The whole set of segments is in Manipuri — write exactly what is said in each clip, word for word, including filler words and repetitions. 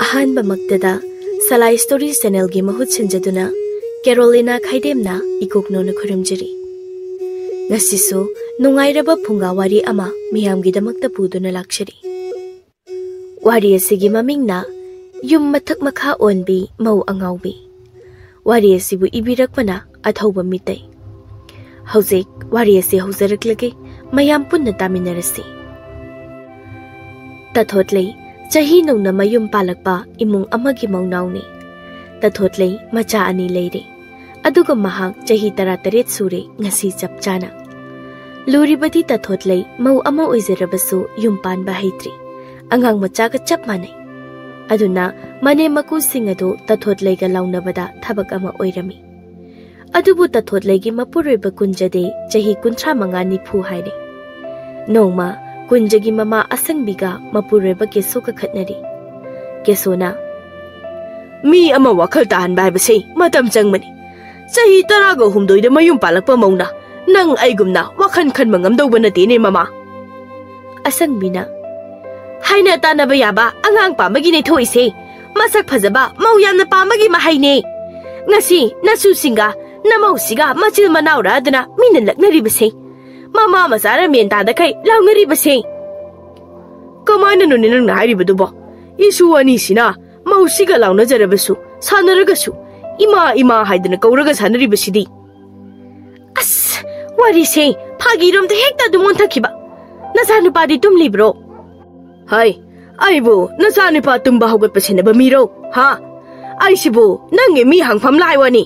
ꯑꯍꯥꯟꯕꯃꯛꯇꯗ ꯁꯂꯥꯏ ꯁ꯭ꯇꯣꯔꯤ ꯆꯦꯅꯦꯜꯒꯤ ꯃꯍꯨꯠ ꯁꯤꯟꯖꯗꯨꯅ ꯀꯦꯔꯣꯂꯤꯅꯥ ꯈꯥꯏꯗꯦꯝꯅ ꯏꯀꯣꯛꯅꯧꯅ ꯈꯨꯔꯨꯝꯖꯔꯤ꯫ ꯉꯁꯤꯁꯨ ꯅꯨꯡꯉꯥꯏꯔꯕ ꯐꯨꯡꯒꯥ ꯋꯥꯔꯤ ꯑꯃ ꯃꯤꯌꯥꯝꯒꯤꯗꯃꯛꯇ ꯄꯨꯗꯨꯅ ꯂꯥꯛꯆꯔꯤ꯫ ꯋꯥꯔꯤ ꯑꯁꯤꯒꯤ ꯃꯃꯤꯡꯅ ꯌꯨꯝ ꯃꯊꯛ ꯃꯈꯥ ꯑꯣꯟꯕꯤ ꯃꯧ ꯑꯉꯥꯎꯕꯤ꯫ ꯋꯥꯔꯤ ꯑꯁꯤꯕꯨ ꯏꯕꯤꯔꯛꯄꯅ ꯑꯊꯧꯕ ꯃꯤꯇꯩ꯫ ꯍꯧꯖꯤꯛ ꯋꯥꯔꯤ ꯑꯁꯤ ꯍꯧꯖꯔꯛꯂꯒꯦ, ꯃꯌꯥꯝ ꯄꯨꯟꯅ ꯇꯥꯃꯤꯟꯅꯔꯁꯤ꯫ ꯇꯊꯣꯠꯂꯩ ꯆꯍꯤ ꯅꯧꯅ ꯃꯌꯨꯝ ꯄꯥꯜꯂꯛꯄ ꯏꯃꯨꯡ ꯑꯃꯒꯤ ꯃꯧꯅꯥꯎꯅꯤ꯫ ꯇꯊꯣꯠꯂꯩ ꯃꯆꯥ ꯑꯅꯤ ꯂꯩꯔꯦ, ꯑꯗꯨꯒ ꯃꯍꯥꯛ ꯆꯍꯤ ꯇꯔꯥꯇꯔꯦꯠ ꯁꯨꯔꯦ ꯉꯁꯤ ꯆꯞ ꯆꯥꯅ꯫ ꯂꯨꯔꯤꯕꯗꯤ ꯇꯊꯣꯠꯂꯩ ꯃꯧ ꯑꯃ ꯑꯣꯏꯖꯔꯕꯁꯨ ꯌꯨꯝ ꯄꯥꯟꯕ ꯍꯩꯇ꯭ꯔꯤ, ꯑꯉꯥꯡ ꯃꯆꯥꯒ ꯆꯞ ꯃꯥꯟꯅꯩ꯫ ꯑꯗꯨꯅ ꯃꯅꯦꯝ ꯃꯀꯨꯁꯤꯡ ꯑꯗꯨ ꯇꯊꯣꯠꯂꯩꯒ ꯂꯥꯎꯅꯕꯗ ꯊꯕꯛ ꯑꯃ ꯑꯣꯏꯔꯝꯃꯤ꯫ ꯑꯗꯨꯕꯨ ꯇꯊꯣꯠꯂꯩꯒꯤ ꯃꯄꯨꯔꯣꯏꯕ ꯀꯨꯟꯖꯗꯤ ꯆꯍꯤ ꯀꯨꯟꯊ꯭ꯔꯥ ꯃꯉꯥ ꯅꯤꯐꯨ ꯍꯥꯏꯔꯦ꯫ ꯅꯣꯡꯃ ꯀꯨꯟꯖꯒꯤ ꯃꯃꯥ ꯑꯁꯪꯕꯤꯒ ꯃꯄꯨꯔꯣꯏꯕ ꯀꯦꯁꯣꯒ ꯈꯠꯅꯔꯤ꯫ ꯀꯦꯁꯣꯅ, "ꯃꯤ ꯑꯃ ꯋꯥꯈꯜ ꯇꯥꯍꯟꯕ ꯍꯥꯏꯕꯁꯦ ꯃꯇꯝ ꯆꯪꯕꯅꯤ꯫ ꯆꯍꯤ ꯇꯔꯥꯒ ꯍꯨꯝꯗꯣꯏꯗ ꯃꯌꯨꯝ ꯄꯥꯜꯂꯛꯄ ꯃꯧꯅ ꯅꯪ ꯑꯩꯒꯨꯝꯅ ꯋꯥꯈꯜ ꯈꯟꯕ ꯉꯝꯗꯧꯕ ꯅꯠꯇꯦꯅꯦ, ꯃꯃꯥ꯫" ꯑꯁꯪꯕꯤꯅ, "ꯍꯥꯏꯅ ꯇꯥꯟꯅꯕ ꯌꯥꯕ ꯑꯉꯥꯡ ꯄꯥꯝꯕꯒꯤꯅꯦ ꯊꯣꯛꯏꯁꯦ꯫ ꯃꯁꯛ ꯐꯖꯕ ꯃꯧ ꯌꯥꯝꯅ ꯄꯥꯝꯕꯒꯤ ꯃꯍꯩꯅꯦ꯫ ꯉꯁꯤ ꯅꯁꯨꯁꯤꯡꯒ ꯅꯃꯧꯁꯤꯒ ꯃꯆꯤꯜ ꯃꯅꯥꯎꯔꯗꯅ ꯃꯤꯅ ꯂꯛꯅꯔꯤꯕꯁꯦ꯫ ꯃꯃꯥ ꯃꯆꯥꯅ ꯃꯦꯟ ꯇꯥꯗꯈꯩ ꯂꯥꯎꯅꯔꯤꯕꯁꯦ꯫" "ꯀꯃꯥꯏꯅꯅꯣꯅꯦ ꯅꯪꯅ ꯍꯥꯏꯔꯤꯕꯗꯨꯕꯣ? ꯏꯁꯨ ꯑꯅꯤꯁꯤꯅ ꯃꯧꯁꯤꯒ ꯂꯥꯎꯅꯖꯔꯕꯁꯨ, ꯁꯥꯟꯅꯔꯒꯁꯨ ꯏꯃꯥ ꯏꯃꯥ ꯍꯥꯏꯗꯅ ꯀꯧꯔꯒ ꯁꯥꯟꯅꯔꯤꯕꯁꯤꯗꯤ?" "ꯑꯁ, ꯋꯥꯔꯤꯁꯦ ꯐꯥꯒꯤꯔꯣꯝꯗ ꯍꯦꯛꯇ ꯑꯗꯨꯝ ꯑꯣꯟꯊꯈꯤꯕ꯫ ꯅꯆꯥꯅꯨꯄꯥꯗꯤ ꯇꯨꯝꯂꯤꯕ꯭ꯔꯣ?" "ꯍꯥꯏ, ꯑꯩꯕꯨ ꯅꯆꯥꯅꯨꯄꯥ ꯇꯨꯝꯕ ꯍꯧꯒꯠꯄ ꯁꯦꯟꯅꯕ ꯃꯤꯔꯣ? ꯍꯥ? ꯑꯩꯁꯤꯕꯨ ꯅꯪꯒꯤ ꯃꯤ ꯍꯪꯐꯝꯂ ꯍꯥꯏ ꯋꯥꯅꯤ?"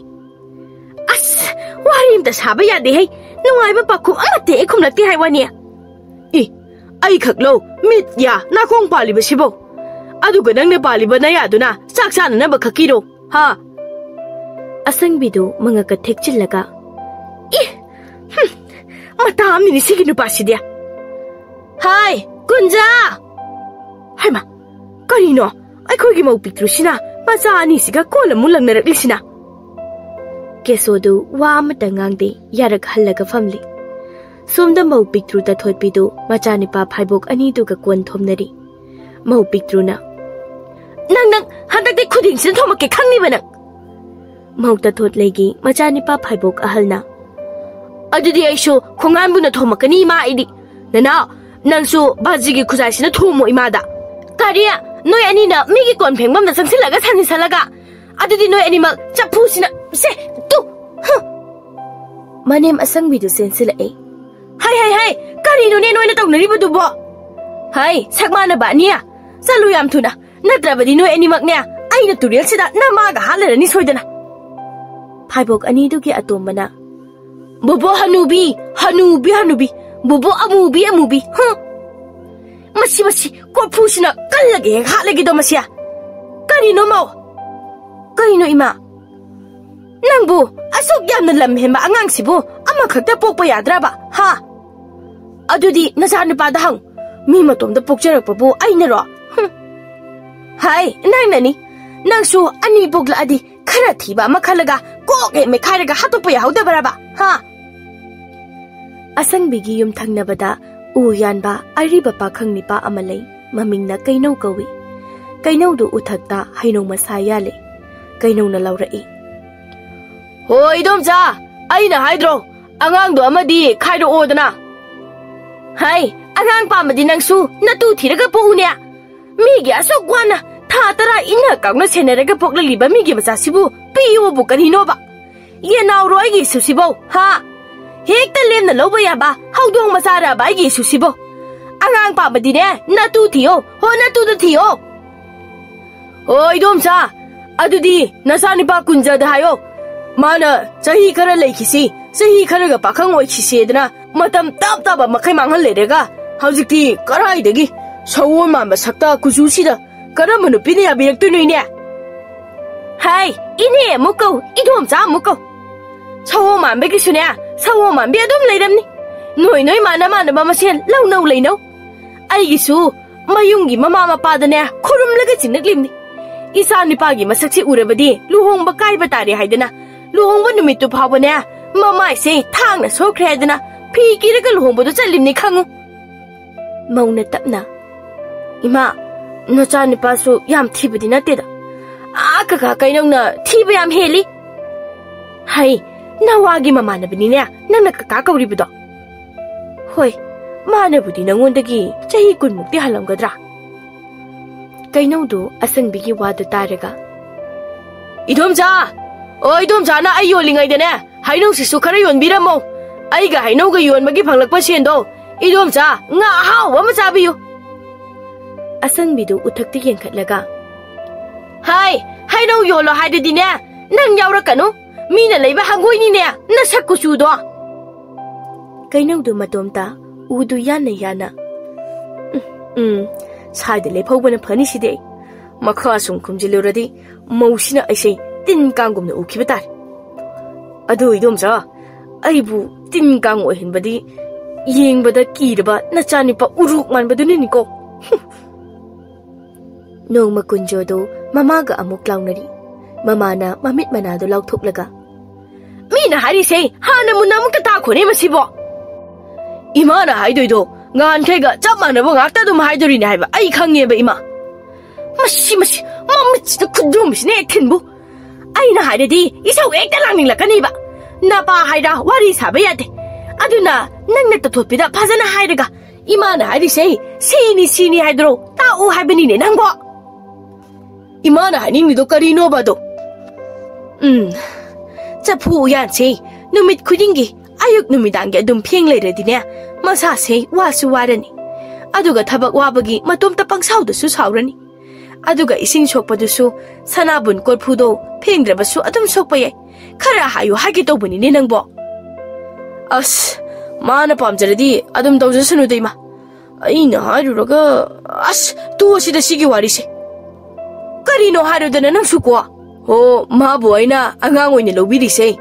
"ꯑꯁ, ꯋꯥꯔꯤ ꯑꯝꯇ ꯁꯥꯕ ꯌꯥꯗꯦꯍꯦ꯫ ꯅꯨꯡꯉꯥꯏꯕ ꯄꯥꯎꯈꯨꯝ ꯑꯃꯠꯇ ꯍꯦꯛ ꯈꯨꯝꯂꯛꯇꯦ ꯍꯥꯏ ꯋꯥꯅꯤ꯫ ꯑꯦ, ꯑꯩꯈꯛꯂꯣ ꯃꯤꯠ ꯌꯥ ꯅꯥꯀꯣꯡ ꯄꯥꯜꯂꯤꯕꯁꯤꯕꯣ? ꯑꯗꯨꯒ ꯅꯪꯅ ꯄꯥꯜꯂꯤꯕ ꯅꯌꯥꯗꯨꯅ ꯆꯥꯛ ꯆꯥꯅꯅꯕ ꯈꯛꯀꯤꯔꯣ? ꯍꯥ?" ꯑꯁꯪꯕꯤꯗꯨ ꯃꯉꯛꯀ ꯊꯦꯛꯆꯤꯜꯂꯒ, "ꯑꯦ, ꯍꯨꯝ, ꯃꯇꯥ ꯑꯃꯅꯤꯅꯦ ꯁꯤꯒꯤ ꯅꯨꯄꯥꯁꯤꯗꯤ꯫ ꯍꯥꯏ, ꯀꯨꯟꯖꯥ!" "ꯍꯩꯃꯥ, ꯀꯔꯤꯅꯣ? ꯑꯩꯈꯣꯏꯒꯤ ꯃꯧ ꯄꯤꯛꯇ꯭ꯔꯨꯁꯤꯅ ꯃꯆꯥ ꯑꯅꯤꯁꯤꯒ ꯀꯣꯜ ꯑꯃꯨꯛ ꯂꯪꯅꯔꯛꯂꯤꯁꯤꯅ?" ꯀꯦꯁꯣꯗꯨ ꯋꯥ ꯑꯃꯠꯇ ꯉꯥꯡꯗꯦ, ꯌꯥꯔꯛ ꯍꯜꯂꯒ ꯐꯝꯂꯤ꯫ ꯁꯣꯝꯗ ꯃꯧ ꯄꯤꯛꯇ꯭ꯔꯨ ꯇꯊꯣꯠꯄꯤꯗꯨ ꯃꯆꯥꯅꯤꯄꯥ ꯐꯥꯏꯕꯣꯛ ꯑꯅꯤꯗꯨꯒ ꯀꯣꯟ ꯊꯣꯝꯅꯔꯤ꯫ ꯃꯧ ꯄꯤꯛꯇ꯭ꯔꯨꯅ, ꯅꯪ, ꯅꯪ, ꯍꯟꯗꯛꯇꯤ ꯈꯨꯗꯤꯡꯁꯤꯅ ꯊꯣꯝꯃꯛꯀꯦ ꯈꯪꯅꯤꯕ ꯅꯪ꯫ ꯃꯧ ꯇꯥꯊꯣꯠꯂꯩꯒꯤ ꯃꯆꯥꯅꯤꯄꯥ ꯐꯥꯏꯕꯣꯛ ꯑꯍꯜꯅ, "ꯑꯗꯨꯗꯤ ꯑꯩꯁꯨ ꯈꯣꯡꯉꯥꯟꯕꯨꯅ ꯊꯣꯝꯃꯛꯀꯅꯤ ꯏꯃꯥ ꯑꯩꯗꯤ꯫ ꯅꯅꯥꯎ, ꯅꯪꯁꯨ ꯕꯥꯖꯤꯒꯤ ꯈꯨꯖꯥꯏꯁꯤꯅ ꯊꯣꯝꯃꯣ ꯏꯃꯥꯗ꯫" "ꯀꯔꯤ? ꯅꯣꯏ ꯑꯅꯤꯅ ꯃꯤꯒꯤ ꯀꯣꯟ ꯐꯦꯡꯐꯝꯗ ꯆꯪꯁꯤꯜꯂꯒ ꯁꯥꯟꯅꯁꯜꯂꯒ? ꯑꯗꯨꯗꯤ ꯅꯣꯏ ꯑꯅꯤꯃꯛ ꯆꯐꯨꯁꯤꯅ, ꯁꯦ, ꯇꯨ, ꯍꯨ!" ꯃꯅꯦꯝ ꯑꯁꯪꯕꯤꯗꯨ ꯆꯦꯟꯁꯤꯜꯂꯛꯑꯦ꯫ "ꯍꯩ, ꯍꯩ, ꯍꯩ! ꯀꯔꯤꯅꯣꯅꯦ ꯅꯣꯏꯅ ꯇꯧꯅꯔꯤꯕꯗꯨꯕꯣ? ꯍꯩ, ꯁꯛ ꯃꯥꯟꯅꯕ ꯑꯅꯤ! ꯆꯠꯂꯨ ꯌꯥꯝ ꯊꯨꯅ, ꯅꯠꯇ꯭ꯔꯕꯗꯤ ꯅꯣꯏ ꯑꯅꯤꯃꯛꯅꯦ ꯑꯩꯅ ꯇꯨꯔꯦꯜꯁꯤꯗ ꯅꯃꯥꯒ ꯍꯥꯠꯂꯔꯅꯤ ꯁꯣꯏꯗꯅ!" ꯐꯥꯏꯕꯣꯛ ꯑꯅꯤꯗꯨꯒꯤ ꯑꯇꯣꯝꯕꯅ, "ꯕꯣꯕꯣ ꯍꯅꯨꯕꯤ, ꯍꯅꯨꯕꯤ, ꯍꯅꯨꯕꯤ, ꯕꯣꯕꯣ ꯑꯃꯨꯕꯤ, ꯑꯃꯨꯕꯤ, ꯍꯨ! ꯃꯁꯤ, ꯃꯁꯤ, ꯀꯣꯔꯐꯨꯁꯤꯅ ꯀꯜꯂꯒ ꯍꯦꯛ ꯍꯥꯠꯂꯒꯦꯗꯣ ꯃꯁꯤ! ꯀꯔꯤꯅꯣ ꯃꯧ? ꯀꯩꯅꯣ ꯏꯃꯥ? ꯅꯪꯕꯨ ꯑꯁꯨꯛ ꯌꯥꯝꯅ ꯂꯝ ꯍꯦꯟꯕ ꯑꯉꯥꯡꯁꯤꯕꯨ ꯑꯃꯈꯛꯇ ꯄꯣꯛꯄ ꯌꯥꯗ꯭ꯔꯕ, ꯍꯥ? ꯑꯗꯨꯗꯤ ꯅꯆꯥꯅꯨꯄꯥꯗ ꯍꯪ, ꯃꯤ ꯃꯇꯣꯝꯗ ꯄꯣꯛꯆꯔꯛꯄꯕꯨ ꯑꯩꯅꯔꯣ? ꯍꯨꯝ꯫ ꯍꯥꯏ, ꯅꯪꯅꯅꯤ꯫ ꯅꯪꯁꯨ ꯑꯅꯤ ꯄꯣꯛꯂꯛꯑꯗꯤ ꯈꯔ ꯊꯤꯕ ꯑꯃ ꯈꯜꯂꯒ ꯀꯣꯛ ꯍꯦꯛ ꯃꯦꯠꯈꯥꯏꯔꯒ ꯍꯥꯠꯇꯣꯛꯄ ꯌꯥꯍꯧꯗꯕ꯭ꯔꯕ, ꯍꯥ?" ꯑꯁꯪꯕꯤꯒꯤ ꯌꯨꯝ ꯊꯪꯅꯕꯗ ꯎ ꯌꯥꯟꯕ ꯑꯔꯤꯕ ꯄꯥꯈꯪ ꯅꯤꯄꯥ ꯑꯃ ꯂꯩ꯫ ꯃꯃꯤꯡꯅ ꯀꯩꯅꯧ ꯀꯧꯏ꯫ ꯀꯩꯅꯧꯗꯨ ꯎꯊꯛꯇ ꯍꯩꯅꯧ ꯃꯁꯥ ꯌꯥꯜꯂꯤ꯫ ꯀꯩꯅꯧꯅ ꯂꯥꯎꯔꯛꯏ, "ꯍꯣ, ꯏꯗꯣꯝꯆꯥ, ꯑꯩꯅ ꯍꯥꯏꯗ꯭ꯔꯣ, ꯑꯉꯥꯡꯗꯣ ꯑꯃꯗꯤ ꯈꯥꯏꯔꯛꯑꯣꯗꯅ?" "ꯍꯥꯏ, ꯑꯉꯥꯡ ꯄꯥꯝꯃꯗꯤ ꯅꯪꯁꯨ ꯅꯇꯨ ꯊꯤꯔꯒ ꯄꯣꯛꯎꯅꯦ꯫ ꯃꯤꯒꯤ ꯑꯁꯨꯛ ꯋꯥꯅ ꯊꯥ ꯇꯔꯥ ꯏꯟꯅ ꯀꯥꯎꯅ ꯁꯦꯟꯅꯔꯒ ꯄꯣꯛꯂꯛꯂꯤꯕ ꯃꯤꯒꯤ ꯃꯆꯥꯁꯤꯕꯨ ꯄꯤꯌꯣꯕꯨ ꯀꯔꯤꯅꯣꯕ? ꯌꯦꯟꯅꯥꯎꯔꯣ ꯑꯩꯒꯤ ꯏꯁꯨꯁꯤꯕꯧ, ꯍꯥ? ꯍꯦꯛꯇ ꯂꯦꯝꯅ ꯂꯧꯕ ꯌꯥꯕ ꯍꯧꯗꯣꯡ ꯃꯆꯥꯔꯕ ꯑꯩꯒꯤ ꯏꯁꯨꯁꯤꯕꯧ? ꯑꯉꯥꯡ ꯄꯥꯝꯃꯗꯤꯅꯦ, ꯅꯇꯨ ꯊꯤꯌꯣ, ꯍꯣ, ꯅꯇꯨꯗ ꯊꯤꯌꯣ꯫ ꯍꯣ, ꯏꯗꯣꯝꯆꯥ, ꯑꯗꯨꯗꯤ ꯅꯆꯥꯅꯨꯄꯥ ꯀꯨꯟꯖꯗ ꯍꯥꯏꯌꯣ꯫ ꯃꯥꯅ ꯆꯍꯤ ꯈꯔ ꯂꯩꯈꯤꯁꯤ, ꯆꯍꯤ ꯈꯔꯒ ꯄꯥꯈꯪ ꯑꯣꯏꯈꯤꯁꯦꯗꯅ ꯃꯇꯝ ꯇꯞ ꯇꯞꯄ ꯃꯈꯩ ꯃꯥꯡꯍꯜ ꯂꯩꯔꯒ ꯍꯧꯖꯤꯛꯇꯤ ꯀꯔꯥꯏꯗꯒꯤ ꯁꯑꯣꯝ ꯃꯥꯟꯕ ꯁꯛꯇ ꯀꯨꯆꯨꯁꯤꯗ ꯀꯔꯝꯕ ꯅꯨꯄꯤꯅ ꯌꯥꯕꯤꯔꯛꯇꯣꯏꯅꯣ, ꯏꯅꯦ?" "ꯍꯥꯏ, ꯏꯅꯦ ꯑꯃꯨꯛ ꯀꯧ, ꯏꯗꯣꯝꯆꯥ ꯑꯃꯨꯛ ꯀꯧ꯫ ꯁꯑꯣꯝ ꯃꯥꯟꯕꯒꯤꯁꯨꯅꯦ, ꯁꯑꯣꯝ ꯃꯥꯟꯕꯤ ꯑꯗꯨꯝ ꯂꯩꯔꯝꯅꯤ꯫ ꯅꯣꯏ ꯅꯣꯏ ꯃꯥꯟꯅ ꯃꯥꯟꯅꯕ ꯃꯁꯦꯟ ꯂꯧꯅꯧ ꯂꯩꯅꯧ꯫ ꯑꯩꯒꯤꯁꯨ ꯃꯌꯨꯝꯒꯤ ꯃꯃꯥ ꯃꯄꯥꯗꯅꯦ ꯈꯨꯔꯨꯝꯂꯒ ꯆꯤꯡꯅꯛꯂꯤꯕꯅꯤ꯫ ꯏꯆꯥ ꯅꯨꯄꯥꯒꯤ ꯃꯁꯛꯁꯤ ꯎꯔꯕꯗꯤ ꯂꯨꯍꯣꯡꯕ ꯀꯥꯏꯕ ꯇꯥꯔꯦ ꯍꯥꯏꯗꯅ ꯂꯨꯍꯣꯡꯕ ꯅꯨꯃꯤꯠꯇꯨ ꯐꯥꯎꯕꯅꯦ ꯃꯃꯥꯏꯁꯦ ꯊꯥꯡꯅ ꯁꯣꯛꯈ꯭ꯔꯦ ꯍꯥꯏꯗꯅ ꯐꯤ ꯀꯤꯔꯒ ꯂꯨꯍꯣꯡꯕꯗꯨ ꯆꯠꯂꯤꯕꯅꯤ ꯈꯪꯉꯨ꯫" ꯃꯧꯅ ꯇꯞꯅ, "ꯏꯃꯥ, ꯅꯆꯥꯅꯨꯄꯥꯁꯨ ꯌꯥꯝ ꯊꯤꯕꯗꯤ ꯅꯠꯇꯦꯗ꯫ ꯑꯥ, ꯀꯀꯥ ꯀꯩꯅꯧꯅ ꯊꯤꯕ ꯌꯥꯝ ꯍꯦꯜꯂꯤ꯫ ꯍꯩ, ꯅꯋꯥꯒꯤ ꯃꯃꯥꯟꯅꯕꯅꯤꯅꯦ ꯅꯪꯅ ꯀꯀꯥ ꯀꯧꯔꯤꯕꯗꯣ꯫ ꯍꯣꯏ, ꯃꯥꯅꯕꯨꯗꯤ ꯅꯉꯣꯟꯗꯒꯤ ꯆꯍꯤ ꯀꯨꯟꯃꯨꯛꯇꯤ ꯍꯜꯂꯝꯒꯗ꯭ꯔꯥ? ꯀꯩꯅꯧꯗꯨ ꯑꯁꯪꯕꯤꯒꯤ ꯋꯥꯗꯨ ꯇꯥꯔꯒ, "ꯏꯗꯣꯝꯆꯥ! ꯑꯣ, ꯏꯗꯣꯝꯆꯥꯅ ꯑꯩ ꯌꯣꯜꯂꯤꯉꯩꯗꯅꯦ, ꯍꯩꯅꯧꯁꯤꯁꯨ ꯈꯔ ꯌꯣꯟꯕꯤꯔꯝꯃꯣ꯫ ꯑꯩꯒ ꯍꯩꯅꯧꯒ ꯌꯣꯟꯕꯒꯤ ꯐꯪꯂꯛꯄ ꯁꯦꯟꯗꯣ ꯏꯗꯣꯝꯆꯥ ꯉꯥ ꯑꯍꯥꯎꯕ ꯑꯃ ꯆꯥꯕꯤꯌꯨ꯫" ꯑꯁꯪꯕꯤꯗꯨ ꯎꯊꯛꯇ ꯌꯦꯡꯈꯠꯂꯒ, "ꯍꯥꯏ, ꯍꯩꯅꯧ ꯌꯣꯜꯂꯣ ꯍꯥꯏꯗꯨꯗꯤꯅꯦ, ꯅꯪ ꯌꯥꯎꯔꯛꯀꯅꯨ꯫ ꯃꯤꯅ ꯂꯩꯕ ꯍꯪꯒꯣꯏꯅꯤꯅꯦ, ꯅꯁꯛ ꯀꯨꯆꯨꯗꯣ꯫" ꯀꯩꯅꯧꯗꯨ ꯃꯇꯣꯝꯇ ꯎꯗꯨ ꯌꯥꯟꯅ ꯌꯥꯟꯅ, "ꯎꯝ, ꯎꯝ, ꯁ꯭ꯋꯥꯏꯗ ꯂꯦꯞꯍꯧꯕꯅ ꯐꯅꯤ ꯁꯤꯗꯤ꯫ ꯑꯩ ꯃꯈꯥ ꯁꯨꯝ ꯈꯨꯝꯖꯤꯜꯂꯨꯔꯗꯤ ꯃꯧꯁꯤꯅ ꯑꯩꯁꯦ ꯇꯤꯟ ꯀꯥꯡꯒꯨꯝꯅ ꯎꯈꯤꯕ ꯇꯥꯔꯦ꯫ ꯑꯗꯨ ꯏꯗꯣꯝꯆꯥ, ꯑꯩꯕꯨ ꯇꯤꯟ ꯀꯥꯡ ꯑꯣꯏꯍꯟꯕꯗꯤ ꯌꯦꯡꯕꯗ ꯀꯤꯔꯕ ꯅꯆꯥꯅꯨꯄꯥ ꯎꯔꯨꯛ ꯃꯥꯟꯕꯗꯨꯅꯅꯤꯀꯣ꯫" ꯅꯣꯡꯃ ꯀꯨꯟꯖꯣꯗꯨ ꯃꯃꯥꯒ ꯑꯃꯨꯛ ꯂꯥꯎꯅꯔꯤ꯫ ꯃꯃꯥꯅ ꯃꯃꯤꯠ ꯃꯅꯥꯗꯨ ꯂꯥꯎꯊꯣꯛꯂꯒ, "ꯃꯤꯅ ꯍꯥꯏꯔꯤꯁꯦ ꯍꯥꯟꯅ ꯃꯨꯟꯅ ꯑꯃꯨꯛꯇ ꯇꯥꯈꯣꯅꯦ ꯃꯁꯤꯕꯣ꯫ ꯏꯃꯥꯅ ꯍꯥꯏꯗꯣꯏꯗꯣ ꯉꯍꯥꯟꯈꯩꯒ ꯆꯞ ꯃꯥꯟꯅꯕ ꯉꯥꯛꯇ ꯑꯗꯨꯝ ꯍꯥꯏꯗꯣꯔꯤꯅꯦ ꯍꯥꯏꯕ ꯑꯩ ꯈꯪꯉꯦꯕ, ꯏꯃꯥ꯫ ꯃꯁꯤ, ꯃꯁꯤ, ꯃꯃꯤꯠꯁꯤꯗ ꯈꯨꯗ꯭ꯔꯨꯝꯁꯤꯅ ꯍꯦꯛ ꯊꯤꯟꯕꯨ꯫ ꯑꯩꯅ ꯍꯥꯏꯔꯗꯤ ꯏꯁꯧ ꯍꯦꯛꯇ ꯂꯥꯡꯅꯤꯡꯂꯛꯀꯅꯤꯕ꯫ ꯅꯄꯥ ꯍꯥꯏꯔ ꯋꯥꯔꯤ ꯁꯥꯕ ꯌꯥꯗꯦ꯫ ꯑꯗꯨꯅ ꯅꯪꯅ ꯇꯊꯣꯠꯄꯤꯗ ꯐꯖꯅ ꯍꯥꯏꯔꯒ ꯏꯃꯥꯅ ꯍꯥꯏꯔꯤꯁꯦ ꯁꯤꯅꯤ, ꯁꯤꯅꯤ ꯍꯥꯏꯗ꯭ꯔꯣ? ꯇꯥꯛꯎ ꯍꯥꯏꯕꯅꯤꯅꯦ ꯅꯪꯕꯣ꯫ ꯏꯃꯥꯅ ꯍꯥꯏꯅꯤꯡꯂꯤꯗꯣ ꯀꯔꯤꯅꯣꯕ ꯑꯗꯣ?" ꯎꯝ, ꯆꯐꯨ ꯎꯌꯥꯟꯁꯦ ꯅꯨꯃꯤꯠ ꯈꯨꯗꯤꯡꯒꯤ ꯑꯌꯨꯛ ꯅꯨꯃꯤꯗꯥꯡꯒꯤ ꯑꯗꯨꯝ ꯐꯦꯡ ꯂꯩꯔꯗꯤꯅꯦ, ꯃꯁꯥꯁꯦ ꯋꯥꯁꯨ ꯋꯥꯔꯅꯤ꯫ ꯑꯗꯨꯒ ꯊꯕꯛ ꯋꯥꯕꯒꯤ ꯃꯇꯣꯝꯇ ꯄꯪꯁꯥꯎꯗꯁꯨ ꯁꯥꯎꯔꯅꯤ꯫ ꯑꯗꯨꯒ ꯏꯁꯤꯡ ꯁꯣꯛꯄꯗꯨꯁꯨ ꯁꯅꯥꯕꯨꯟ ꯀꯣꯔꯐꯨꯗꯣ ꯐꯦꯡꯗ꯭ꯔꯕꯁꯨ ꯑꯗꯨꯝ ꯁꯣꯛꯄ ꯌꯥꯏ꯫ ꯈꯔ ꯍꯥꯏꯌꯨ ꯍꯥꯏꯒꯦ ꯇꯧꯕꯅꯤꯅꯦ ꯅꯪꯕꯣ꯫ ꯑꯁ, ꯃꯥꯅ ꯄꯥꯝꯖꯔꯗꯤ ꯑꯗꯨꯝ ꯇꯧꯖꯁꯅꯨꯗ, ꯏꯃꯥ꯫ ꯑꯩꯅ ꯍꯥꯏꯔꯨꯔꯒ, ꯑꯁ, ꯇꯣꯛꯑꯁꯤꯗ ꯁꯤꯒꯤ ꯋꯥꯔꯤꯁꯦ꯫ ꯀꯔꯤꯅꯣ ꯍꯥꯏꯔꯨꯗꯅ ꯅꯪꯁꯨ ꯀꯣ? ꯍꯣ, ꯃꯥꯕꯨ ꯑꯩꯅ ꯑꯉꯥꯡ ꯑꯣꯏꯅ ꯂꯧꯕꯤꯔꯤꯁꯦ꯫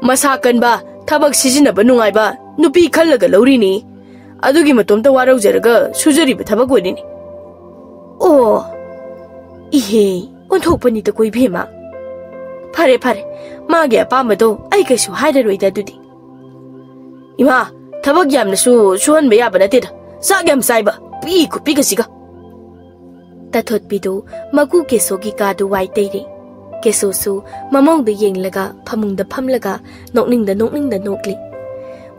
ꯃꯁꯥ ꯀꯟꯕ, ꯊꯕꯛ ꯁꯤꯖꯤꯟꯅꯕ ꯅꯨꯡꯉꯥꯏꯕ ꯅꯨꯄꯤ ꯈꯜꯂꯒ ꯂꯧꯔꯤꯅꯤ꯫ ꯑꯗꯨꯒꯤ ꯃꯇꯣꯝꯇ ꯋꯥꯔꯧꯖꯔꯒ ꯁꯨꯖꯔꯤꯕ ꯊꯕꯛ ꯑꯣꯏꯔꯤꯅꯤ꯫ ꯑꯣ, ꯏꯍꯦ, ꯑꯣꯟꯊꯣꯛꯄꯅꯤꯗꯀꯣ ꯏꯕꯦꯝꯃ꯫ ꯐꯔꯦ, ꯐꯔꯦ, ꯃꯥꯒꯤ ꯑꯄꯥꯝꯕꯗꯣ ꯑꯩ ꯀꯩꯁꯨ ꯍꯥꯏꯔꯔꯣꯏꯗ ꯑꯗꯨꯗꯤ꯫ ꯏꯃꯥ, ꯊꯕꯛ ꯌꯥꯝꯅꯁꯨ ꯁꯨꯍꯟꯕ ꯌꯥꯕ ꯅꯠꯇꯦꯗ꯫ ꯆꯥꯛ ꯌꯥꯝ ꯆꯥꯏꯕ, ꯄꯤꯛꯏ ꯈꯨꯄꯤꯛ ꯑꯁꯤꯒ꯫ ꯇꯥꯊꯣꯠꯄꯤꯗꯨ ꯃꯀꯨ ꯀꯦꯁꯣꯒꯤ ꯀꯥꯗꯨ ꯋꯥꯏ ꯇꯩꯔꯤ꯫ ꯀꯦꯁꯣꯁꯨ ꯃꯃꯧꯗꯨ ꯌꯦꯡꯂꯒ ꯐꯃꯨꯡꯗ ꯐꯝꯂꯒ ꯅꯣꯛꯅꯤꯡꯗ ꯅꯣꯛꯅꯤꯡꯗ ꯅꯣꯛꯂꯤ꯫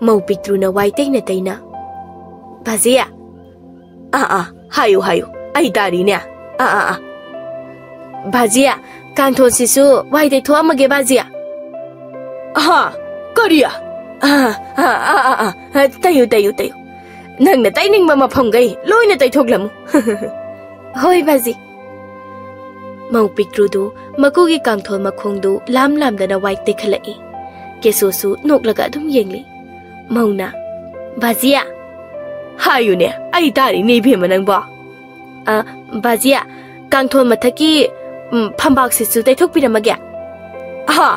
ꯃꯧ ꯄꯤꯛꯇ꯭ꯔꯨꯅ ꯋꯥꯏ ꯇꯩꯅ ꯇꯩꯅ, "ꯕꯥꯖꯤ!" "ꯑꯥ, ꯑꯥ, ꯍꯥꯏꯌꯨ, ꯍꯥꯏꯌꯨ, ꯑꯩ ꯇꯥꯔꯤꯅꯦ꯫ ꯑꯥ, ꯑꯥ, ꯑꯥ꯫ ꯕꯥꯖꯤ, ꯀꯥꯡꯊꯣꯜꯁꯤꯁꯨ ꯋꯥꯏ ꯇꯩꯊꯣꯛꯑꯝꯃꯒꯦ, ꯕꯥꯖꯤ?" "ꯍꯥ? ꯀꯔꯤ?" "ꯑꯥ, ꯑꯥ, ꯑꯥ, ꯑꯥ, ꯑꯥ, ꯇꯩꯌꯨ, ꯇꯩꯌꯨ, ꯇꯩꯌꯨ꯫ ꯅꯪꯅ ꯇꯩꯅꯤꯡꯕ ꯃꯐꯝꯈꯩ ꯂꯣꯏꯅ ꯇꯩꯊꯣꯛꯂꯝꯃꯨ꯫" "ꯍꯣꯏ, ꯕꯥꯖꯤ꯫" ꯃꯧ ꯄꯤꯛꯇ꯭ꯔꯨꯗꯨ ꯃꯀꯨꯒꯤ ꯀꯥꯡꯊꯣꯜ ꯃꯈꯣꯡꯗꯨ ꯂꯥꯝ ꯂꯥꯝꯗꯅ ꯋꯥꯏ ꯇꯩꯈꯠꯂꯛꯏ꯫ ꯀꯦꯁꯣꯁꯨ ꯅꯣꯛꯂꯒ ꯑꯗꯨꯝ ꯌꯦꯡꯂꯤ꯫ ꯃꯧꯅ, "ꯕꯥꯖꯤ!" "ꯍꯥꯏꯌꯨꯅꯦ, ꯑꯩ ꯇꯥꯔꯤꯅꯦ ꯏꯕꯦꯝꯃ ꯅꯪꯕꯣ꯫" "ꯑ, ꯕꯥꯖꯤ, ꯀꯥꯡꯊꯣꯜ ꯃꯊꯛꯀꯤ, ꯎꯝ, ꯐꯝꯕꯥꯛꯁꯤꯁꯨ ꯇꯩꯊꯣꯛꯄꯤꯔꯝꯃꯒꯦ?" "ꯍꯥ?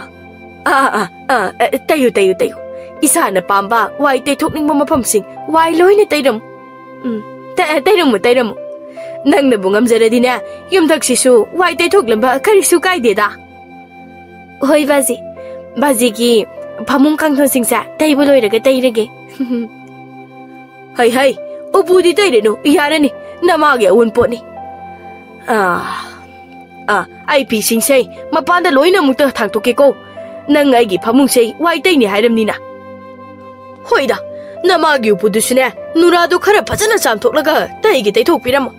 ꯑꯥ, ꯑꯥ, ꯑꯥ, ꯑ, ꯇꯩꯌꯨ, ꯇꯩꯌꯨ, ꯇꯩꯌꯨ꯫ ꯏꯁꯥꯅ ꯄꯥꯝꯕ ꯋꯥꯏ ꯇꯩꯊꯣꯛꯅꯤꯡꯕ ꯃꯐꯝꯁꯤꯡ ꯋꯥꯏ ꯂꯣꯏꯅ ꯇꯩꯔꯝꯃꯨ꯫ ꯎꯝ, ꯇ-, ꯇꯩꯔꯝꯃꯨ, ꯇꯩꯔꯝꯃꯨ꯫ ꯅꯪꯅꯕꯨ ꯉꯝꯖꯔꯗꯤꯅꯦ, ꯌꯨꯝꯊꯛꯁꯤꯁꯨ ꯋꯥꯏ ꯇꯩꯊꯣꯛꯂꯝꯕ ꯀꯔꯤꯁꯨ ꯀꯥꯏꯗꯦꯗ꯫" "ꯍꯣꯏ, ꯕꯥꯖꯤ꯫ ꯕꯥꯖꯤꯒꯤ ꯐꯃꯨꯡ ꯀꯥꯡꯊꯣꯟꯁꯤꯡꯁꯦ ꯇꯩꯕ ꯂꯣꯏꯔꯒ ꯇꯩꯔꯒꯦ꯫" "ꯍꯩ, ꯍꯩ, ꯎꯄꯨꯗꯤ ꯇꯩꯔꯅꯨ, ꯌꯥꯔꯅꯤ, ꯅꯃꯥꯒꯤ ꯑꯑꯣꯟꯄꯣꯠꯅꯤ꯫ ꯑꯥ, ꯑꯥ, ꯑꯩ ꯐꯤꯁꯤꯡꯁꯦ ꯃꯄꯥꯟꯗ ꯂꯣꯏꯅ ꯑꯃꯨꯛꯇ ꯊꯥꯡꯇꯣꯛꯀꯦꯀꯣ꯫ ꯅꯪ ꯑꯩꯒꯤ ꯐꯃꯨꯡꯁꯦ ꯋꯥꯏ ꯇꯩꯅꯤ ꯍꯥꯏꯔꯝꯅꯤꯅ꯫ ꯍꯣꯏꯗ, ꯅꯃꯥꯒꯤ ꯎꯄꯨꯗꯨꯁꯨꯅꯦ, ꯅꯨꯔꯥꯗꯣ ꯈꯔ ꯐꯖꯅ ꯆꯥꯝꯊꯣꯛꯂꯒ ꯇꯩꯒꯦ ꯇꯩꯊꯣꯛꯄꯤꯔꯝꯃꯣ꯫"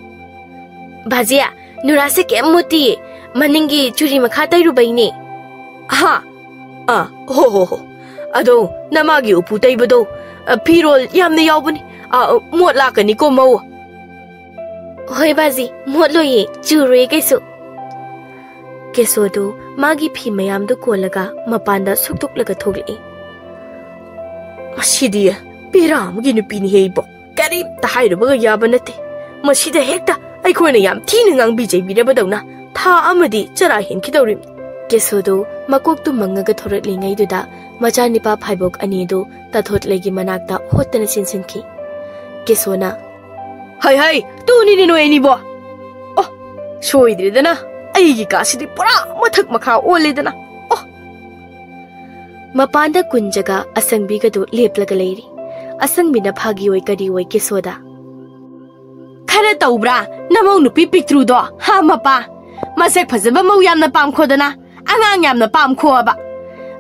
"ꯕꯥꯖꯤ, ꯅꯨꯔꯥꯁꯦ ꯀꯩꯝ ꯃꯣꯠꯇꯤꯌꯦ, ꯃꯅꯤꯡꯒꯤ ꯆꯨꯔꯤ ꯃꯈꯥ ꯇꯩꯔꯨꯕꯩꯅꯦ꯫" "ꯍꯥ? ꯑꯥ, ꯍꯣ, ꯍꯣ, ꯍꯣ꯫ ꯑꯗꯣ ꯅꯃꯥꯒꯤ ꯎꯄꯨ ꯇꯩꯕꯗꯣ, ꯑ, ꯐꯤꯔꯣꯜ ꯌꯥꯝꯅ ꯌꯥꯎꯕꯅꯤ꯫ ꯑ, ꯃꯣꯠ ꯂꯥꯛꯀꯅꯤꯀꯣ, ꯃꯧ꯫" "ꯍꯣꯏ, ꯕꯥꯖꯤ, ꯃꯣꯠꯂꯣꯏꯌꯦ, ꯆꯨꯔꯣꯏꯌꯦ ꯀꯩꯁꯨ꯫" ꯀꯦꯁꯣꯗꯨ ꯃꯥꯒꯤ ꯐꯤ ꯃꯌꯥꯝꯗꯨ ꯀꯣꯜꯂꯒ ꯃꯄꯥꯟꯗ ꯁꯨꯛꯇꯣꯛꯂꯒ ꯊꯣꯛꯂꯛꯏ꯫ "ꯃꯁꯤꯗꯤ ꯕꯦꯔꯥ ꯑꯃꯒꯤ ꯅꯨꯄꯤꯅꯤꯍꯦ ꯏꯕꯣ꯫ ꯀꯔꯤꯝꯇ ꯍꯥꯏꯔꯨꯕꯒ ꯌꯥꯕ ꯅꯠꯇꯦ꯫ ꯃꯁꯤꯗ ꯍꯦꯛꯇ ꯑꯩꯈꯣꯏꯅ ꯌꯥꯝ ꯊꯤꯅ ꯉꯥꯡꯕꯤ ꯆꯩꯕꯤꯔꯕꯗꯧꯅ ꯊꯥ ꯑꯃꯗꯤ ꯆꯔꯥ ꯍꯦꯟꯈꯤꯗꯧꯔꯤꯕꯅꯤ꯫" ꯀꯦꯁꯣꯗꯨ ꯃꯀꯣꯛꯇꯨ ꯃꯪꯉꯒ ꯊꯣꯔꯛꯂꯤꯉꯩꯗꯨꯗ ꯃꯆꯥꯅꯤꯄꯥ ꯐꯥꯏꯕꯣꯛ ꯑꯅꯤꯗꯨ ꯇꯥꯊꯣꯠꯂꯩꯒꯤ ꯃꯅꯥꯛꯇ ꯍꯣꯠꯇꯅ ꯆꯦꯟꯁꯤꯟꯈꯤ꯫ ꯀꯦꯁꯣꯅ, "ꯍꯩ ꯍꯩ, ꯇꯨꯅꯤꯅꯦ ꯅꯣꯏ ꯑꯅꯤꯕꯣ꯫ ꯑꯣ, ꯁꯣꯏꯗ꯭ꯔꯦꯗꯅ, ꯑꯩꯒꯤ ꯀꯥꯁꯤꯗꯤ ꯄꯨꯔꯥ ꯃꯊꯛ ꯃꯈꯥ ꯑꯣꯜꯂꯦꯗꯅ꯫ ꯑꯣ꯫" ꯃꯄꯥꯟꯗ ꯀꯨꯟꯖꯒ ꯑꯁꯪꯕꯤꯒꯗꯨ ꯂꯦꯞꯂꯒ ꯂꯩꯔꯤ꯫ ꯑꯁꯪꯕꯤꯅ ꯐꯥꯒꯤ ꯑꯣꯏ ꯀꯔꯤ ꯑꯣꯏ ꯀꯦꯁꯣꯗ, ꯈꯔ ꯇꯧꯕ꯭ꯔꯥ? ꯅꯃꯧ ꯅꯨꯄꯤ ꯄꯤꯛꯇ꯭ꯔꯨꯗꯣ, ꯍꯥ ꯃꯄꯥ? ꯃꯁꯛ ꯐꯖꯕ ꯃꯧ ꯌꯥꯝꯅ ꯄꯥꯝꯈꯣꯗꯅ, ꯑꯉꯥꯡ ꯌꯥꯝꯅ ꯄꯥꯝꯈꯣꯕ꯫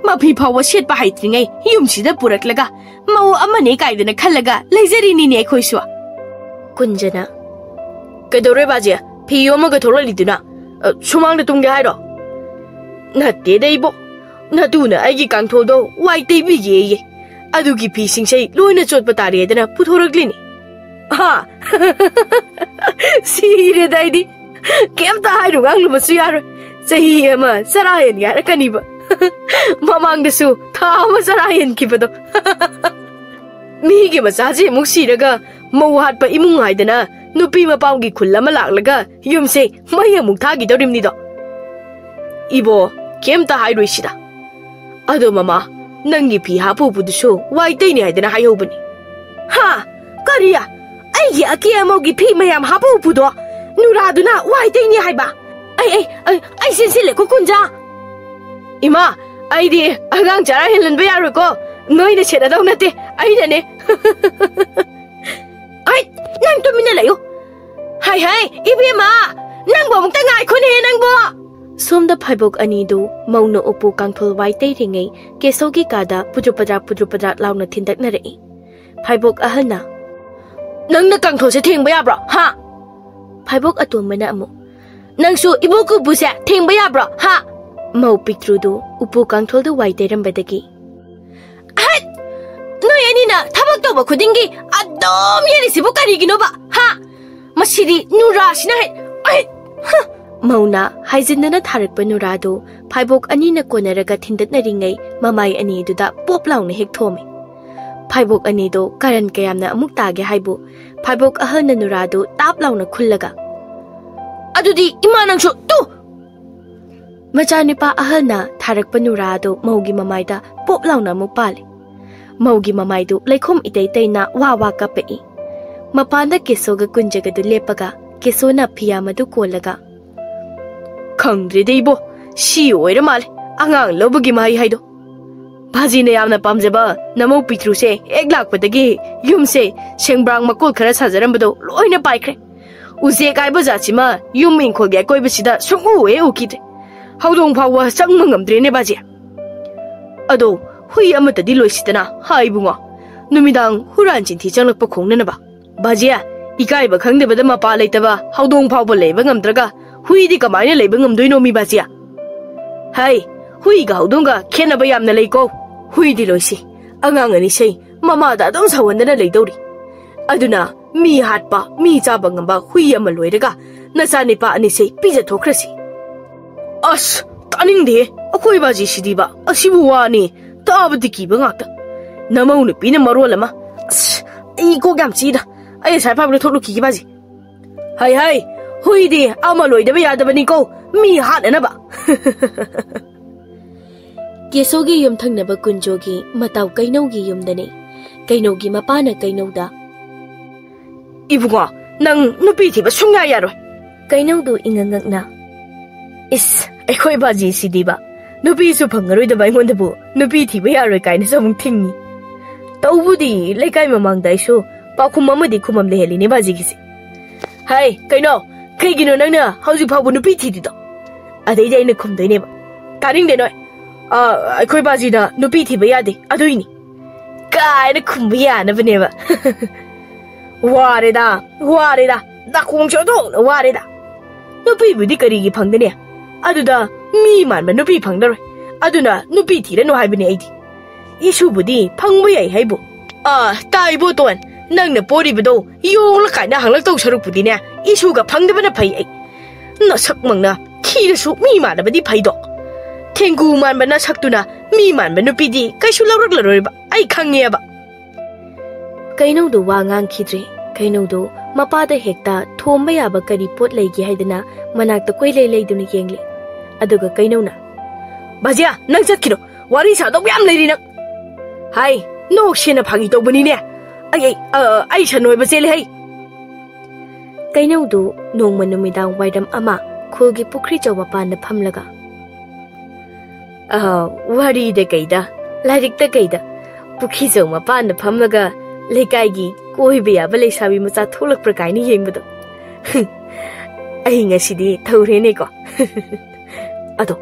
ꯃꯐꯤ ꯐꯥꯎꯕ ꯁꯦꯠꯄ ꯍꯩꯇ꯭ꯔꯤꯉꯩ ꯌꯨꯝꯁꯤꯗ ꯄꯨꯔꯛꯂꯒ ꯃꯧ ꯑꯃꯅꯦ ꯀꯥꯏꯗꯅ ꯈꯜꯂꯒ ꯂꯩꯖꯔꯤꯅꯤꯅꯦ ꯑꯩꯈꯣꯏꯁꯨ꯫ ꯀꯨꯟꯖꯅ, "ꯀꯩꯗꯧꯔꯦ ꯕꯥꯖꯤ? ꯐꯤ ꯌꯣꯝꯃꯒ ꯊꯣꯛꯂꯛꯂꯤꯗꯨꯅ? ꯑ, ꯁꯨꯃꯥꯡꯗ ꯇꯨꯝꯒꯦ ꯍꯥꯏꯔꯣ? ꯅꯠꯇꯦꯗ ꯏꯕꯣ, ꯅꯇꯨꯅ ꯑꯩꯒꯤ ꯀꯥꯡꯊꯣꯜꯗꯣ ꯋꯥꯏ ꯇꯩꯕꯤꯒꯦꯌꯦ꯫ ꯑꯗꯨꯒꯤ ꯐꯤꯁꯤꯡꯁꯦ ꯂꯣꯏꯅ ꯆꯣꯠꯄ ꯇꯥꯔꯦꯗꯅ ꯄꯨꯊꯣꯔꯛꯂꯤꯅꯤ꯫ ꯍꯥ? ꯁꯤꯔꯦꯗ ꯑꯩꯗꯤ꯫ ꯀꯩꯝꯇ ꯍꯥꯏꯔꯨ ꯉꯥꯡꯂꯨꯕꯁꯨ ꯌꯥꯔꯣꯏ꯫ ꯆꯍꯤ ꯑꯃ ꯆꯔꯥ ꯍꯦꯟꯒꯦ ꯍꯥꯏꯔꯛꯀꯅꯤꯕ꯫ ꯃꯃꯥꯡꯗꯁꯨ ꯊꯥ ꯑꯃ ꯆꯔꯥ ꯍꯦꯟꯈꯤꯕꯗꯣ꯫ ꯃꯤꯒꯤ ꯃꯆꯥꯁꯤ ꯑꯃꯨꯛ ꯁꯤꯔꯒ ꯃꯧ ꯍꯥꯠꯄ ꯏꯃꯨꯡ ꯍꯥꯏꯗꯅ ꯅꯨꯄꯤ ꯃꯄꯥꯝꯒꯤ ꯈꯨꯜ ꯑꯃ ꯂꯥꯛꯂꯒ ꯌꯨꯝꯁꯦ ꯃꯩ ꯑꯃꯨꯛ ꯊꯥꯈꯤꯗꯧꯔꯤꯕꯅꯤꯗꯣ꯫ ꯏꯕꯣ, ꯀꯩꯝꯇ ꯍꯥꯏꯔꯣꯏꯁꯤꯗ꯫ ꯑꯗꯣ ꯃꯃꯥ, ꯅꯪꯒꯤ ꯐꯤ ꯍꯥꯞꯄꯨꯕꯗꯨꯁꯨ ꯋꯥꯏ ꯇꯩꯅꯤ ꯍꯥꯏꯗꯅ ꯍꯥꯏꯍꯧꯕꯅꯤ꯫ ꯍꯥ? ꯀꯔꯤ? ꯑꯩꯒꯤ ꯑꯀꯦ ꯑꯃꯧꯒꯤ ꯐꯤ ꯃꯌꯥꯝ ꯍꯥꯞꯄꯨꯕꯗꯣ ꯅꯨꯔꯥꯗꯨꯅ ꯋꯥꯏ ꯇꯩꯅꯤ ꯍꯥꯏꯕ? ꯑꯩ, ꯑꯩ, ꯑꯩ, ꯑꯩ ꯆꯦꯟꯁꯤꯜꯂꯦꯀꯣ ꯀꯨꯟꯖꯥ꯫ ꯏꯃꯥ, ꯑꯩꯗꯤ ꯑꯉꯥꯡ ꯆꯔꯥ ꯍꯦꯜꯍꯟꯕ ꯌꯥꯔꯣꯏꯀꯣ꯫ ꯅꯣꯏꯅ ꯁꯦꯠꯅꯗꯧ ꯅꯠꯇꯦ, ꯑꯩꯅꯅꯦ꯫ ꯑꯩ, ꯅꯪ ꯇꯨꯃꯤꯟꯅ ꯂꯩꯌꯨ꯫ ꯍꯥꯏ ꯍꯥꯏ, ꯏꯕꯦꯝꯃ, ꯅꯪꯕꯨ ꯑꯃꯨꯛꯇ ꯉꯥꯏꯈꯣꯅꯦ ꯅꯪꯕꯨ꯫ ꯁꯣꯝꯗ ꯐꯥꯏꯕꯣꯛ ꯑꯅꯤꯗꯨ ꯃꯧꯅ ꯎꯄꯨ ꯀꯥꯡꯊꯣꯜ ꯋꯥꯏ ꯇꯩꯔꯤꯉꯩ ꯀꯦꯁꯧꯒꯤ ꯀꯥꯗ ꯄꯨꯗ꯭ꯔꯨꯞ ꯄꯗ꯭ꯔꯥꯛ ꯄꯨꯗ꯭ꯔꯨꯞ ꯄꯗ꯭ꯔꯥꯛ ꯂꯥꯎꯅ ꯊꯤꯟꯗꯛꯅꯔꯛꯏ꯫ ꯐꯥꯏꯕꯣꯛ ꯑꯍꯜꯅ, "ꯅꯪꯅ ꯀꯥꯡꯊꯣꯜꯁꯦ ꯊꯦꯡꯕ ꯌꯥꯕ꯭ꯔꯣ, ꯍꯥ?" ꯐꯥꯏꯕꯣꯛ ꯑꯇꯣꯝꯕꯅ ꯑꯃꯨꯛ, "ꯅꯪꯁꯨ ꯏꯕꯣꯛ ꯎꯄꯨꯁꯦ ꯊꯦꯡꯕ ꯌꯥꯕ꯭ꯔꯣ, ꯍꯥ?" ꯃꯧ ꯄꯤꯛꯇ꯭ꯔꯨꯗꯨ ꯎꯄꯨ ꯀꯥꯡꯊꯣꯜꯗꯨ ꯋꯥꯏ ꯇꯩꯔꯝꯕꯗꯒꯤ, "ꯍꯠ! ꯅꯣꯏ ꯑꯅꯤꯅ ꯊꯕꯛ ꯇꯧꯕ ꯈꯨꯗꯤꯡꯒꯤ ꯑꯗꯨꯝ ꯌꯦꯠꯂꯤꯁꯤꯕꯨ ꯀꯔꯤꯒꯤꯅꯣꯕ, ꯍꯥ? ꯃꯁꯤꯗꯤ ꯅꯨꯔꯥꯁꯤꯅ ꯍꯦꯛ, ꯑꯩ, ꯍ!" ꯃꯧꯅ ꯍꯥꯏꯖꯤꯟꯗꯅ ꯊꯥꯔꯛꯄ ꯅꯨꯔꯥꯗꯨ ꯐꯥꯏꯕꯣꯛ ꯑꯅꯤꯅ ꯀꯣꯟꯅꯔꯒ ꯊꯤꯟꯗꯠꯅꯔꯤꯉꯩ ꯃꯃꯥꯏ ꯑꯅꯤꯗꯨꯗ ꯄꯣꯞ ꯂꯥꯎꯅ ꯍꯦꯛ ꯊꯣꯝꯃꯤ꯫ ꯐꯥꯏꯕꯣꯛ ꯑꯅꯤꯗꯨ ꯀꯔꯟ ꯀꯌꯥꯝꯅ ꯑꯃꯨꯛ ꯇꯥꯒꯦ ꯍꯥꯏꯕꯨ, ꯐꯥꯏꯕꯣꯛ ꯑꯍꯜꯅ ꯅꯨꯔꯥꯗꯨ ꯇꯥꯞ ꯂꯥꯎꯅ ꯈꯨꯜꯂꯒ, "ꯑꯗꯨꯗꯤ ꯏꯃꯥ ꯅꯪꯁꯨ ꯇꯨ!" ꯃꯆꯥꯅꯨꯄꯥ ꯑꯍꯜꯅ ꯊꯥꯔꯛꯄ ꯅꯨꯔꯥꯗꯨ ꯃꯧꯒꯤ ꯃꯃꯥꯏꯗ ꯄꯣꯞ ꯂꯥꯎꯅ ꯑꯃꯨꯛ ꯄꯥꯜꯂꯤ꯫ ꯃꯧꯒꯤ ꯃꯃꯥꯏꯗꯨ ꯂꯩꯈꯣꯝ ꯏꯇꯩ ꯇꯩꯅ ꯋꯥ ꯋꯥ ꯀꯞꯄꯛꯏ꯫ ꯃꯄꯥꯟꯗ ꯀꯦꯁꯣꯒ ꯀꯨꯟꯖꯒꯗꯨ ꯂꯦꯞꯄꯒ ꯀꯦꯁꯣꯅ ꯐꯤꯌꯥꯝ ꯑꯗꯨ ꯀꯣꯜꯂꯒ, "ꯈꯪꯗ꯭ꯔꯦꯗ ꯏꯕꯣ, ꯁꯤ ꯑꯣꯏꯔ ꯃꯥꯜꯂꯦ ꯑꯉꯥꯡ ꯂꯧꯕꯒꯤ ꯃꯍꯩ ꯍꯥꯏꯗꯣ꯫ ꯚꯥꯖꯤꯅ ꯌꯥꯝꯅ ꯄꯥꯝꯖꯕ ꯅꯃꯧ ꯄꯤꯇ꯭ꯔꯨꯁꯦ ꯍꯦꯛ ꯂꯥꯛꯄꯗꯒꯤ ꯌꯨꯝꯁꯦ ꯁꯦꯡꯕ꯭ꯔꯥꯡ ꯃꯀꯣꯜ ꯈꯔ ꯁꯥꯖꯔꯝꯕꯗꯣ ꯂꯣꯏꯅ ꯄꯥꯏꯈ꯭ꯔꯦ꯫ ꯎꯆꯦꯛ ꯍꯥꯏꯕ ꯖꯥꯠꯁꯤꯃ ꯌꯨꯝ ꯏꯪꯈꯣꯜꯒꯤ ꯑꯀꯣꯏꯕꯁꯤꯗ ꯁꯨꯡꯎ ꯍꯦꯛ ꯎꯈꯤꯗ꯭ꯔꯦ꯫ ꯍꯧꯗꯣꯡ ꯐꯥꯎꯕ ꯆꯪꯕ ꯉꯝꯗ꯭ꯔꯦꯅꯦ ꯕꯥꯖꯤ꯫ ꯑꯗꯣ ꯍꯨꯏ ꯑꯃꯇꯗꯤ ꯂꯣꯏꯁꯤꯗꯅ, ꯍꯥ ꯏꯕꯨꯡꯉꯣ? ꯅꯨꯃꯤꯗꯥꯡ ꯍꯨꯔꯥꯟ ꯆꯤꯟꯊꯤ ꯆꯪꯂꯛꯄ ꯈꯣꯡꯅꯅꯕ꯫ ꯕꯥꯖꯤ, ꯏꯀꯥꯏꯕ ꯈꯪꯗꯕꯗ ꯃꯄꯥ ꯂꯩꯇꯕ ꯍꯧꯗꯣꯡ ꯐꯥꯎꯕ ꯂꯩꯕ ꯉꯝꯗ꯭ꯔꯒ ꯍꯨꯏꯗꯤ ꯀꯃꯥꯏꯅ ꯂꯩꯕ ꯉꯝꯗꯣꯏꯅꯣ ꯃꯤ ꯕꯥꯖꯤ? ꯍꯩ, ꯍꯨꯏꯒ ꯍꯧꯗꯣꯡꯒ ꯈꯦꯠꯅꯕ ꯌꯥꯝꯅ ꯂꯩꯀꯣ꯫ ꯍꯨꯏꯗꯤ ꯂꯣꯏꯁꯤ, ꯑꯉꯥꯡ ꯑꯅꯤꯁꯩ ꯃꯃꯥꯗ ꯑꯗꯨꯝ ꯁꯧꯍꯟꯗꯅ ꯂꯩꯗꯧꯔꯤ꯫ ꯑꯗꯨꯅ ꯃꯤ ꯍꯥꯠꯄ, ꯃꯤ ꯆꯥꯕ ꯉꯝꯕ ꯍꯨꯏ ꯑꯃ ꯂꯣꯏꯔꯒ ꯅꯆꯥꯅꯤꯄꯥ ꯑꯅꯤꯁꯩ ꯄꯤꯖꯊꯣꯛꯈ꯭ꯔꯁꯤ꯫ ꯑꯁ, ꯇꯥꯅꯤꯡꯗꯦ꯫ ꯑꯩꯈꯣꯏ ꯕꯥꯖꯤꯁꯤꯗꯤꯕ, ꯑꯁꯤꯕꯨ ꯋꯥꯅꯤ, ꯇꯥꯕꯗꯤ ꯀꯤꯕ ꯉꯥꯛꯇ꯫ ꯅꯃꯧ ꯅꯨꯄꯤꯅ ꯃꯔꯣꯜ ꯑꯃ꯫ ꯑꯁ, ꯑꯩ ꯀꯣꯛ ꯌꯥꯝ ꯆꯤꯗ꯫ ꯑꯩ ꯑꯁꯥꯏ ꯐꯥꯎꯕꯗ ꯊꯣꯛꯂꯨꯈꯤꯒꯦ ꯕꯥꯖꯤ꯫ ꯍꯩ ꯍꯩ, ꯍꯨꯏꯗꯤ ꯑꯃ ꯂꯣꯏꯗꯕ ꯌꯥꯗꯕꯅꯤꯀꯣ, ꯃꯤ ꯍꯥꯠꯅꯅꯕ꯫ ꯀꯦꯁꯣꯒꯤ ꯌꯨꯝꯊꯪꯅꯕ ꯀꯨꯟꯖꯣꯒꯤ ꯃꯇꯥꯎ ꯀꯩꯅꯧꯒꯤ ꯌꯨꯝꯗꯅꯤ꯫ ꯀꯩꯅꯧꯒꯤ ꯃꯄꯥꯅ ꯀꯩꯅꯧꯗ, "ꯏꯕꯨꯡꯉꯣ, ꯅꯪ ꯅꯨꯄꯤ ꯊꯤꯕ ꯁꯨꯡꯌꯥ ꯌꯥꯔꯣꯏ꯫" ꯀꯩꯅꯧꯗꯨ ꯏꯉꯛ ꯉꯛꯅ, "ꯏꯁ, ꯑꯩꯈꯣꯏ ꯕꯥꯖꯤꯁꯤꯗꯤꯕ, ꯅꯨꯄꯤꯁꯨ ꯐꯪꯉꯔꯣꯏꯗꯕ ꯑꯩꯉꯣꯟꯗꯕꯨ ꯅꯨꯄꯤ ꯊꯤꯕ ꯌꯥꯔꯣꯏ ꯀꯥꯏꯅꯁꯨ ꯑꯃꯨꯛ ꯊꯤꯡꯉꯤ꯫ ꯇꯧꯕꯨꯗꯤ ꯂꯩꯀꯥꯏ ꯃꯃꯥꯡꯗ ꯑꯩꯁꯨ ꯄꯥꯎꯈꯨꯝ ꯑꯃꯗꯤ ꯈꯨꯝꯃꯝꯗ ꯍꯦꯜꯂꯤꯅꯦ ꯕꯥꯖꯤꯒꯤꯁꯦ꯫ ꯍꯥꯏ, ꯀꯩꯅꯣ? ꯀꯩꯒꯤꯅꯣ ꯅꯪꯅ ꯍꯧꯖꯤꯛ ꯐꯥꯎꯕ ꯅꯨꯄꯤ ꯊꯤꯗ꯭ꯔꯤꯗꯣ?" ꯑꯗꯩꯗꯤ ꯑꯩꯅ ꯈꯨꯝꯗꯣꯏꯅꯦꯕ, "ꯇꯥꯅꯤꯡꯗꯦ ꯅꯣꯏ꯫ ꯑ, ꯑꯩꯈꯣꯏ ꯕꯥꯖꯤꯅ ꯅꯨꯄꯤ ꯊꯤꯕ ꯌꯥꯗꯦ, ꯑꯗꯨꯏꯅꯤ" ꯀꯥꯏꯅ ꯈꯨꯝꯕ ꯌꯥꯅꯕꯅꯦꯕ꯫ ꯋꯥꯔꯦꯗ, ꯋꯥꯔꯦꯗ, ꯅꯥꯀꯣꯡꯁꯦ ꯑꯣꯟꯊꯣꯛꯅ ꯋꯥꯔꯦꯗ꯫ ꯅꯨꯄꯤꯕꯨꯗꯤ ꯀꯔꯤꯒꯤ ꯐꯪꯒꯅꯤ? ꯑꯗꯨꯗ ꯃꯤ ꯃꯥꯟꯕ ꯅꯨꯄꯤ ꯐꯪꯂꯔꯣꯏ꯫ ꯑꯗꯨꯅ ꯅꯨꯄꯤ ꯊꯤꯔꯅꯨ ꯍꯥꯏꯕꯅꯦ ꯑꯩꯗꯤ꯫ ꯏꯁꯨꯕꯨꯗꯤ ꯐꯪꯕ ꯌꯥꯏ ꯍꯥꯏꯕꯨ꯫ ꯑ, ꯇꯥꯏꯕꯣ ꯇꯣꯟ, ꯅꯪꯅ ꯄꯣꯔꯤꯕꯗꯣ ꯌꯣꯡꯂ ꯀꯥꯏꯅ ꯍꯪꯂꯛꯇꯧ ꯁꯔꯨꯛꯄꯨꯗꯤꯅꯦ, ꯏꯁꯨꯒ ꯐꯪꯗꯕꯅ ꯐꯩ ꯑꯩ꯫ ꯅꯁꯛꯃꯛꯅ ꯊꯤꯔꯁꯨ ꯃꯤ ꯃꯥꯟꯅꯕꯗꯤ ꯐꯩꯗꯣ꯫ ꯊꯦꯡꯒꯨ ꯃꯥꯟꯕ ꯅꯁꯛꯇꯨꯅ ꯃꯤ ꯃꯥꯟꯕ ꯅꯨꯄꯤꯗꯤ ꯀꯩꯁꯨ ꯂꯧꯔꯛꯂꯔꯣꯏꯕ, ꯑꯩ ꯈꯪꯉꯦꯕ꯫ ꯀꯩꯅꯧꯗꯨ ꯋꯥ ꯉꯥꯡꯈꯤꯗ꯭ꯔꯦ꯫ ꯀꯩꯅꯧꯗꯨ ꯃꯄꯥꯗ ꯍꯦꯛꯇ ꯊꯣꯝꯕ ꯌꯥꯕ ꯀꯔꯤ ꯄꯣꯠ ꯂꯩꯒꯦ ꯍꯥꯏꯗꯅ ꯃꯅꯥꯛꯇ ꯀꯣꯏꯂꯩ ꯂꯩꯗꯨꯅ ꯌꯦꯡꯂꯦ꯫ ꯑꯗꯨꯒ ꯀꯩꯅꯧꯅ, "ꯕꯥꯖꯤꯌꯥ, ꯅꯪ ꯆꯠꯈꯤꯅꯣ꯫ ꯋꯥꯔꯤ ꯁꯥꯗꯧ ꯌꯥꯝ ꯂꯩꯔꯤ ꯅꯪ꯫ ꯍꯥꯏ, ꯅꯣꯛꯁꯦꯅ ꯐꯥꯒꯤ ꯇꯧꯕꯅꯤꯅꯦ꯫ ꯑꯩ, ꯑꯩ, ꯑ, ꯑꯩ ꯁꯟ ꯍꯣꯏꯕ ꯆꯦꯜꯂꯦ ꯍꯩ꯫" ꯀꯩꯅꯧꯗꯨ ꯅꯣꯡꯃ ꯅꯨꯃꯤꯗꯥꯡ ꯋꯥꯏꯔꯝ ꯑꯃ ꯈꯨꯜꯒꯤ ꯄꯨꯈ꯭ꯔꯤꯆꯧ ꯃꯄꯥꯟꯗ ꯐꯝꯂꯒ, ꯑ, ꯋꯥꯔꯤꯗ ꯀꯩꯗ, ꯂꯥꯏꯔꯤꯛꯇ ꯀꯩꯗ, ꯄꯨꯈ꯭ꯔꯤꯆꯧ ꯃꯄꯥꯟꯗ ꯐꯝꯂꯒ ꯂꯩꯀꯥꯏꯒꯤ ꯀꯣꯏꯕ ꯌꯥꯕ ꯂꯩꯁꯥꯕꯤ ꯃꯆꯥ ꯊꯣꯛꯂꯛꯄ꯭ꯔꯥ ꯀꯥꯏꯅ ꯌꯦꯡꯕꯗꯣ, ꯑꯩ ꯉꯁꯤꯗꯤ ꯊꯧꯔꯦꯅꯦꯀꯣ꯫ ꯑꯗꯣ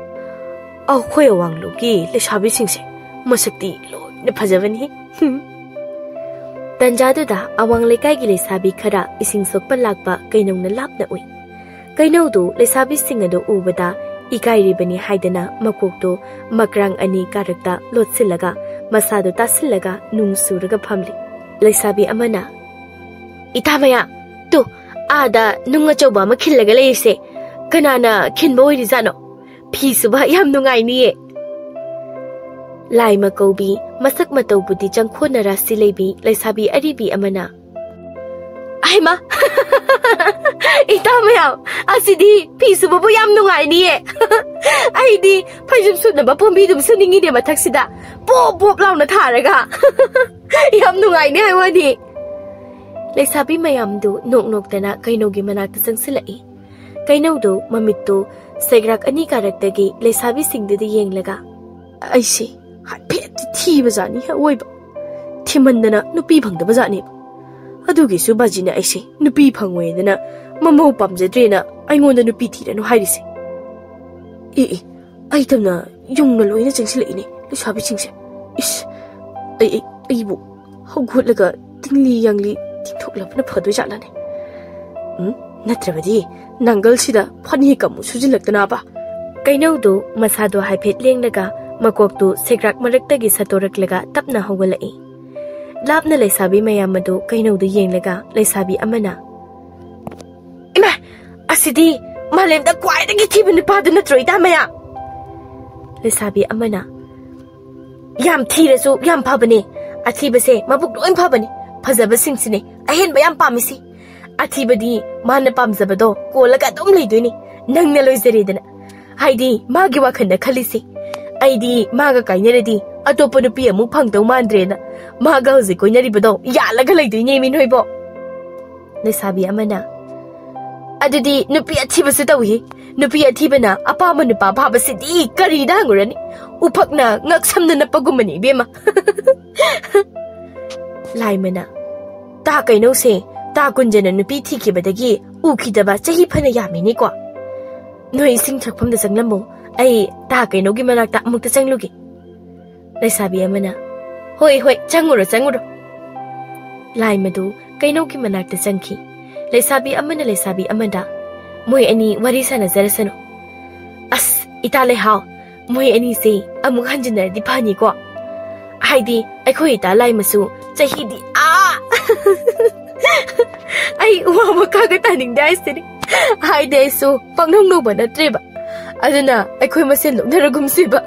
ꯑꯩꯈꯣꯏ ꯑꯋꯥꯡꯂꯨꯞꯀꯤ ꯂꯩꯁꯥꯕꯤꯁꯤꯡꯁꯦ ꯃꯁꯛꯇꯤ ꯂꯣꯏꯅ ꯐꯖꯕꯅꯤ꯫ ꯇꯟꯖꯥꯗꯨꯗ ꯑꯋꯥꯡ ꯂꯩꯀꯥꯏꯒꯤ ꯂꯩꯁꯥꯕꯤ ꯈꯔ ꯏꯁꯤꯡ ꯁꯣꯛꯄ ꯂꯥꯛꯄ ꯀꯩꯅꯧꯅ ꯂꯥꯞꯅ ꯎꯏ꯫ ꯀꯩꯅꯧꯗꯨ ꯂꯩꯁꯥꯕꯤꯁꯤꯡ ꯑꯗꯨ ꯎꯕꯗ ꯏꯀꯥꯏꯔꯤꯕꯅꯤ ꯍꯥꯏꯗꯅ ꯃꯀꯣꯛꯇꯨ ꯃꯀ꯭ꯔꯥꯡ ꯑꯅꯤ ꯀꯥꯔꯛꯇ ꯂꯣꯠꯁꯤꯜꯂꯒ ꯃꯁꯥꯗꯨ ꯇꯥꯁꯤꯜꯂꯒ ꯅꯨꯡ ꯁꯨꯔꯒ ꯐꯝꯂꯤ꯫ ꯂꯩꯁꯥꯕꯤ ꯑꯃꯅ, "ꯏꯇꯥ ꯃꯌꯥꯝ, ꯇꯨ, ꯑꯥꯗ ꯅꯨꯡ ꯑꯆꯧꯕ ꯑꯃ ꯈꯤꯜꯂꯒ ꯂꯩꯔꯤꯁꯦ ꯀꯅꯥꯅ ꯈꯤꯟꯕ ꯑꯣꯏꯔꯤꯖꯥꯠꯅꯣ? ꯐꯤ ꯁꯨꯕ ꯌꯥꯝ ꯅꯨꯡꯉꯥꯏꯅꯤꯌꯦ꯫" ꯂꯥꯏꯃ ꯀꯧꯕꯤ ꯃꯁꯛ ꯃꯇꯧꯕꯨꯗꯤ ꯆꯪꯈꯣꯟꯅꯔꯥꯁꯤ ꯂꯩꯕꯤ ꯂꯩꯁꯥꯕꯤ ꯑꯔꯤꯕꯤ ꯑꯃꯅ, "ꯑꯍꯩꯃꯥ, ꯏꯇꯥ ꯃꯌꯥꯝ, ꯑꯁꯤꯗꯤ ꯐꯤ ꯁꯨꯕꯕꯨ ꯌꯥꯝ ꯅꯨꯡꯉꯥꯏꯅꯤꯌꯦ꯫ ꯑꯩꯗꯤ ꯐꯩꯖꯨꯞ ꯁꯨꯅꯕ ꯄꯣꯝꯕꯤꯗꯨꯝ ꯁꯨꯅꯤꯡꯉꯤꯅꯦ ꯃꯊꯛꯁꯤꯗ꯫ ꯄꯣꯞ ꯄꯣꯞ ꯂꯥꯎꯅ ꯊꯥꯔꯒ꯫ ꯌꯥꯝ ꯅꯨꯡꯉꯥꯏꯅꯤ ꯍꯥꯏ ꯋꯥꯅꯤ꯫" ꯂꯩꯁꯥꯕꯤ ꯃꯌꯥꯝꯗꯨ ꯅꯣꯛ ꯅꯣꯛꯇꯅ ꯀꯩꯅꯧꯒꯤ ꯃꯅꯥꯛꯇ ꯆꯪꯁꯤꯜꯂꯛꯏ꯫ ꯀꯩꯅꯧꯗꯨ ꯃꯃꯤꯠꯇꯨ ꯁꯦꯒ꯭ꯔꯥꯛ ꯑꯅꯤ ꯀꯥꯔꯛꯇꯒꯤ ꯂꯩꯁꯥꯕꯤꯁꯤꯡꯗꯨꯗ ꯌꯦꯡꯂꯒ, "ꯑꯩꯁꯦ ꯍꯥꯏꯐꯦꯠꯇꯤ ꯊꯤꯕꯖꯥꯠꯅꯤ ꯑꯋꯣꯏꯕ꯫ ꯊꯤꯃꯟꯗꯅ ꯅꯨꯄꯤ ꯐꯪꯗꯕꯖꯥꯠꯅꯦꯕ꯫ ꯑꯗꯨꯒꯤꯁꯨ ꯕꯥꯖꯤꯅ ꯑꯩꯁꯦ ꯅꯨꯄꯤ ꯐꯪꯉꯣꯏꯗꯅ ꯃꯃꯧ ꯄꯥꯝꯖꯗ꯭ꯔꯦꯅ ꯑꯩꯉꯣꯟꯗ ꯅꯨꯄꯤ ꯊꯤꯔꯅꯨ ꯍꯥꯏꯔꯤꯁꯦ꯫ ꯑꯦ ꯑꯦ, ꯑꯩ ꯇꯝꯅ ꯌꯨꯝꯅ ꯂꯣꯏꯅ ꯆꯪꯁꯤꯜꯂꯛꯏꯅꯦ ꯂꯩꯁꯥꯕꯤꯁꯤꯡꯁꯦ꯫ ꯏꯁ, ꯑꯩ, ꯑꯩ, ꯑꯩꯕꯨ ꯍꯧꯒꯠꯂꯒ ꯇꯤꯡꯂꯤ ꯌꯥꯡꯂꯤ ꯇꯤꯡꯊꯣꯛꯂꯕꯅ ꯐꯗꯣꯏ ꯖꯥꯠꯂꯅꯦ꯫ ꯎꯝ, ꯅꯠꯇ꯭ꯔꯕꯗꯤ ꯅꯥꯡꯒꯜꯁꯤꯗ ꯐꯅꯦꯛ ꯑꯃꯨꯛ ꯁꯨꯖꯤꯜꯂꯛꯇꯅꯕ꯫" ꯀꯩꯅꯧꯗꯨ ꯃꯁꯥꯗꯣ ꯍꯥꯏꯐꯦꯠ ꯂꯦꯡꯂꯒ ꯃꯀꯣꯛꯇꯨ ꯁꯦꯒ꯭ꯔꯥꯛ ꯃꯔꯛꯇꯒꯤ ꯁꯠꯇꯣꯔꯛꯂꯒ ꯇꯞꯅ ꯍꯧꯒꯠꯂꯛꯏ꯫ ꯂꯥꯞꯅ ꯂꯩꯁꯥꯕꯤ ꯃꯌꯥꯝ ꯑꯗꯨ ꯀꯩꯅꯧꯗꯨ ꯌꯦꯡꯂꯒ ꯂꯩꯁꯥꯕꯤ ꯑꯃꯅ, "ꯏꯃꯥ, ꯑꯁꯤꯗꯤ ꯃꯥꯂꯦꯝꯗ ꯈ꯭ꯋꯥꯏꯗꯒꯤ ꯊꯤꯕ ꯅꯨꯄꯥꯗꯨ ꯅꯠꯇ꯭ꯔꯣ, ꯏꯇꯥ ꯃꯌꯥꯝ?" ꯂꯩꯁꯥꯕꯤ ꯑꯃꯅ, "ꯌꯥꯝ ꯊꯤꯔꯁꯨ ꯌꯥꯝ ꯐꯕꯅꯦ꯫ ꯑꯊꯤꯕꯁꯦ ꯃꯕꯨꯛ ꯂꯣꯏ ꯐꯕꯅꯦ꯫ ꯐꯖꯕꯁꯤꯡꯁꯤꯅꯦ ꯑꯍꯦꯟꯕ ꯌꯥꯝ ꯄꯥꯝꯃꯤꯁꯤ꯫ ꯑꯊꯤꯕꯗꯤ ꯃꯥꯅ ꯄꯥꯝꯖꯕꯗꯣ ꯀꯣꯜꯂꯒ ꯑꯗꯨꯝ ꯂꯩꯗꯣꯏꯅꯤ, ꯅꯪꯅ ꯂꯣꯏꯖꯔꯦꯗꯅ꯫ ꯍꯥꯏꯗꯤ ꯃꯥꯒꯤ ꯋꯥꯈꯜꯗ ꯈꯜꯂꯤꯁꯦ, ꯑꯩꯗꯤ ꯃꯥꯒ ꯀꯥꯏꯅꯔꯗꯤ ꯑꯇꯣꯞꯄ ꯅꯨꯄꯤ ꯑꯃꯨꯛ ꯐꯪꯗꯧ ꯃꯥꯟꯗ꯭ꯔꯦꯅ ꯃꯥꯒ ꯍꯧꯖꯤꯛ ꯀꯣꯏꯅꯔꯤꯕꯗꯣ ꯌꯥꯜꯂꯒ ꯂꯩꯗꯣꯏꯅꯦꯃꯤ ꯅꯣꯏꯕꯣ꯫" ꯂꯩꯁꯥꯕꯤ ꯑꯃꯅ, "ꯑꯗꯨꯗꯤ ꯅꯨꯄꯤ ꯑꯊꯤꯕꯁꯨ ꯇꯧꯏ꯫ ꯅꯨꯄꯤ ꯑꯊꯤꯕꯅ ꯑꯄꯥꯝꯕ ꯅꯨꯄꯥ ꯐꯥꯕꯁꯤꯗꯤ ꯀꯔꯤꯗ ꯍꯪꯉꯨꯔꯅꯤ? ꯎꯐꯛꯅ ꯉꯛꯁꯝꯗ ꯅꯞꯄꯒꯨꯝꯕꯅꯤ ꯏꯕꯦꯝꯃ꯫" ꯂꯥꯏꯃꯅ, "ꯇꯥ ꯀꯩꯅꯧꯁꯦ, ꯇꯥ ꯀꯨꯟꯖꯅ ꯅꯨꯄꯤ ꯊꯤꯈꯤꯕꯗꯒꯤ ꯎꯈꯤꯗꯕ ꯆꯍꯤ ꯐꯅ ꯌꯥꯝꯃꯤꯅꯦꯀꯣ꯫ ꯅꯣꯏ ꯏꯁꯤꯡ ꯊꯛꯐꯝꯗ ꯆꯪꯂꯝꯃꯣ, ꯑꯩ ꯇꯥ ꯀꯩꯅꯧꯒꯤ ꯃꯅꯥꯛꯇ ꯑꯃꯨꯛꯇ ꯆꯪꯂꯨꯒꯦ꯫ ꯂꯩꯁꯥꯕꯤ ꯑꯃꯅ, "ꯍꯣꯏ, ꯍꯣꯏ, ꯆꯪꯉꯨꯔꯣ, ꯆꯪꯉꯨꯔꯣ"꯫ ꯂꯥꯏꯃꯗꯨ ꯀꯩꯅꯧꯒꯤ ꯃꯅꯥꯛꯇ ꯆꯪꯈꯤ꯫ ꯂꯩꯁꯥꯕꯤ ꯑꯃꯅ ꯂꯩꯁꯥꯕꯤ ꯑꯃꯗ, "ꯃꯣꯏ ꯑꯅꯤ ꯋꯥꯔꯤ ꯁꯥꯟꯅꯖꯔꯁꯅꯨ꯫ ꯑꯁ, ꯏꯇꯥ ꯂꯩꯍꯥꯎ, ꯃꯣꯏ ꯑꯅꯤꯁꯦ ꯑꯃꯨꯛ ꯍꯟꯖꯤꯟꯅꯔꯗꯤ ꯐꯅꯤꯀꯣ꯫ ꯍꯥꯏꯗꯤ ꯑꯩꯈꯣꯏ ꯏꯇꯥ ꯂꯥꯏꯃꯁꯨ ꯆꯍꯤꯗꯤ ꯑꯥ ꯑꯩ ꯋꯥ ꯃꯈꯥꯒ ꯇꯥꯅꯤꯡꯗꯦ ꯍꯥꯏꯁꯤꯅꯤ꯫ ꯍꯥꯏꯗꯤ ꯑꯩꯁꯨ ꯄꯪꯅꯧ ꯅꯧꯕ ꯅꯠꯇ꯭ꯔꯦꯕ꯫ ꯑꯗꯨꯅ ꯑꯩꯈꯣꯏ ꯃꯁꯦꯟ ꯅꯣꯛꯅꯔꯒꯨꯝꯁꯤꯕ꯫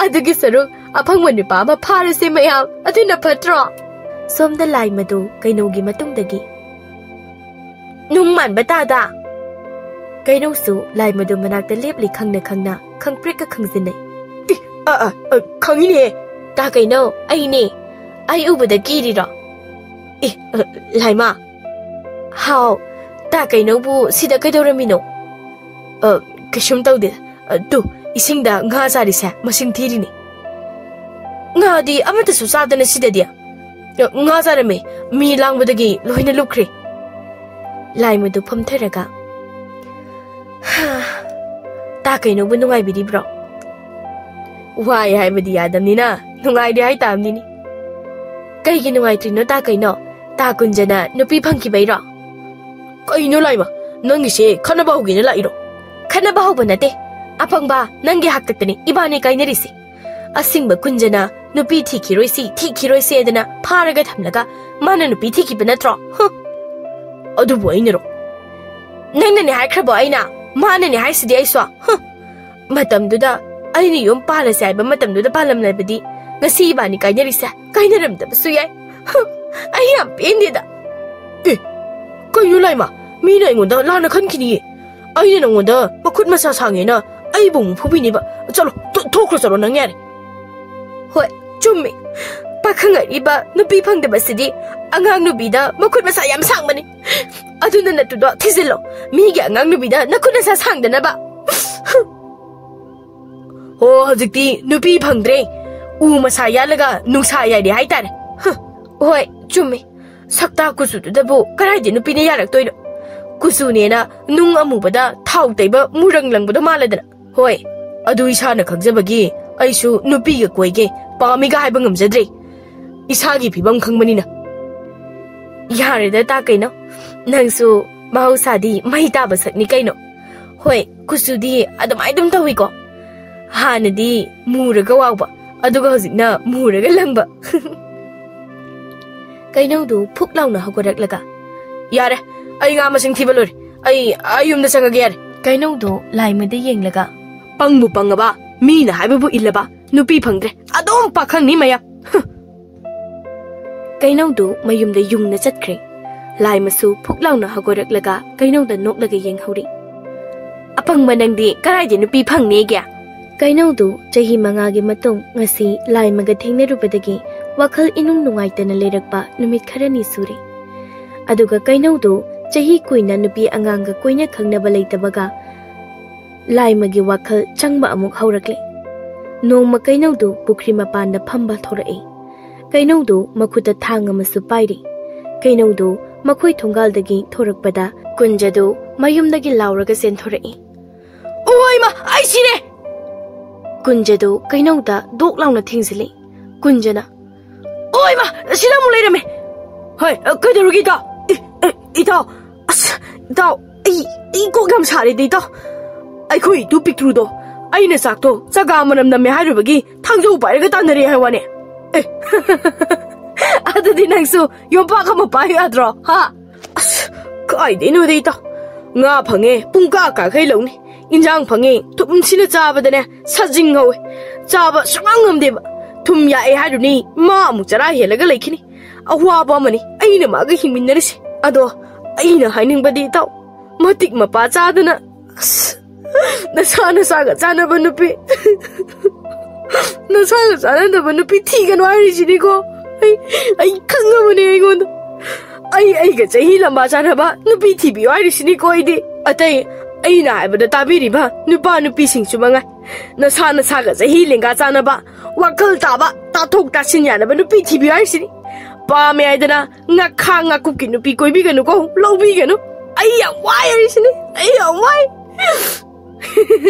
ꯑꯗꯨꯒꯤ ꯁꯔꯨꯛ ꯑꯐꯪꯕ ꯅꯨꯄꯥ ꯑꯃ ꯐꯥꯔꯁꯦ ꯃꯌꯥꯝ, ꯑꯗꯨꯅ ꯐꯠꯇ꯭ꯔꯣ?" ꯁꯣꯝꯗ ꯂꯥꯏꯃꯗꯨ ꯀꯩꯅꯧꯒꯤ ꯃꯇꯨꯡꯗꯒꯤ, "ꯅꯨꯡ ꯃꯥꯟꯕ ꯇꯥꯗ!" ꯀꯩꯅꯧꯁꯨ ꯂꯥꯏꯃꯗꯨ ꯃꯅꯥꯛꯇ ꯂꯦꯞꯂꯤ ꯈꯪꯅ ꯈꯪꯅ ꯈꯪꯄ꯭ꯔꯦꯛꯀ ꯈꯪꯖꯤꯟꯅꯩ꯫ "ꯑꯦ, ꯑ, ꯑ, ꯑ, ꯈꯪꯉꯤꯅꯦ꯫ ꯇꯥ ꯀꯩꯅꯧ, ꯑꯩꯅꯦ꯫ ꯑꯩ ꯎꯕꯗ ꯀꯤꯔꯤꯔꯣ?" "ꯑꯦ, ꯑ, ꯂꯥꯏꯃ!" "ꯍꯥꯎ, ꯇꯥ ꯀꯩꯅꯧꯕꯨ ꯁꯤꯗ ꯀꯩꯗꯧꯔꯝꯃꯤꯅꯣ?" "ꯑ, ꯀꯩꯁꯨꯝ ꯇꯧꯗꯦ꯫ ꯑ, ꯇꯨ, ꯏꯁꯤꯡꯗ ꯉꯥ ꯆꯥꯔꯤꯁꯦ ꯃꯁꯤꯡ ꯊꯤꯔꯤꯅꯤ꯫ ꯉꯥꯗꯤ ꯑꯃꯠꯇꯁꯨ ꯆꯥꯗꯅ ꯁꯤꯗꯗꯤ꯫ ꯑ, ꯉꯥ ꯆꯥꯔꯝꯃꯦ꯫ ꯃꯤ ꯂꯥꯡꯕꯗꯒꯤ ꯂꯣꯏꯅ ꯂꯨꯞꯈ꯭ꯔꯦ"꯫ ꯂꯥꯏꯃꯗꯨ ꯐꯝꯊꯔꯒ, "ꯍꯥ, ꯇꯥ ꯀꯩꯅꯧꯕꯨ ꯅꯨꯡꯉꯥꯏꯕꯤꯔꯤꯕ꯭ꯔꯣ?" "ꯋꯥꯏ ꯍꯥꯏꯕꯗꯤ ꯌꯥꯗꯕꯅꯤꯅ ꯅꯨꯡꯉꯥꯏꯔꯤ ꯍꯥꯏꯇꯥꯕꯅꯤꯅꯦ"꯫ "ꯀꯩꯒꯤ ꯅꯨꯡꯉꯥꯏꯇ꯭ꯔꯤꯅꯣ ꯇꯥ ꯀꯩꯅꯧ? ꯇꯥ ꯀꯨꯟꯖꯅ ꯅꯨꯄꯤ ꯐꯪꯈꯤꯕꯩꯔꯣ?" "ꯀꯩꯅꯣ ꯂꯥꯏꯃ, ꯅꯪꯒꯤꯁꯦ ꯈꯠꯅꯕ ꯍꯧꯒꯦꯅ ꯂꯥꯛꯏꯔꯣ?" "ꯈꯠꯅꯕ ꯍꯧꯕ ꯅꯠꯇꯦ꯫ ꯑꯄꯪꯕ, ꯅꯪꯒꯤ ꯍꯥꯛꯇꯛꯇꯅꯤ ꯏꯕꯥꯅꯤ ꯀꯥꯏꯅꯔꯤꯁꯦ꯫ ꯑꯁꯤꯡꯕ ꯀꯨꯟꯖꯅ ꯅꯨꯄꯤ ꯊꯤꯈꯤꯔꯣꯏꯁꯤ, ꯊꯤꯈꯤꯔꯣꯏꯁꯤ ꯍꯥꯏꯗꯅ ꯐꯥꯔꯒ ꯊꯝꯂꯒ ꯃꯥꯅ ꯅꯨꯄꯤ ꯊꯤꯈꯤꯕ ꯅꯠꯇ꯭ꯔꯣ? ꯍꯨ!" "ꯑꯗꯨꯕꯨ ꯑꯩꯅꯔꯣ?" "ꯅꯪꯅꯅꯦ ꯍꯥꯏꯈ꯭ꯔꯕꯣ ꯑꯩꯅ? ꯃꯥꯅꯅꯦ ꯍꯥꯏꯁꯤꯗꯤ ꯑꯩꯁꯨ꯫ ꯍꯨ! ꯃꯇꯝꯗꯨꯗ ꯑꯩꯅ ꯌꯨꯝ ꯄꯥꯜꯂꯁꯦ ꯍꯥꯏꯕ ꯃꯇꯝꯗꯨꯗ ꯄꯥꯜꯂꯝꯂꯕꯗꯤ ꯉꯁꯤ ꯏꯕꯥꯅꯤ ꯀꯥꯏꯅꯔꯤꯁꯦ ꯀꯥꯏꯅꯔꯝꯗꯕꯁꯨ ꯌꯥꯏ꯫ ꯍꯨ! ꯑꯩ ꯌꯥꯝ ꯄꯦꯟꯗꯦꯗ"꯫ "ꯑꯦ, ꯀꯩꯅꯣ ꯂꯥꯏꯃ? ꯃꯤꯅ ꯑꯩꯉꯣꯟꯗ ꯂꯥꯟꯅ ꯈꯟꯈꯤꯅꯤꯌꯦ꯫ ꯑꯩꯅ ꯅꯉꯣꯟꯗ ꯃꯈꯨꯠ ꯃꯁꯥ ꯁꯥꯡꯉꯦꯅ ꯑꯩꯕꯨ ꯑꯃꯨꯛ ꯐꯨꯕꯤꯅꯦꯕ꯫ ꯆꯠꯂꯣ, ꯊꯣ-, ꯊꯣꯛꯈ꯭ꯔꯣ, ꯆꯠꯂꯣ, ꯅꯪ ꯌꯥꯔꯦ"꯫ "ꯍꯣꯏ, ꯆꯨꯝꯃꯤ꯫ ꯄꯥꯈꯪ ꯑꯔꯤꯕ ꯅꯨꯄꯤ ꯐꯪꯗꯕꯁꯤꯗꯤ ꯑꯉꯥꯡ ꯅꯨꯄꯤꯗ ꯃꯈꯨꯠ ꯃꯁꯥ ꯌꯥꯝ ꯁꯥꯡꯕꯅꯤ꯫ ꯑꯗꯨꯅ ꯅꯠꯇꯨꯗꯣ ꯊꯤꯖꯤꯜꯂꯣ, ꯃꯤꯒꯤ ꯑꯉꯥꯡ ꯅꯨꯄꯤꯗ ꯅꯈꯨꯠ ꯅꯁꯥ ꯁꯥꯡꯗꯅꯕ"꯫ "ꯍꯣ, ꯍꯧꯖꯤꯛꯇꯤ ꯅꯨꯄꯤ ꯐꯪꯗ꯭ꯔꯦ꯫ ꯎ ꯃꯁꯥ ꯌꯥꯜꯂꯒ ꯅꯨꯡꯁꯥ ꯌꯥꯏꯔꯦ ꯍꯥꯏꯇꯥꯔꯦ"꯫ ꯍꯨ꯫ "ꯍꯣꯏ, ꯆꯨꯝꯃꯤ꯫ ꯁꯛꯇꯥ ꯀꯨꯆꯨꯗꯨꯗꯕꯨ ꯀꯗꯥꯏꯗ ꯅꯨꯄꯤꯅ ꯌꯥꯔꯛꯇꯣꯏꯅꯣ? ꯀꯨꯆꯨꯅꯦꯅ ꯅꯨꯡ ꯑꯃꯨꯕꯗ ꯊꯥꯎ ꯇꯩꯕ ꯃꯨꯔꯪ ꯂꯪꯕꯗꯣ ꯃꯥꯜꯂꯗꯅ꯫ ꯍꯣꯏ, ꯑꯗꯨ ꯏꯁꯥꯅ ꯈꯪꯖꯕꯒꯤ ꯑꯩꯁꯨ ꯅꯨꯄꯤꯒ ꯀꯣꯏꯒꯦ, ꯄꯥꯝꯃꯤꯒ ꯍꯥꯏꯕ ꯉꯝꯖꯗ꯭ꯔꯦ, ꯏꯁꯥꯒꯤ ꯐꯤꯕꯝ ꯈꯪꯕꯅꯤꯅ꯫ ꯌꯥꯔꯦꯗ ꯇꯥ ꯀꯩꯅꯣ, ꯅꯪꯁꯨ ꯃꯍꯧꯁꯥꯗꯤ ꯃꯩ ꯇꯥꯕ ꯁꯛꯅꯤ ꯀꯩꯅꯣ꯫ ꯍꯣꯏ, ꯀꯨꯆꯨꯗꯤ ꯑꯗꯨꯃꯥꯏ ꯑꯗꯨꯝ ꯇꯧꯏꯀꯣ꯫ ꯍꯥꯟꯅꯗꯤ ꯃꯨꯔꯒ ꯋꯥꯎꯕ, ꯑꯗꯨꯒ ꯍꯧꯖꯤꯛꯅ ꯃꯨꯔꯒ ꯂꯪꯕ꯫ ꯀꯩꯅꯧꯗꯨ ꯐꯨꯛ ꯂꯥꯎꯅ ꯍꯧꯒꯠꯂꯛꯂꯒ, "ꯌꯥꯔꯦ, ꯑꯩ ꯉꯥ ꯃꯁꯤꯡ ꯊꯤꯕ ꯂꯣꯏꯔꯦ꯫ ꯑꯩ, ꯑꯩ ꯌꯨꯝꯗ ꯆꯪꯉꯒꯦ, ꯌꯥꯔꯦ꯫" ꯀꯩꯅꯧꯗꯨ ꯂꯥꯏꯃꯗ ꯌꯦꯡꯂꯒ, "ꯄꯪꯕꯨ ꯄꯪꯉꯕ, ꯃꯤꯅ ꯍꯥꯏꯕꯕꯨ ꯏꯜꯂꯕ, ꯅꯨꯄꯤ ꯐꯪꯗ꯭ꯔꯦ꯫ ꯑꯗꯨꯝ ꯄꯥꯈꯪꯅꯤ ꯃꯌꯥꯝ꯫ ꯍꯨꯝ꯫" ꯀꯩꯅꯧꯗꯨ ꯃꯌꯨꯝꯗ ꯌꯨꯡꯅ ꯆꯠꯈ꯭ꯔꯦ꯫ ꯂꯥꯏꯃꯁꯨ ꯐꯨꯛ ꯂꯥꯎꯅ ꯍꯧꯒꯠꯂꯛꯂꯒ ꯀꯩꯅꯧꯗ ꯅꯣꯛꯂꯒ ꯌꯦꯡꯍꯧꯔꯤ꯫ "ꯑꯄꯪꯕ ꯅꯪꯗꯤ ꯀꯗꯥꯏꯗ ꯅꯨꯄꯤ ꯐꯪꯅꯦꯒꯦ?" ꯀꯩꯅꯧꯗꯨ ꯆꯍꯤ ꯃꯉꯥꯒꯤ ꯃꯇꯨꯡ ꯉꯁꯤ ꯂꯥꯏꯃꯒ ꯊꯦꯡꯅꯔꯨꯕꯗꯒꯤ ꯋꯥꯈꯜ ꯏꯅꯨꯡ ꯅꯨꯡꯉꯥꯏꯇꯅ ꯂꯩꯔꯛꯄ ꯅꯨꯃꯤꯠ ꯈꯔꯅꯤ ꯁꯨꯔꯦ꯫ ꯑꯗꯨꯒ ꯀꯩꯅꯧꯗꯨ ꯆꯍꯤ ꯀꯨꯏꯅ ꯅꯨꯄꯤ ꯑꯉꯥꯡꯒ ꯀꯣꯏꯅ ꯈꯪꯅꯕ ꯂꯩꯇꯕꯒ ꯂꯥꯏꯃꯒꯤ ꯋꯥꯈꯜ ꯆꯪꯕ ꯑꯃꯨꯛ ꯍꯧꯔꯛꯂꯦ꯫ ꯅꯣꯡꯃ ꯀꯩꯅꯧꯗꯨ ꯄꯨꯈ꯭ꯔꯤ ꯃꯄꯥꯟꯗ ꯐꯝꯕ ꯊꯣꯔꯛꯏ꯫ ꯀꯩꯅꯧꯗꯨ ꯃꯈꯨꯠꯇ ꯊꯥꯡ ꯑꯃꯁꯨ ꯄꯥꯏꯔꯤ꯫ ꯀꯩꯅꯧꯗꯨ ꯃꯈꯣꯏ ꯊꯣꯡꯒꯥꯜꯗꯒꯤ ꯊꯣꯔꯛꯄꯗ ꯀꯨꯟꯖꯗꯨ ꯃꯌꯨꯝꯗꯒꯤ ꯂꯥꯎꯔꯒ ꯆꯦꯟꯊꯣꯔꯛꯏ꯫ "ꯑꯣꯏꯃ, ꯑꯩ ꯁꯤꯔꯦ!" ꯀꯨꯟꯖꯗꯨ ꯀꯩꯅꯧꯗ ꯗꯣꯛ ꯂꯥꯎꯅ ꯊꯦꯡꯖꯤꯜꯂꯤ꯫ ꯀꯨꯟꯖꯅ, "ꯑꯣꯏꯃ, ꯁꯤꯗ ꯑꯃꯨꯛ ꯂꯩꯔꯝꯃꯦ!" "ꯍꯣꯏ, ꯀꯩꯗꯧꯔꯒꯦ ꯏꯇꯥꯎ?" "ꯑꯦ, ꯑꯦ, ꯏꯇꯥꯎ, ꯑꯁ, ꯏꯇꯥꯎ, ꯑꯩ, ꯑꯩ ꯀꯣꯛ ꯌꯥꯝ ꯁꯥꯔꯦꯗ ꯏꯇꯥꯎ꯫ ꯑꯩꯈꯣꯏ ꯏꯇꯨ ꯄꯤꯛꯇ꯭ꯔꯨꯗꯣ ꯑꯩꯅ ꯆꯥꯛꯇꯣ ꯆꯒꯥ ꯃꯅꯝ ꯅꯝꯃꯦ ꯍꯥꯏꯔꯨꯕꯒꯤ ꯊꯥꯡꯖꯧ ꯄꯥꯏꯔꯒ ꯇꯥꯟꯅꯔꯦ ꯍꯥꯏ ꯋꯥꯅꯦ꯫ ꯑꯦ, ꯑꯗꯨꯗꯤ ꯅꯪꯁꯨ ꯌꯣꯝꯄꯥꯛ ꯑꯃ ꯄꯥꯏ ꯌꯥꯗ꯭ꯔꯣ, ꯍꯥ?" "ꯑꯁ, ꯀꯥꯏꯗꯩꯅꯣꯗ ꯏꯇꯥꯎ꯫ ꯉꯥ ꯐꯪꯉꯦ, ꯄꯨꯡ ꯀꯥ ꯀꯥꯈꯩ ꯂꯧꯅꯤ꯫ ꯏꯟꯖꯥꯡ ꯐꯪꯉꯦ, ꯊꯨꯝꯁꯤꯅ ꯆꯥꯕꯗꯅꯦ ꯁꯥꯖꯤꯡ ꯍꯧꯋꯦ꯫ ꯆꯥꯕ ꯁꯨꯡꯉꯝ ꯉꯝꯗꯦꯕ꯫ ꯊꯨꯝ ꯌꯥꯛꯑꯦ ꯍꯥꯏꯔꯨꯅꯤ, ꯃꯥ ꯑꯃꯨꯛ ꯆꯔꯥ ꯍꯦꯜꯂꯒ ꯂꯩꯈꯤꯅꯤ꯫ ꯑꯋꯥꯕ ꯑꯃꯅꯤ ꯑꯩꯅ ꯃꯥꯒ ꯍꯤꯡꯃꯤꯟꯅꯔꯤꯁꯦ꯫ ꯑꯗꯣ ꯑꯩꯅ ꯍꯥꯏꯅꯤꯡꯕꯗꯤ ꯏꯇꯥꯎ, ꯃꯇꯤꯛ ꯃꯄꯥ ꯆꯥꯗꯅ, ꯑꯁ, ꯅꯁꯥ ꯅꯁꯥꯒ ꯆꯥꯟꯅꯕ ꯅꯨꯄꯤ, ꯅꯁꯥꯒ ꯆꯥꯟꯅꯗꯕ ꯅꯨꯄꯤ ꯊꯤꯒꯅꯨ ꯍꯥꯏꯔꯤꯁꯤꯅꯤꯀꯣ꯫ ꯑꯩ, ꯑꯩ ꯈꯪꯉꯕꯅꯦ ꯑꯩꯉꯣꯟꯗ꯫ ꯑꯩ, ꯑꯩꯒ ꯆꯍꯤ ꯂꯝꯕꯥ ꯆꯥꯟꯅꯕ ꯅꯨꯄꯤ ꯊꯤꯕꯤꯌꯨ ꯍꯥꯏꯔꯤꯁꯤꯅꯤꯀꯣ ꯑꯩꯗꯤ꯫ ꯑꯇꯩ, ꯑꯩꯅ ꯍꯥꯏꯕꯗ ꯇꯥꯕꯤꯔꯤꯕ ꯅꯨꯄꯥ ꯅꯨꯄꯤꯁꯤꯡꯁꯨ ꯃꯉꯥꯏ꯫ ꯅꯁꯥ ꯅꯁꯥꯒ ꯆꯍꯤ ꯂꯦꯡꯒꯥ ꯆꯥꯟꯅꯕ, ꯋꯥꯈꯜ ꯇꯥꯕ, ꯇꯥꯊꯣꯛ ꯇꯥꯁꯤꯟ ꯌꯥꯅꯕ ꯅꯨꯄꯤ ꯊꯤꯕꯤꯌꯨ ꯍꯥꯏꯔꯤꯁꯤꯅꯤ꯫ ꯄꯥꯝꯃꯦ ꯍꯥꯏꯗꯅ ꯉꯥꯈꯥ ꯉꯥꯀꯨꯞꯀꯤ ꯅꯨꯄꯤ ꯀꯣꯏꯕꯤꯒꯅꯨꯀꯣ, ꯂꯧꯕꯤꯒꯅꯨ꯫ ꯑꯩ ꯌꯥꯝ ꯋꯥꯏ ꯍꯥꯏꯁꯤꯅꯤ, ꯑꯩ ꯌꯥꯝ ꯋꯥꯏ꯫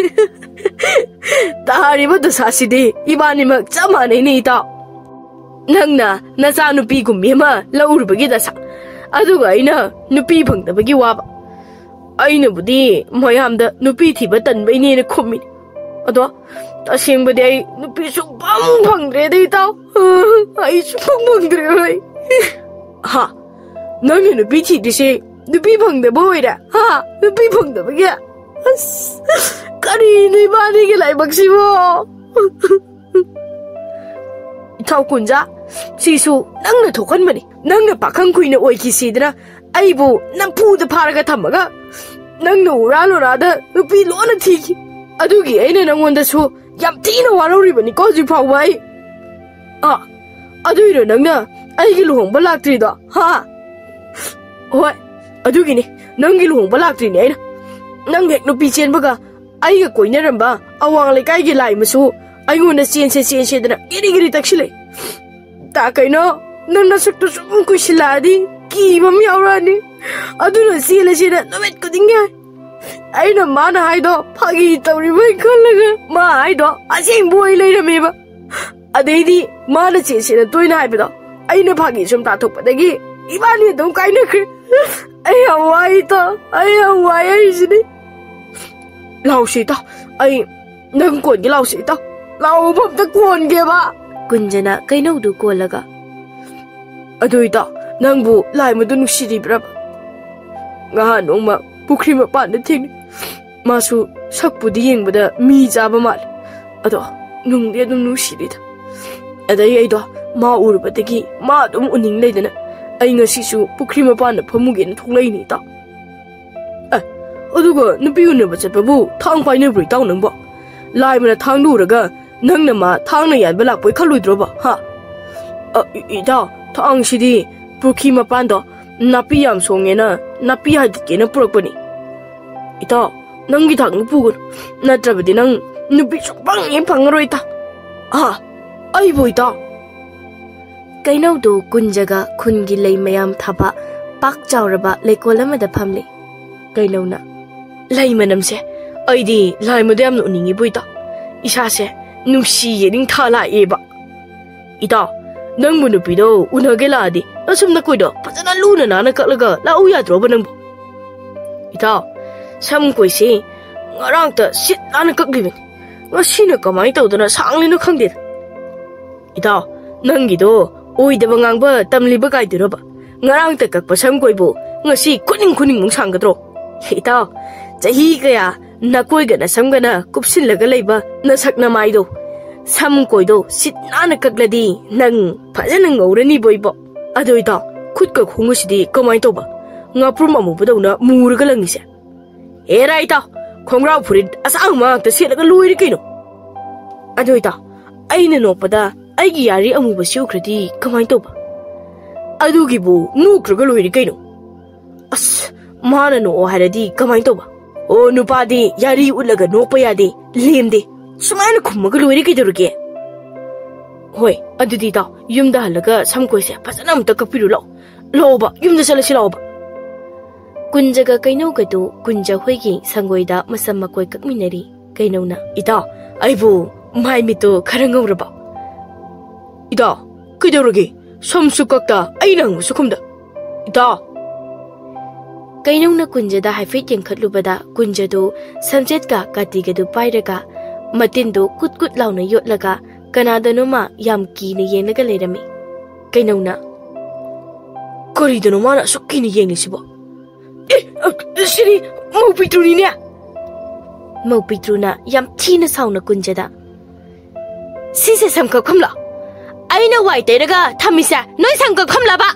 ꯇꯥꯔꯤꯕ ꯗꯁꯥꯁꯤꯗꯤ ꯏꯕꯥꯅꯤꯃꯛ ꯆꯞ ꯃꯥꯟꯅꯩꯅꯦ, ꯏꯇꯥꯎ꯫ ꯅꯪꯅ ꯅꯆꯥꯅꯨꯄꯤꯒꯨꯝꯕꯤ ꯑꯃ ꯂꯧꯔꯨꯕꯒꯤ ꯗꯁꯥ, ꯑꯗꯨꯒ ꯑꯩꯅ ꯅꯨꯄꯤ ꯐꯪꯗꯕꯒꯤ ꯋꯥꯕ꯫ ꯑꯩꯅꯕꯨꯗꯤ ꯃꯌꯥꯝꯗ ꯅꯨꯄꯤ ꯊꯤꯕ ꯇꯟꯕꯩꯅꯦꯅ ꯈꯨꯝꯃꯤꯅꯤ꯫ ꯑꯗꯣ ꯇꯁꯦꯡꯕꯗꯤ ꯑꯩ ꯅꯨꯄꯤ ꯁꯨꯡꯐꯪ ꯐꯪꯗ꯭ꯔꯦꯗ, ꯏꯇꯥꯎ꯫ ꯑꯩ ꯁꯨꯡꯐꯪ ꯐꯪꯗ꯭ꯔꯦ ꯑꯩ꯫ ꯍꯥ? ꯅꯪꯅ ꯅꯨꯄꯤ ꯊꯤꯗ꯭ꯔꯤꯁꯦ ꯅꯨꯄꯤ ꯐꯪꯗꯕ ꯑꯣꯏꯔꯦ? ꯍꯥ? ꯅꯨꯄꯤ ꯐꯪꯗꯕꯒꯤ? ꯑꯁ, ꯀꯔꯤꯅꯣ ꯏꯕꯥꯅꯤꯒꯤ ꯂꯥꯏꯕꯛꯁꯤꯕꯣ? ꯏꯊꯧ ꯀꯨꯟꯖꯥ, ꯁꯤꯁꯨ ꯅꯪꯅ ꯊꯣꯛꯍꯟꯕꯅꯤ꯫ ꯅꯪꯅ ꯄꯥꯈꯪ ꯀꯨꯏꯅ ꯑꯣꯏꯈꯤꯁꯤꯗꯅ ꯑꯩꯕꯨ ꯅꯝꯐꯨꯗ ꯐꯥꯔꯒ ꯊꯝꯃꯒ, ꯅꯪꯅ ꯎꯔꯥ ꯂꯣꯔꯥꯗ ꯅꯨꯄꯤ ꯂꯣꯟꯅ ꯊꯤꯈꯤ꯫ ꯑꯗꯨꯒꯤ ꯑꯩꯅ ꯅꯪꯉꯣꯟꯗꯁꯨ ꯌꯥꯝ ꯊꯤꯅ ꯋꯥꯔꯧꯔꯤꯕꯅꯤꯀꯣ ꯍꯧꯖꯤꯛ ꯐꯥꯎꯕ ꯑꯩ꯫ ꯑꯥ, ꯑꯗꯨꯏꯔꯣ ꯅꯪꯅ ꯑꯩꯒꯤ ꯂꯨꯍꯣꯡꯕ ꯂꯥꯛꯇ꯭ꯔꯤꯗꯣ? ꯍꯥ? ꯍꯣꯏ, ꯑꯗꯨꯒꯤꯅꯤ ꯅꯪꯒꯤ ꯂꯨꯍꯣꯡꯕ ꯂꯥꯛꯇ꯭ꯔꯤꯅꯦ ꯑꯩꯅ꯫ ꯅꯪ ꯍꯦꯛ ꯅꯨꯄꯤ ꯆꯦꯟꯕꯒ ꯑꯩꯒ ꯀꯣꯏꯅꯔꯝꯕ ꯑꯋꯥꯡ ꯂꯩꯀꯥꯏꯒꯤ ꯂꯥꯏꯃꯁꯨ ꯑꯩꯉꯣꯟꯗ ꯆꯦꯟꯁꯦ ꯆꯦꯟꯁꯦꯗꯅ ꯒꯤꯔꯤ ꯒꯤꯔꯤ ꯇꯛꯁꯤꯜꯂꯛꯏ꯫ ꯇꯥ ꯀꯩꯅꯣ, ꯅꯪ ꯅꯁꯛꯇꯨ ꯁꯨꯝ ꯀꯨꯏꯁꯤꯜꯂꯛꯑꯗꯤ ꯀꯤꯕ ꯑꯃ ꯌꯥꯎꯔꯛꯑꯅꯤ꯫ ꯑꯗꯨꯅ ꯆꯦꯜꯂꯁꯦꯅ ꯅꯨꯃꯤꯠ ꯈꯨꯗꯤꯡꯒꯤ ꯍꯥꯏ꯫ ꯑꯩꯅ ꯃꯥꯅ ꯍꯥꯏꯗꯣ ꯐꯥꯒꯤ ꯇꯧꯔꯤꯕꯣꯏ ꯈꯜꯂꯒ ꯃꯥ ꯍꯥꯏꯗꯣ ꯑꯁꯦꯡꯕ ꯑꯣꯏ ꯂꯩꯔꯝꯃꯦꯕ꯫ ꯑꯗꯩꯗꯤ ꯃꯥꯅ ꯆꯦꯟꯁꯦꯅ ꯇꯣꯏꯅ ꯍꯥꯏꯕꯗꯣ ꯑꯩꯅ ꯐꯥꯒꯤ ꯁꯨꯝ ꯇꯥꯊꯣꯛꯄꯗꯒꯤ ꯏꯕꯥꯅꯤ ꯑꯗꯨꯝ ꯀꯥꯏꯅꯈ꯭ꯔꯦ꯫ ꯑꯩ ꯌꯥꯝ ꯋꯥꯏ ꯏꯇꯥꯎ, ꯑꯩ ꯌꯥꯝ ꯋꯥꯏ ꯍꯥꯏꯁꯤꯅꯤ꯫ ꯂꯥꯎꯁꯤ ꯏꯇꯥꯎ, ꯑꯩ ꯅꯪ ꯀꯣꯟꯒꯦ ꯂꯥꯎꯁꯤ ꯏꯇꯥꯎ꯫ ꯂꯥꯎꯕ ꯑꯝꯇ ꯀꯣꯟꯒꯦꯕ꯫ ꯀꯨꯟꯖꯅ ꯀꯩꯅꯧꯗꯨ ꯀꯣꯜꯂꯒ, ꯑꯗꯨ ꯏꯇꯥꯎ, ꯅꯪꯕꯨ ꯂꯥꯏꯃꯗꯨ ꯅꯨꯡꯁꯤꯔꯤꯕ꯭ꯔꯕ? ꯉꯍꯥꯟ ꯅꯣꯡꯃ ꯄꯨꯈ꯭ꯔꯤ ꯃꯄꯥꯟꯗ ꯊꯦꯡꯅꯩ꯫ ꯃꯥꯁꯨ ꯁꯛꯄꯨꯗꯤ ꯌꯦꯡꯕꯗ ꯃꯤ ꯆꯥꯕ ꯃꯥꯜꯂꯦ, ꯑꯗꯣ ꯅꯨꯡꯗꯤ ꯑꯗꯨꯝ ꯅꯨꯡꯁꯤꯔꯤꯗ꯫ ꯑꯗꯩ ꯑꯩꯗꯣ ꯃꯥ ꯎꯔꯨꯕꯗꯒꯤ ꯃꯥ ꯑꯗꯨꯝ ꯎꯅꯤꯡ ꯂꯩꯗꯅ ꯑꯩ ꯉꯁꯤꯁꯨ ꯄꯨꯈ꯭ꯔꯤ ꯃꯄꯥꯟꯗ ꯐꯝꯃꯨꯒꯦꯅ ꯊꯣꯛꯂꯛꯏꯅꯤ ꯏꯇꯥꯎ꯫ ꯑꯦ, ꯑꯗꯨꯒ ꯅꯨꯄꯤ ꯎꯅꯕ ꯆꯠꯄꯕꯨ ꯊꯥꯡ ꯄꯥꯏꯅꯕ꯭ꯔꯣ ꯏꯇꯥꯎ ꯅꯪꯕꯣ? ꯂꯥꯏꯃꯅ ꯊꯥꯡꯗꯨ ꯎꯔꯒ ꯅꯪꯅ ꯃꯥ ꯊꯥꯡꯅ ꯌꯥꯟꯕ ꯂꯥꯛꯄꯣꯏ ꯈꯜꯂꯣꯏꯗ꯭ꯔꯣꯕ? ꯍꯥ? ꯑ, ꯏ-, ꯏꯇꯥꯎ, ꯊꯥꯡꯁꯤꯗꯤ ꯄꯨꯈ꯭ꯔꯤ ꯃꯄꯥꯟꯗꯣ ꯅꯥꯄꯤ ꯌꯥꯝ ꯁꯣꯡꯉꯦꯅ ꯅꯥꯄꯤ ꯍꯥꯏꯗꯠꯀꯦꯅ ꯄꯨꯔꯛꯄꯅꯤ꯫ ꯏꯇꯥꯎ, ꯅꯪꯒꯤ ꯊꯥꯡꯗꯨ ꯄꯨꯒꯅꯨ, ꯅꯠꯇ꯭ꯔꯕꯗꯤ ꯅꯪ ꯅꯨꯄꯤ ꯁꯨꯡꯐꯪ ꯍꯦꯛ ꯐꯪꯉꯔꯣꯏ ꯏꯇꯥꯎ꯫ ꯍꯥ? ꯑꯩꯕꯨ ꯏꯇꯥꯎ? ꯀꯩꯅꯧꯗꯨ ꯀꯨꯟꯖꯒ ꯈꯨꯟꯒꯤ ꯂꯩ ꯃꯌꯥꯝ ꯊꯥꯕ ꯄꯥꯛ ꯆꯥꯎꯔꯕ ꯂꯩꯀꯣꯜ ꯑꯃꯗ ꯐꯝꯂꯤ꯫ ꯀꯩꯅꯧꯅ, "ꯂꯩ ꯃꯅꯝꯁꯦ ꯑꯩꯗꯤ ꯂꯥꯏꯃꯗ ꯌꯥꯝꯅ ꯎꯅꯤꯡꯉꯤꯕꯨ ꯏꯇꯥꯎ꯫ ꯏꯁꯥꯁꯦ ꯅꯨꯡꯁꯤ ꯌꯦꯅꯤꯡ ꯊꯥ ꯂꯥꯛꯑꯦꯕ꯫ ꯏꯇꯥꯎ, ꯅꯪꯕꯨ ꯅꯨꯄꯤꯗꯣ ꯎꯅꯒꯦ ꯂꯥꯛꯑꯗꯤ ꯅꯁꯝ ꯅꯀꯣꯏꯗꯣ ꯐꯖꯅ ꯂꯨꯅ ꯅꯥꯟꯅ ꯀꯛꯂꯒ ꯂꯥꯛꯎ ꯌꯥꯗ꯭ꯔꯣꯕ ꯅꯪꯕꯨ?" "ꯏꯇꯥꯎ, ꯁꯝ ꯀꯣꯏꯁꯤ ꯉꯔꯥꯡꯇ ꯁꯤꯠ ꯅꯥꯟꯅ ꯀꯛꯂꯤꯕꯅꯤ꯫ ꯉꯁꯤꯅ ꯀꯃꯥꯏꯅ ꯇꯧꯗꯅ ꯁꯥꯡꯂꯤꯅꯣ ꯈꯪꯗꯦꯗ꯫ ꯏꯇꯥꯎ, ꯅꯪꯒꯤꯗꯣ ꯑꯣꯏꯗꯕ ꯉꯥꯡꯕ ꯇꯝꯂꯤꯕ ꯀꯥꯏꯗꯨꯔꯕ? ꯉꯔꯥꯡꯇ ꯀꯛꯄ ꯁꯝ ꯀꯣꯏꯕꯨ ꯉꯁꯤ ꯈꯨꯅꯤꯡ ꯈꯨꯅꯤꯡꯃꯨꯛ ꯁꯥꯡꯒꯗ꯭ꯔꯣ? ꯏꯇꯥꯎ, ꯆꯍꯤ ꯀꯌꯥ ꯅꯀꯣꯏꯒ ꯅꯁꯝꯒꯅ ꯀꯨꯞꯁꯤꯜꯂꯒ ꯂꯩꯕ ꯅꯁꯛ ꯅꯃꯥꯏꯗꯣ, ꯁꯝ ꯀꯣꯏꯗꯣ ꯁꯤꯠ ꯅꯥꯟꯅ ꯀꯛꯂꯗꯤ ꯅꯪ ꯐꯖꯅ ꯉꯧꯔꯅꯤꯕꯣ ꯏꯕꯣ꯫ ꯑꯗꯣ ꯏꯇꯥꯎ, ꯈꯨꯠꯀ ꯈꯣꯡꯒꯁꯤꯗꯤ ꯀꯃꯥꯏꯅ ꯇꯧꯕ? ꯉꯥꯄ꯭ꯔꯨꯝ ꯑꯃꯨꯕꯗꯧꯅ ꯃꯨꯔꯒ ꯂꯪꯉꯤꯁꯦ?" "ꯑꯦꯔꯥ ꯏꯇꯥꯎ, ꯈꯣꯡꯒ꯭ꯔꯥꯎ ꯐꯨꯔꯤꯠ ꯑꯁꯥꯡꯕ ꯉꯥꯛꯇ ꯁꯦꯠꯂꯒ ꯂꯣꯏꯔꯦ ꯀꯩꯅꯣ꯫ ꯑꯗꯣ ꯏꯇꯥꯎ, ꯑꯩꯅ ꯅꯣꯛꯄꯗ ꯑꯩꯒꯤ ꯌꯥꯔꯤ ꯑꯃꯨꯕꯁꯤ ꯎꯈ꯭ꯔꯗꯤ ꯀꯃꯥꯏꯅ ꯇꯧꯕ? ꯑꯗꯨꯒꯤꯕꯨ ꯅꯣꯛꯈ꯭ꯔꯒ ꯂꯣꯏꯔꯦ ꯀꯩꯅꯣ꯫ ꯑꯁ, ꯃꯥꯅ ꯅꯣꯛꯑꯣ ꯍꯥꯏꯔꯗꯤ ꯀꯃꯥꯏꯅ ꯇꯧꯕ? ꯑꯣ, ꯅꯨꯄꯥꯗꯤ ꯌꯥꯔꯤ ꯎꯠꯂꯒ ꯅꯣꯛꯄ ꯌꯥꯗꯦ, ꯂꯦꯝꯗꯦ꯫ ꯁꯨꯃꯥꯏꯅ ꯈꯨꯝꯃꯒ ꯂꯣꯏꯔꯦ ꯀꯩꯗꯧꯔꯒꯦ?" "ꯍꯣꯏ, ꯑꯗꯨꯗꯤ ꯏꯇꯥꯎ, ꯌꯨꯝꯗ ꯍꯜꯂꯒ ꯁꯝ ꯀꯣꯏꯁꯦ ꯐꯖꯅ ꯑꯝꯇ ꯀꯛꯄꯤꯔꯨ ꯂꯥꯛꯑꯣ꯫ ꯂꯥꯛꯑꯣꯕ, ꯌꯨꯝꯗ ꯆꯠꯂꯁꯤ ꯂꯥꯛꯑꯣꯕ꯫" ꯀꯨꯟꯖꯒ ꯀꯩꯅꯧꯒꯗꯨ ꯀꯨꯟꯖ ꯍꯣꯏꯒꯤ ꯁꯪꯒꯣꯏꯗ ꯃꯁꯝ ꯃꯀꯣꯏ ꯀꯛꯃꯤꯟꯅꯔꯤ꯫ ꯀꯩꯅꯧꯅ, "ꯏꯇꯥꯎ, ꯑꯩꯕꯨ ꯃꯥꯏ ꯃꯤꯠꯇꯣ ꯈꯔ ꯉꯧꯔꯕ?" "ꯏꯇꯥꯎ, ꯀꯩꯗꯧꯔꯒꯦ? ꯁꯝꯁꯨ ꯀꯛꯇ ꯑꯩꯅ ꯍꯪꯕꯁꯨ ꯈꯨꯝꯗ꯫ ꯏꯇꯥꯎ!" ꯀꯩꯅꯧꯅ ꯀꯨꯟꯖꯗ ꯍꯥꯏꯐꯦꯠ ꯌꯦꯡꯈꯠꯂꯨꯕꯗ ꯀꯨꯟꯖꯗꯨ ꯁꯝꯖꯦꯠꯀ ꯀꯥꯇꯤꯒꯗꯨ ꯄꯥꯏꯔꯒ ꯃꯇꯤꯟꯗꯨ ꯀꯨꯠ ꯀꯨꯠ ꯂꯥꯎꯅ ꯌꯣꯠꯂꯒ ꯀꯅꯥꯗꯅꯣꯃ ꯌꯥꯝ ꯀꯤꯅ ꯌꯦꯡꯂꯒ ꯂꯩꯔꯝꯃꯤ꯫ ꯀꯩꯅꯧꯅ, "ꯀꯔꯤꯗꯅꯣ ꯃꯥꯅ ꯑꯁꯨꯛ ꯀꯤꯅ ꯌꯦꯡꯂꯤꯁꯤꯕꯣ? ꯑꯦ, ꯑ, ꯁꯤꯗꯤ ꯃꯧ ꯄꯤꯛꯇ꯭ꯔꯨꯅꯤꯅꯦ!" ꯃꯧ ꯄꯤꯛꯇ꯭ꯔꯨꯅ ꯌꯥꯝ ꯊꯤꯅ ꯁꯥꯎꯅ ꯀꯨꯟꯖꯗ, "ꯁꯤꯁꯦ ꯁꯝ ꯀꯛꯐꯝꯂꯣ? ꯑꯩꯅ ꯋꯥꯏ ꯇꯩꯔꯒ ꯊꯝꯃꯤꯁꯦ ꯅꯣꯏ ꯁꯝ ꯀꯛꯐꯝꯂꯕ?"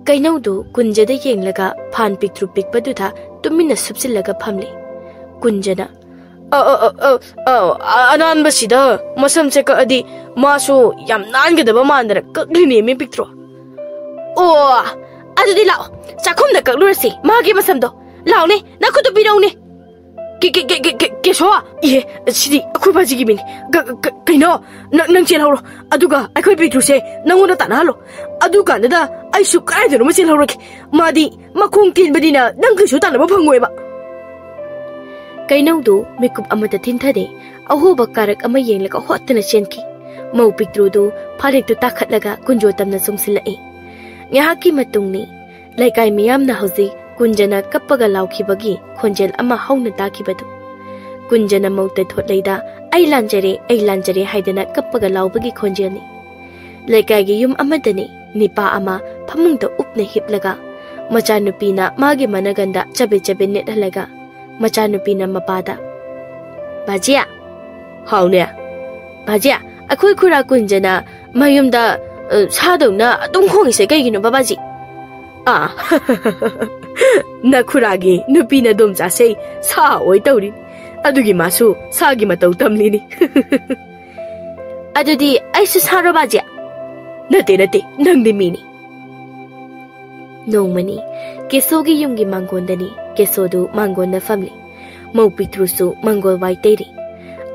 ꯀꯩꯅꯧꯗꯨ ꯀꯨꯟꯖꯗ ꯌꯦꯡꯂꯒ ꯐꯥꯟ ꯄꯤꯛꯇ꯭ꯔꯨ ꯄꯤꯛꯄꯗꯨꯗ ꯇꯨꯃꯤꯟꯅ ꯁꯨꯞꯆꯤꯜꯂꯒ ꯐꯝꯂꯤ꯫ ꯀꯨꯟꯖꯅ, "ꯑ, ꯑ, ꯑ, ꯑ, ꯑ, ꯑ, ꯑꯅꯥꯟꯕꯁꯤꯗ ꯃꯁꯝꯁꯦ ꯀꯛꯑꯗꯤ ꯃꯥꯁꯨ ꯌꯥꯝ ꯅꯥꯟꯒꯗꯕ ꯃꯥꯟꯗꯅ ꯀꯛꯂꯤꯅꯦꯃꯤ ꯄꯤꯛꯇ꯭ꯔꯣ꯫ ꯑꯣ, ꯑꯗꯨꯗꯤ ꯂꯥꯛꯑꯣ, ꯆꯥꯛꯈꯨꯝꯗ ꯀꯛꯂꯨꯔꯁꯤ ꯃꯥꯒꯤ ꯃꯁꯝꯗꯣ꯫ ꯂꯥꯛꯑꯣꯅꯦ, ꯅꯈꯨꯠꯇꯨ ꯄꯤꯔꯛꯎꯅꯦ꯫" ꯀꯦ ꯀꯦ ꯀꯦ ꯀꯦ ꯀꯦ ꯀꯦꯁꯣ꯫ ꯏꯍꯦ, ꯁꯤꯗꯤ ꯑꯩꯈꯣꯏ ꯕꯥꯖꯤꯒꯤ ꯃꯤꯅꯤ꯫ ꯀ- ꯀ- ꯀꯩꯅꯣ? ꯅꯪ ꯅꯪ ꯆꯦꯜꯍꯧꯔꯣ꯫ ꯑꯗꯨꯒ ꯑꯩꯈꯣꯏ ꯄꯤꯛꯇ꯭ꯔꯨꯁꯦ ꯅꯪꯉꯣꯟꯗ ꯇꯥꯟꯅꯍꯜꯂꯣ꯫ ꯑꯗꯨ ꯀꯥꯟꯗꯨꯗ ꯑꯩꯁꯨ ꯀꯗꯥꯏꯗꯅꯣꯃ ꯆꯦꯜꯍꯧꯔꯒꯦ꯫ ꯃꯥꯗꯤ ꯃꯈꯣꯡ ꯇꯦꯟꯕꯅꯤꯅ ꯅꯪ ꯀꯩꯁꯨ ꯇꯥꯟꯅꯕ ꯐꯪꯉꯣꯏꯕ꯫ ꯀꯩꯅꯧꯗꯨ ꯃꯤꯀꯨꯞ ꯑꯃꯇ ꯊꯤꯟꯊꯗꯦ꯫ ꯑꯍꯣꯕ ꯀꯥꯔꯛ ꯑꯃ ꯌꯦꯡꯂꯒ ꯍꯣꯠꯇꯅ ꯆꯦꯟꯈꯤ꯫ ꯃꯧ ꯄꯤꯛꯇ꯭ꯔꯨꯗꯨ ꯐꯥꯔꯦꯛꯇꯨ ꯇꯥꯈꯠꯂꯒ ꯀꯨꯟꯖꯣ ꯇꯝꯅ ꯆꯣꯡꯁꯤꯜꯂꯛꯏ꯫ ꯉꯥꯏꯍꯥꯛꯀꯤ ꯃꯇꯨꯡꯅꯤ꯫ ꯂꯩꯀꯥꯏ ꯃꯤꯌꯥꯝꯅ ꯍꯧꯖꯤꯛ ꯀꯨꯟꯖꯅ ꯀꯞꯄꯒ ꯂꯥꯎꯈꯤꯕꯒꯤ ꯈꯣꯟꯖꯦꯜ ꯑꯃ ꯍꯧꯅ ꯇꯥꯈꯤꯕꯗꯨ꯫ ꯀꯨꯟꯖꯅ ꯃꯧ ꯇꯩꯊꯣꯠꯂꯩꯗ "ꯑꯩ ꯂꯥꯟꯖꯔꯦ, ꯑꯩ ꯂꯥꯟꯖꯔꯦ" ꯍꯥꯏꯗꯅ ꯀꯞꯄꯒ ꯂꯥꯎꯕꯒꯤ ꯈꯣꯟꯖꯦꯜꯅꯤ꯫ ꯂꯩꯀꯥꯏꯒꯤ ꯌꯨꯝ ꯑꯃꯗꯅꯤ ꯅꯤꯄꯥ ꯑꯃ ꯐꯃꯨꯡꯗ ꯎꯞꯅ ꯍꯤꯞꯂꯒ, ꯃꯆꯥꯅꯨꯄꯤꯅ ꯃꯥꯒꯤ ꯃꯅꯒꯟꯗ ꯆꯕꯦꯠ ꯆꯕꯦꯠ ꯅꯦꯠꯍꯜꯂꯒ, ꯃꯆꯥꯅꯨꯄꯤꯅ ꯃꯄꯥꯗ, "ꯕꯥꯖꯤ!" "ꯍꯥꯎꯅꯦ?" "ꯕꯥꯖꯤ, ꯑꯩꯈꯣꯏ ꯈꯨꯔꯥ ꯀꯨꯟꯖꯅ ꯃꯌꯨꯝꯗ, ꯑ, ꯁꯥꯗꯧꯅ ꯑꯗꯨꯝ ꯈꯣꯡꯉꯤꯁꯦ ꯀꯩꯒꯤꯅꯣ, ꯕꯕꯥꯖꯤ?" "ꯑꯥ, ꯅꯈꯨꯔꯥꯒꯤ ꯅꯨꯄꯤ ꯅꯗꯣꯝꯆꯥꯁꯦ ꯁꯥ ꯑꯣꯏ ꯇꯧꯔꯤꯅꯤ꯫ ꯑꯗꯨꯒꯤ ꯃꯥꯁꯨ ꯁꯥꯒꯤ ꯃꯇꯧ ꯇꯝꯂꯤꯅꯤ꯫" "ꯑꯗꯨꯗꯤ ꯑꯩꯁꯨ ꯁꯥꯔꯣ, ꯕꯥꯖꯤ?" "ꯅꯠꯇꯦ, ꯅꯠꯇꯦ, ꯅꯪꯗꯤ ꯃꯤꯅꯤ꯫" ꯅꯣꯡꯃꯅꯤ ꯀꯦꯁꯣꯒꯤ ꯌꯨꯝꯒꯤ ꯃꯥꯡꯒꯣꯟꯗꯅꯤ꯫ ꯀꯦꯁꯣꯗꯨ ꯃꯥꯡꯒꯣꯟꯗ ꯐꯝꯂꯤ꯫ ꯃꯧ ꯄꯤꯛꯇ꯭ꯔꯨꯁꯨ ꯃꯥꯡꯒꯣꯜ ꯋꯥꯏ ꯇꯩꯔꯤ꯫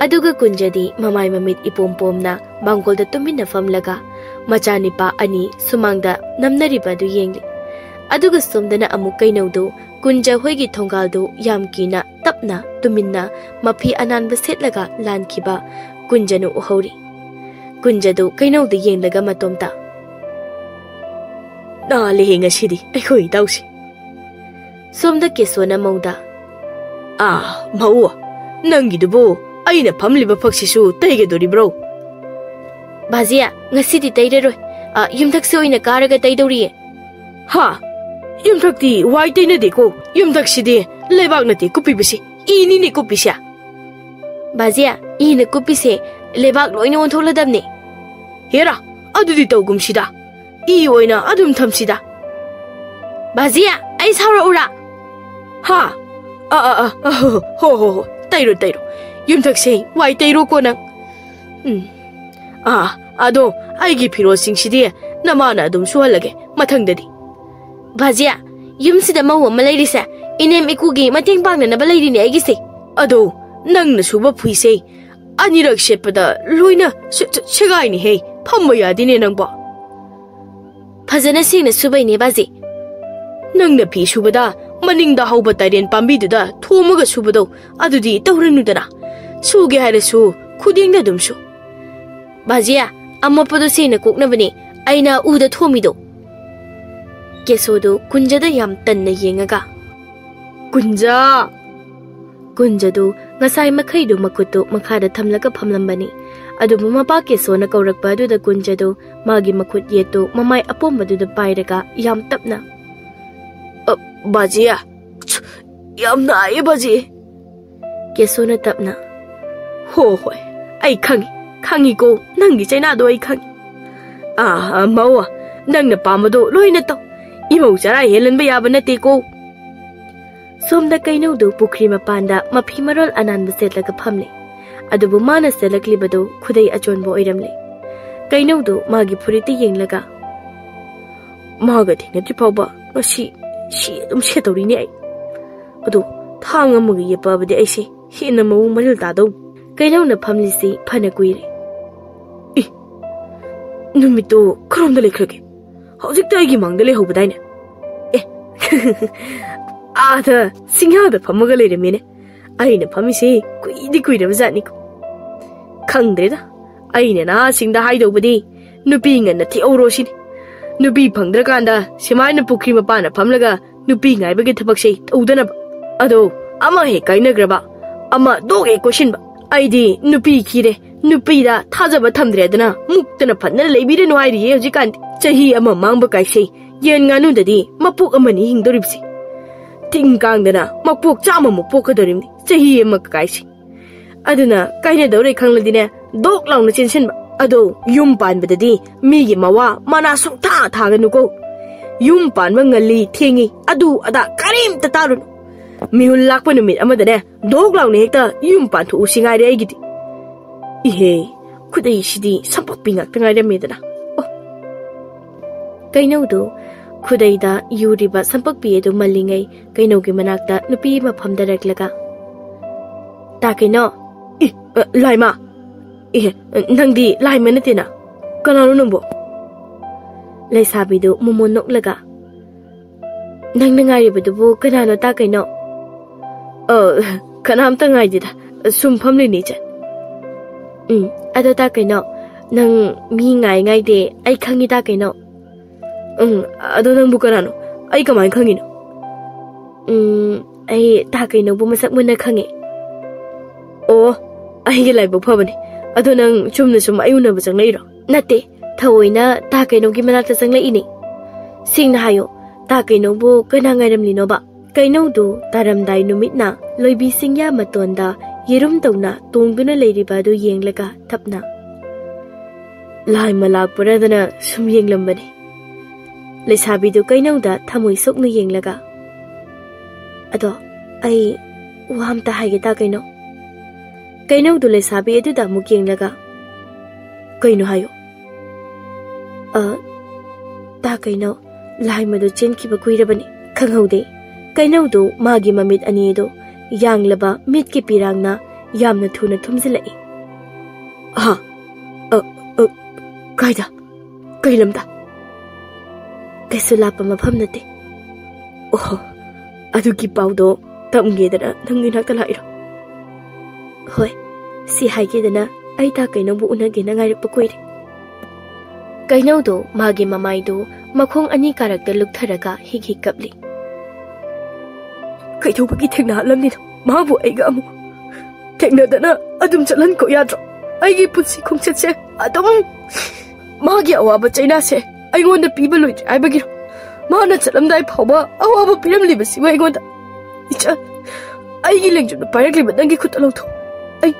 ꯑꯗꯨꯒ ꯀꯨꯟꯖꯗꯤ ꯃꯃꯥꯏ ꯃꯃꯤꯠ ꯏꯄꯣꯝ ꯄꯣꯝꯅ ꯃꯥꯡꯒꯣꯜꯗ ꯇꯨꯃꯤꯟꯅ ꯐꯝꯂꯒ ꯃꯆꯥꯅꯤꯄꯥ ꯑꯅꯤ ꯁꯨꯃꯥꯡꯗ ꯅꯝꯅꯔꯤꯕ ꯑꯗꯨ ꯌꯦꯡꯂꯤ꯫ ꯑꯗꯨꯒ ꯁꯣꯝꯗꯅ ꯑꯃꯨꯛ ꯀꯩꯅꯧꯗꯨ ꯀꯨꯟꯖ ꯍꯣꯏꯒꯤ ꯊꯣꯡꯒꯥꯜꯗꯨ ꯌꯥꯝ ꯀꯤꯅ ꯇꯞꯅ ꯇꯨꯃꯤꯟꯅ ꯃꯐꯤ ꯑꯅꯥꯟꯕ ꯁꯦꯠꯂꯒ ꯂꯥꯟꯈꯤꯕ ꯀꯨꯟꯖꯅ ꯎꯍꯧꯔꯤ꯫ ꯀꯨꯟꯖꯗꯨ ꯀꯩꯅꯧꯗ ꯌꯦꯡꯂꯒ ꯃꯇꯣꯝꯇ, "ꯅꯥꯜꯂꯦꯍꯦ ꯉꯁꯤꯗꯤ ꯑꯩꯈꯣꯏ ꯏꯇꯥꯎꯁꯤ꯫" ꯁꯣꯝꯗ ꯀꯦꯁꯣꯅ ꯃꯧꯗ, "ꯑꯥ, ꯃꯧ, ꯅꯪꯒꯤꯗꯨꯕꯨ ꯑꯩꯅ ꯐꯝꯂꯤꯕ ꯐꯛꯁꯤꯁꯨ ꯇꯩꯒꯗꯣꯔꯤꯕ꯭ꯔꯣ?" "ꯕꯥꯖꯤ, ꯉꯁꯤꯗꯤ ꯇꯩꯔꯔꯣꯏ꯫ ꯑ, ꯌꯨꯝꯊꯛꯁꯦ ꯑꯣꯏꯅ ꯀꯥꯔꯒ ꯇꯩꯗꯧꯔꯤꯌꯦ꯫" "ꯍꯥ? ꯌꯨꯝꯊꯛꯇꯤ ꯋꯥꯏ ꯇꯩꯅꯗꯦꯀꯣ꯫ ꯌꯨꯝꯊꯛꯁꯤꯗꯤ ꯂꯩꯕꯥꯛ ꯅꯠꯇꯦ ꯀꯨꯞꯄꯤꯕꯁꯤ, ꯏꯅꯤꯅꯦ ꯀꯨꯞꯄꯤꯁꯦ꯫" "ꯕꯥꯖꯤ, ꯏꯅ ꯀꯨꯞꯄꯤꯁꯦ ꯂꯩꯕꯥꯛ ꯂꯣꯏꯅ ꯑꯣꯟꯊꯣꯛꯂꯗꯕꯅꯦ꯫" "ꯍꯦꯔꯥ, ꯑꯗꯨꯗꯤ ꯇꯧꯒꯨꯝꯁꯤꯗ꯫ ꯏ ꯑꯣꯏꯅ ꯑꯗꯨꯝ ꯊꯝꯁꯤꯗ꯫" "ꯕꯥꯖꯤ, ꯑꯩ ꯁꯥꯎꯔꯛꯎꯔꯥ?" "ꯍꯥ? ꯑ, ꯑ, ꯑ, ꯑ, ꯍꯣ, ꯍꯣ, ꯍꯣ, ꯍꯣ, ꯇꯩꯔꯣ, ꯇꯩꯔꯣ꯫ ꯌꯨꯝꯊꯛꯁꯦ ꯋꯥꯏ ꯇꯩꯔꯣꯀꯣ ꯅꯪ꯫" "ꯎꯝ, ꯑꯥ, ꯑꯗꯣ ꯑꯩꯒꯤ ꯐꯤꯔꯣꯜꯁꯤꯡꯁꯤꯗꯤ ꯅꯃꯥꯅ ꯑꯗꯨꯝ ꯁꯨꯍꯜꯂꯒꯦ ꯃꯊꯪꯗꯗꯤ꯫" "ꯕꯥꯖꯤ, ꯌꯨꯝꯁꯤꯗ ꯃꯧ ꯑꯃ ꯂꯩꯔꯤꯁꯦ ꯏꯅꯦꯝ ꯏꯀꯨꯒꯤ ꯃꯇꯦꯡ ꯄꯥꯡꯅꯅꯕ ꯂꯩꯔꯤꯅꯦ ꯑꯩꯒꯤꯁꯦ꯫" ꯑꯗꯣ, ꯅꯪꯅ ꯁꯨꯕ ꯐꯤꯁꯦ ꯑꯅꯤꯔꯛ ꯁꯦꯠꯄꯗ ꯂꯣꯏꯅ ꯁꯦ-, ꯁꯦ-, ꯁꯦꯒꯥꯏꯅꯤꯍꯦ꯫ ꯐꯝꯕ ꯌꯥꯗꯦꯅꯦ ꯅꯪꯕꯣ꯫ ꯐꯖꯅ ꯁꯦꯡꯅ ꯁꯨꯕꯩꯅꯦ, ꯕꯥꯖꯤ꯫ ꯅꯪꯅ ꯐꯤ ꯁꯨꯕꯗ ꯃꯅꯤꯡꯗ ꯍꯧꯕ ꯇꯥꯏꯔꯦꯟ ꯄꯥꯝꯕꯤꯗꯨꯗ ꯊꯣꯝꯃꯒ ꯁꯨꯕꯗꯣ, ꯑꯗꯨꯗꯤ ꯇꯧꯔꯅꯨꯗꯅ꯫ ꯁꯨꯒꯦ ꯍꯥꯏꯔꯁꯨ ꯈꯨꯗꯦꯡꯗ ꯑꯗꯨꯝ ꯁꯨ꯫ ꯕꯥꯖꯤ, ꯑꯃꯣꯠꯄꯗꯣ ꯁꯦꯡꯅ ꯀꯣꯛꯅꯕꯅꯦ ꯑꯩꯅ ꯎꯗ ꯊꯣꯝꯃꯤꯗꯣ꯫ ꯀꯦꯁꯣꯗꯨ ꯀꯨꯟꯖꯗ ꯌꯥꯝ ꯇꯟꯅ ꯌꯦꯡꯉꯒ, "ꯀꯨꯟꯖ!" ꯀꯨꯟꯖꯗꯨ ꯉꯁꯥꯏ ꯃꯈꯩꯗꯨ ꯃꯈꯨꯠꯇꯨ ꯃꯈꯥꯗ ꯊꯝꯂꯒ ꯐꯝꯂꯝꯕꯅꯤ꯫ ꯑꯗꯨꯕꯨ ꯃꯄꯥ ꯀꯦꯁꯣꯅ ꯀꯧꯔꯛꯄ ꯑꯗꯨꯗ ꯀꯨꯟꯖꯗꯨ ꯃꯥꯒꯤ ꯃꯈꯨꯠ ꯌꯦꯠꯇꯨ ꯃꯃꯥꯏ ꯑꯄꯣꯝꯕꯗꯨꯗ ꯄꯥꯏꯔꯒ ꯌꯥꯝ ꯇꯞꯅ, "ꯑ, ꯕꯥꯖꯤ, ꯌꯥꯝ ꯅꯥꯏꯌꯦ, ꯕꯥꯖꯤ꯫" ꯀꯦꯁꯣꯅ ꯇꯞꯅ, "ꯍꯣ ꯍꯣꯏ, ꯑꯩ ꯈꯪꯉꯤ, ꯈꯪꯉꯤꯀꯣ, ꯅꯪꯒꯤ ꯆꯩꯅꯥꯗꯣ ꯑꯩ ꯈꯪꯉꯤ꯫ ꯑꯥ, ꯃꯧ, ꯅꯪꯅ ꯄꯥꯝꯕꯗꯣ ꯂꯣꯏꯅ ꯇꯧ꯫ ꯏꯃꯧ ꯆꯔꯥ ꯍꯦꯜꯍꯟꯕ ꯌꯥꯕ ꯅꯠꯇꯦꯀꯣ꯫" ꯁꯣꯝꯗ ꯀꯩꯅꯧꯗꯨ ꯄꯨꯈ꯭ꯔꯤ ꯃꯄꯥꯟꯗ ꯃꯐꯤ ꯃꯔꯣꯜ ꯑꯅꯥꯟꯕ ꯁꯦꯠꯂꯒ ꯐꯝꯂꯤ꯫ ꯑꯗꯨꯕꯨ ꯃꯥꯅ ꯁꯦꯠꯂꯛꯂꯤꯕꯗꯨ ꯈꯨꯗꯩ ꯑꯆꯣꯟꯕ ꯑꯣꯏꯔꯝꯂꯦ꯫ ꯀꯩꯅꯧꯗꯨ ꯃꯥꯒꯤ ꯐꯨꯔꯤꯠꯇ ꯌꯦꯡꯂꯒ, "ꯃꯥꯒ ꯊꯦꯡꯅꯗ꯭ꯔꯤ ꯐꯥꯎꯕ ꯉꯁꯤ ꯁꯤ ꯑꯗꯨꯝ ꯁꯦꯠꯇꯧꯔꯤꯅꯦ ꯑꯩ꯫ ꯑꯗꯣ ꯊꯥꯡ ꯑꯃꯒ ꯌꯦꯞꯄꯛꯑꯕꯗꯤ ꯑꯩꯁꯦ ꯍꯦꯟꯅ ꯃꯑꯣꯡ ꯃꯔꯤꯜ ꯇꯥꯗꯧ꯫" ꯀꯩꯅꯧꯅ ꯐꯝꯂꯤꯁꯤ ꯐꯅ ꯀꯨꯏꯔꯦ꯫ "ꯑꯦ, ꯅꯨꯃꯤꯠꯇꯣ ꯀꯔꯣꯝꯗ ꯂꯩꯈ꯭ꯔꯒꯦ? ꯍꯧꯖꯤꯛꯇ ꯑꯩꯒꯤ ꯃꯥꯡꯗ ꯂꯩꯍꯧꯕꯗꯥꯏꯅꯦ? ꯑꯦ, ꯑꯥꯗ ꯁꯤꯡꯍꯥꯗ ꯐꯝꯃꯒ ꯂꯩꯔꯝꯃꯦꯅꯦ꯫ ꯑꯩꯅ ꯐꯝꯃꯤꯁꯦ ꯀꯨꯏꯗꯤ ꯀꯨꯏꯔꯕ ꯖꯥꯠꯅꯤꯀꯣ꯫ ꯈꯪꯗ꯭ꯔꯦꯗ, ꯑꯩꯅ ꯅꯍꯥꯁꯤꯡꯗ ꯍꯥꯏꯗꯧꯕꯗꯤ ꯅꯨꯄꯤ ꯉꯟꯅ ꯊꯤꯍꯧꯔꯣ ꯁꯤꯅꯤ꯫ ꯅꯨꯄꯤ ꯐꯪꯗ꯭ꯔꯀꯥꯟꯗ ꯁꯨꯃꯥꯏꯅ ꯄꯨꯈ꯭ꯔꯤ ꯃꯄꯥꯟꯗ ꯐꯝꯂꯒ ꯅꯨꯄꯤ ꯉꯥꯏꯕꯒꯤ ꯊꯕꯛꯁꯦ ꯇꯧꯗꯅꯕ꯫ ꯑꯗꯣ ꯑꯃ ꯍꯦꯛ ꯀꯥꯏꯅꯈ꯭ꯔꯕ, ꯑꯃ ꯗꯣꯛ ꯍꯦꯛ ꯀꯣꯏꯁꯤꯟꯕ꯫ ꯑꯩꯗꯤ ꯅꯨꯄꯤ ꯈꯤꯔꯦ, ꯅꯨꯄꯤꯗ ꯊꯥꯖꯕ ꯊꯝꯗ꯭ꯔꯦꯗꯅ ꯃꯨꯛꯇꯅ ꯐꯠꯅ ꯂꯩꯕꯤꯔꯅꯨ ꯍꯥꯏꯔꯤꯌꯦ ꯍꯧꯖꯤꯛꯀꯥꯟꯗꯤ꯫ ꯆꯍꯤ ꯑꯃ ꯃꯥꯡꯕ ꯀꯥꯏꯁꯦ ꯌꯦꯟ ꯉꯥꯅꯨꯗꯗꯤ ꯃꯄꯣꯛ ꯑꯃꯅꯤ ꯍꯤꯡꯗꯧꯔꯤꯕꯁꯦ꯫ ꯇꯤꯡ ꯀꯥꯡꯗꯅ ꯃꯄꯣꯛ ꯆꯥꯝꯃꯃꯨꯛ ꯄꯣꯛꯀꯗꯧꯔꯤꯕꯅꯤ ꯆꯍꯤ ꯑꯃ ꯀꯥꯏꯁꯦ꯫ ꯑꯗꯨꯅ ꯀꯥꯏꯅꯗꯧꯔꯦ ꯈꯪꯂꯗꯤꯅꯦ, ꯗꯣꯛ ꯂꯥꯎꯅ ꯆꯦꯟꯁꯤꯟꯕ꯫ ꯑꯗꯣ ꯌꯨꯝ ꯄꯥꯟꯕꯗꯗꯤ ꯃꯤꯒꯤ ꯃꯋꯥ ꯃꯅꯥ ꯁꯨꯡꯊꯥ ꯊꯥꯒꯅꯨꯀꯣ꯫ ꯌꯨꯝ ꯄꯥꯟꯕ ꯉꯜꯂꯤ ꯊꯦꯡꯉꯤ ꯑꯗꯨ ꯑꯗꯥ ꯀꯔꯤꯝꯇ ꯇꯥꯔꯨꯅꯨ꯫ ꯃꯤꯍꯨꯜ ꯂꯥꯛꯄ ꯅꯨꯃꯤꯠ ꯑꯃꯗꯅꯦ, ꯗꯣꯛ ꯂꯥꯎꯅ ꯍꯦꯛꯇ ꯌꯨꯝ ꯄꯥꯟꯊꯣꯛꯎꯁꯤ ꯉꯥꯏꯔꯦ ꯑꯩꯒꯤꯗꯤ꯫ ꯏꯍꯦ, ꯈꯨꯗꯩꯁꯤꯗꯤ ꯁꯝꯄꯛꯄꯤ ꯉꯥꯛꯇ ꯉꯥꯏꯔꯝꯃꯦꯗꯅ꯫ ꯑꯣ꯫ ꯀꯩꯅꯧꯗꯨ ꯈꯨꯗꯩꯗ ꯌꯨꯔꯤꯕ ꯁꯝꯄꯛꯄꯤ ꯑꯗꯨ ꯃꯜꯂꯤꯉꯩ ꯀꯩꯅꯧꯒꯤ ꯃꯅꯥꯛꯇ ꯅꯨꯄꯤ ꯑꯃ ꯐꯝꯗꯔꯛꯂꯒ, ꯇꯥ ꯀꯩꯅꯣ? ꯏ, ꯑ, ꯂꯥꯏꯃ? ꯏ, ꯅꯪꯗꯤ ꯂꯥꯏꯃ ꯅꯠꯇꯦꯅ? ꯀꯅꯥꯅꯣ ꯅꯪꯕꯣ? ꯂꯩꯁꯥꯕꯤꯗꯨ ꯃꯣꯃꯣꯟ ꯅꯣꯛꯂꯒ, "ꯅꯪꯅ ꯉꯥꯏꯔꯤꯕꯗꯨꯕꯨ ꯀꯅꯥꯅꯣ, ꯇꯥ ꯀꯩꯅꯣ?" "ꯑ, ꯀꯅꯥꯝꯇ ꯉꯥꯏꯗꯦꯗ, ꯁꯨꯝ ꯐꯝꯂꯤꯅꯤ, ꯏꯆꯟ꯫" "ꯎꯝ, ꯑꯗꯣ ꯇꯥ ꯀꯩꯅꯣ, ꯅꯪ ꯃꯤ ꯉꯥꯏ ꯉꯥꯏꯗꯦ, ꯑꯩ ꯈꯪꯉꯤ, ꯇꯥ ꯀꯩꯅꯣ꯫" "ꯎꯝ, ꯑꯗꯣ ꯅꯪꯕꯨ ꯀꯅꯥꯅꯣ? ꯑꯩ ꯀꯃꯥꯏꯅ ꯈꯪꯉꯤꯅꯣ?" "ꯎꯝ, ꯑꯩ ꯇꯥ ꯀꯩꯅꯣꯕꯨ ꯃꯁꯛ ꯃꯨꯟꯅ ꯈꯪꯉꯦ꯫" "ꯑꯣ, ꯑꯩꯒꯤ ꯂꯥꯏꯕꯛ ꯐꯕꯅꯤ꯫ ꯑꯗꯣ ꯅꯪ ꯆꯨꯝꯅ ꯁꯨꯝ ꯑꯩ ꯎꯅꯕ ꯆꯪꯂꯛꯏꯔꯣ?" "ꯅꯠꯇꯦ, ꯊꯑꯣꯏꯅ ꯇꯥ ꯀꯩꯅꯣꯒꯤ ꯃꯅꯥꯛꯇ ꯆꯪꯂꯛꯏꯅꯦ꯫ ꯁꯦꯡꯅ ꯍꯥꯏꯌꯣ, ꯇꯥ ꯀꯩꯅꯣꯕꯨ ꯀꯅꯥ ꯉꯥꯏꯔꯝꯂꯤꯅꯣꯕ?" ꯀꯩꯅꯧꯗꯨ ꯇꯥꯔꯝꯗꯥꯏ ꯅꯨꯃꯤꯠꯅ ꯂꯣꯏꯕꯤ ꯁꯤꯡꯌꯥ ꯃꯇꯣꯟꯗ ꯌꯦꯔꯨꯝ ꯇꯧꯅ ꯇꯣꯡꯗꯨꯅ ꯂꯩꯔꯤꯕ ꯑꯗꯨ ꯌꯦꯡꯂꯒ ꯇꯞꯅ, "ꯂꯥꯏꯃ ꯂꯥꯛꯄ꯭ꯔꯥꯗꯅ ꯁꯨꯝ ꯌꯦꯡꯂꯝꯕꯅꯤ꯫" ꯂꯩꯁꯥꯕꯤꯗꯨ ꯀꯩꯅꯧꯗ ꯊꯃꯣꯏ ꯁꯣꯛꯅ ꯌꯦꯡꯂꯒ, "ꯑꯗꯣ ꯑꯩ ꯋꯥ ꯑꯝꯇ ꯍꯥꯏꯒꯦ, ꯇꯥ ꯀꯩꯅꯣ꯫" ꯀꯩꯅꯧꯗꯨ ꯂꯩꯁꯥꯕꯤ ꯑꯗꯨꯗ ꯑꯃꯨꯛ ꯌꯦꯡꯂꯒ, "ꯀꯩꯅꯣ ꯍꯥꯏꯌꯣ꯫" "ꯑ, ꯇꯥ ꯀꯩꯅꯣ, ꯂꯥꯏꯃꯗꯨ ꯆꯦꯟꯈꯤꯕ ꯀꯨꯏꯔꯕꯅꯤ, ꯈꯪꯍꯧꯗꯦ꯫" ꯀꯩꯅꯧꯗꯨ ꯃꯥꯒꯤ ꯃꯃꯤꯠ ꯑꯅꯤꯗꯨ ꯌꯥꯡꯂꯕ ꯃꯤꯠꯀꯤ ꯄꯤꯔꯥꯡꯅ ꯌꯥꯝꯅ ꯊꯨꯅ ꯊꯨꯝꯖꯤꯜꯂꯛꯏ꯫ "ꯍꯥ? ꯑ, ꯑ, ꯀꯥꯏꯗ? ꯀꯩ ꯂꯝꯗ?" "ꯀꯩꯁꯨ ꯂꯥꯞꯄ ꯃꯐꯝ ꯅꯠꯇꯦ꯫" "ꯑꯣꯍꯣ, ꯑꯗꯨꯒꯤ ꯄꯥꯎꯗꯣ ꯇꯝꯒꯦꯗꯅ ꯅꯪ ꯏꯅꯥꯛꯇ ꯂꯥꯛꯏꯔꯣ?" "ꯍꯣꯏ, ꯁꯤ ꯍꯥꯏꯒꯦꯗꯅ ꯑꯩ ꯇꯥ ꯀꯩꯅꯧꯕꯨ ꯎꯅꯒꯦꯅ ꯉꯥꯏꯔꯛꯄ ꯀꯨꯏꯔꯦ꯫" ꯀꯩꯅꯧꯗꯨ ꯃꯥꯒꯤ ꯃꯃꯥꯏꯗꯨ ꯃꯈꯣꯡ ꯑꯅꯤ ꯀꯥꯔꯛꯇ ꯂꯨꯛꯊꯔꯒ ꯍꯤꯛ ꯍꯤꯛ ꯀꯞꯂꯤ꯫ "ꯀꯩꯗꯧꯕꯒꯤ ꯊꯦꯡꯅꯍꯜꯂꯝꯂꯤꯅꯣ ꯃꯥꯕꯨ ꯑꯩꯒ ꯑꯃꯨꯛ? ꯊꯦꯡꯅꯗꯅ ꯑꯗꯨꯝ ꯆꯠꯍꯟꯀꯣ ꯌꯥꯗ꯭ꯔꯣ? ꯑꯩꯒꯤ ꯄꯨꯟꯁꯤ ꯈꯣꯡꯆꯠꯁꯦ ꯑꯗꯨꯝ ꯃꯥꯒꯤ ꯑꯋꯥꯕ ꯆꯩꯅꯥꯁꯦ ꯑꯩꯉꯣꯟꯗ ꯄꯤꯕ ꯂꯣꯏꯗ꯭ꯔꯤ ꯍꯥꯏꯕꯒꯤꯔꯣ? ꯃꯥꯅ ꯆꯠꯂꯝꯗꯥꯏ ꯐꯥꯎꯕ ꯑꯋꯥꯕ ꯄꯤꯔꯝꯂꯤꯕꯁꯤꯕꯨ ꯑꯩꯉꯣꯟꯗ? ꯏꯆꯟ, ꯑꯩꯒꯤ ꯂꯦꯡꯖꯨꯝꯗ ꯄꯥꯏꯔꯛꯂꯤꯕ ꯅꯪꯒꯤ ꯈꯨꯠꯇꯣ ꯂꯧꯊꯣꯛ꯫ ꯑꯩ,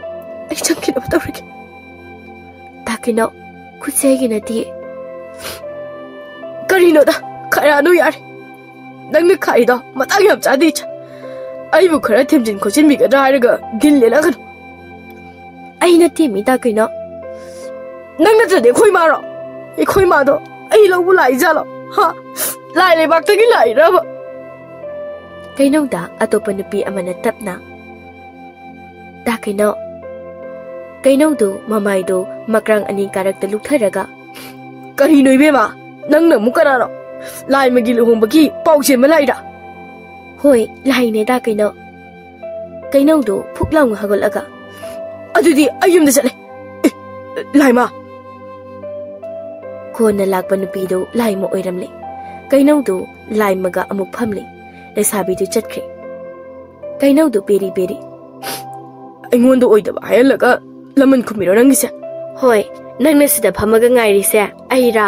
ꯑꯩ ꯆꯪꯈꯤꯅꯕ ꯇꯧꯔꯒꯦ꯫" "ꯇꯥ ꯀꯩꯅꯧ, ꯈꯨꯠꯁꯦ ꯑꯩꯒꯤ ꯅꯠꯇꯤꯌꯦ꯫" "ꯀꯔꯤꯅꯣꯗ, ꯈꯥꯏꯔꯥꯅꯨ ꯌꯥꯔꯦ꯫ ꯅꯪꯅ ꯈꯥꯏꯔꯤꯗꯣ ꯃꯇꯥꯡ ꯌꯥꯝ ꯆꯥꯗꯦ, ꯏꯆꯟ꯫ ꯑꯩꯕꯨ ꯈꯔ ꯊꯦꯝꯖꯤꯟ ꯈꯣꯠꯆꯤꯟꯕꯤꯒꯗ꯭ꯔꯥ ꯍꯥꯏꯔꯒ ꯗꯤꯜ ꯂꯦꯜꯂꯛꯀꯅꯨ꯫" "ꯑꯩ ꯅꯠꯇꯦ ꯃꯤ, ꯇꯥ ꯀꯩꯅꯧ꯫" "ꯅꯪ ꯅꯠꯇ꯭ꯔꯗꯤ ꯑꯩꯈꯣꯏ ꯃꯥꯔꯣ? ꯑꯩꯈꯣꯏ ꯃꯥꯗꯣ ꯑꯩ ꯂꯧꯕ ꯂꯥꯛꯏꯖꯥꯠꯂꯣ? ꯍꯥ? ꯂꯥꯏ ꯂꯩꯕꯥꯛꯇꯒꯤ ꯂꯥꯛꯏꯔꯕ?" ꯀꯩꯅꯧꯗ ꯑꯇꯣꯞꯄ ꯅꯨꯄꯤ ꯑꯃꯅ ꯇꯞꯅ, ꯇꯥ ꯀꯩꯅꯧ꯫ ꯀꯩꯅꯧꯗꯨ ꯃꯃꯥꯏꯗꯨ ꯃꯀ꯭ꯔꯥꯡ ꯑꯅꯤ ꯀꯥꯔꯛꯇ ꯂꯨꯛꯊꯔꯒ, "ꯀꯔꯤꯅꯣ ꯏꯕꯦꯝꯃ? ꯅꯪꯅ ꯑꯃꯨꯛ ꯀꯅꯥꯅꯣ? ꯂꯥꯏꯃꯒꯤ ꯂꯨꯍꯣꯡꯕꯒꯤ ꯄꯥꯎ ꯆꯦꯟꯕ ꯂꯥꯛꯏꯔꯥ?" "ꯍꯣꯏ, ꯂꯥꯛꯏꯅꯦ ꯇꯥ ꯀꯩꯅꯧ꯫" ꯀꯩꯅꯧꯗꯨ ꯐꯨꯛ ꯂꯥꯎꯅ ꯍꯧꯒꯠꯂꯒ, "ꯑꯗꯨꯗꯤ ꯑꯩ ꯌꯨꯝꯗ ꯆꯠꯂꯦ꯫ ꯑꯦ, ꯂꯥꯏꯃ!" ꯀꯣꯟꯅ ꯂꯥꯛꯄ ꯅꯨꯄꯤꯗꯨ ꯂꯥꯏꯃ ꯑꯣꯏꯔꯝꯂꯦ꯫ ꯀꯩꯅꯧꯗꯨ ꯂꯥꯏꯃꯒ ꯑꯃꯨꯛ ꯐꯝꯂꯦ꯫ ꯂꯩꯁꯥꯕꯤꯗꯨ ꯆꯠꯈ꯭ꯔꯦ꯫ ꯀꯩꯅꯧꯗꯨ ꯄꯦꯔꯤ ꯄꯦꯔꯤ, "ꯑꯩꯉꯣꯟꯗ ꯑꯣꯏꯗꯕ ꯍꯥꯏꯍꯜꯂꯒ ꯂꯃꯟ ꯈꯨꯝꯃꯤꯔꯣ ꯅꯪꯒꯤꯁꯦ?" "ꯍꯣꯏ, ꯅꯪꯅ ꯁꯤꯗ ꯐꯝꯃꯒ ꯉꯥꯏꯔꯤꯁꯦ ꯑꯩꯔꯥ?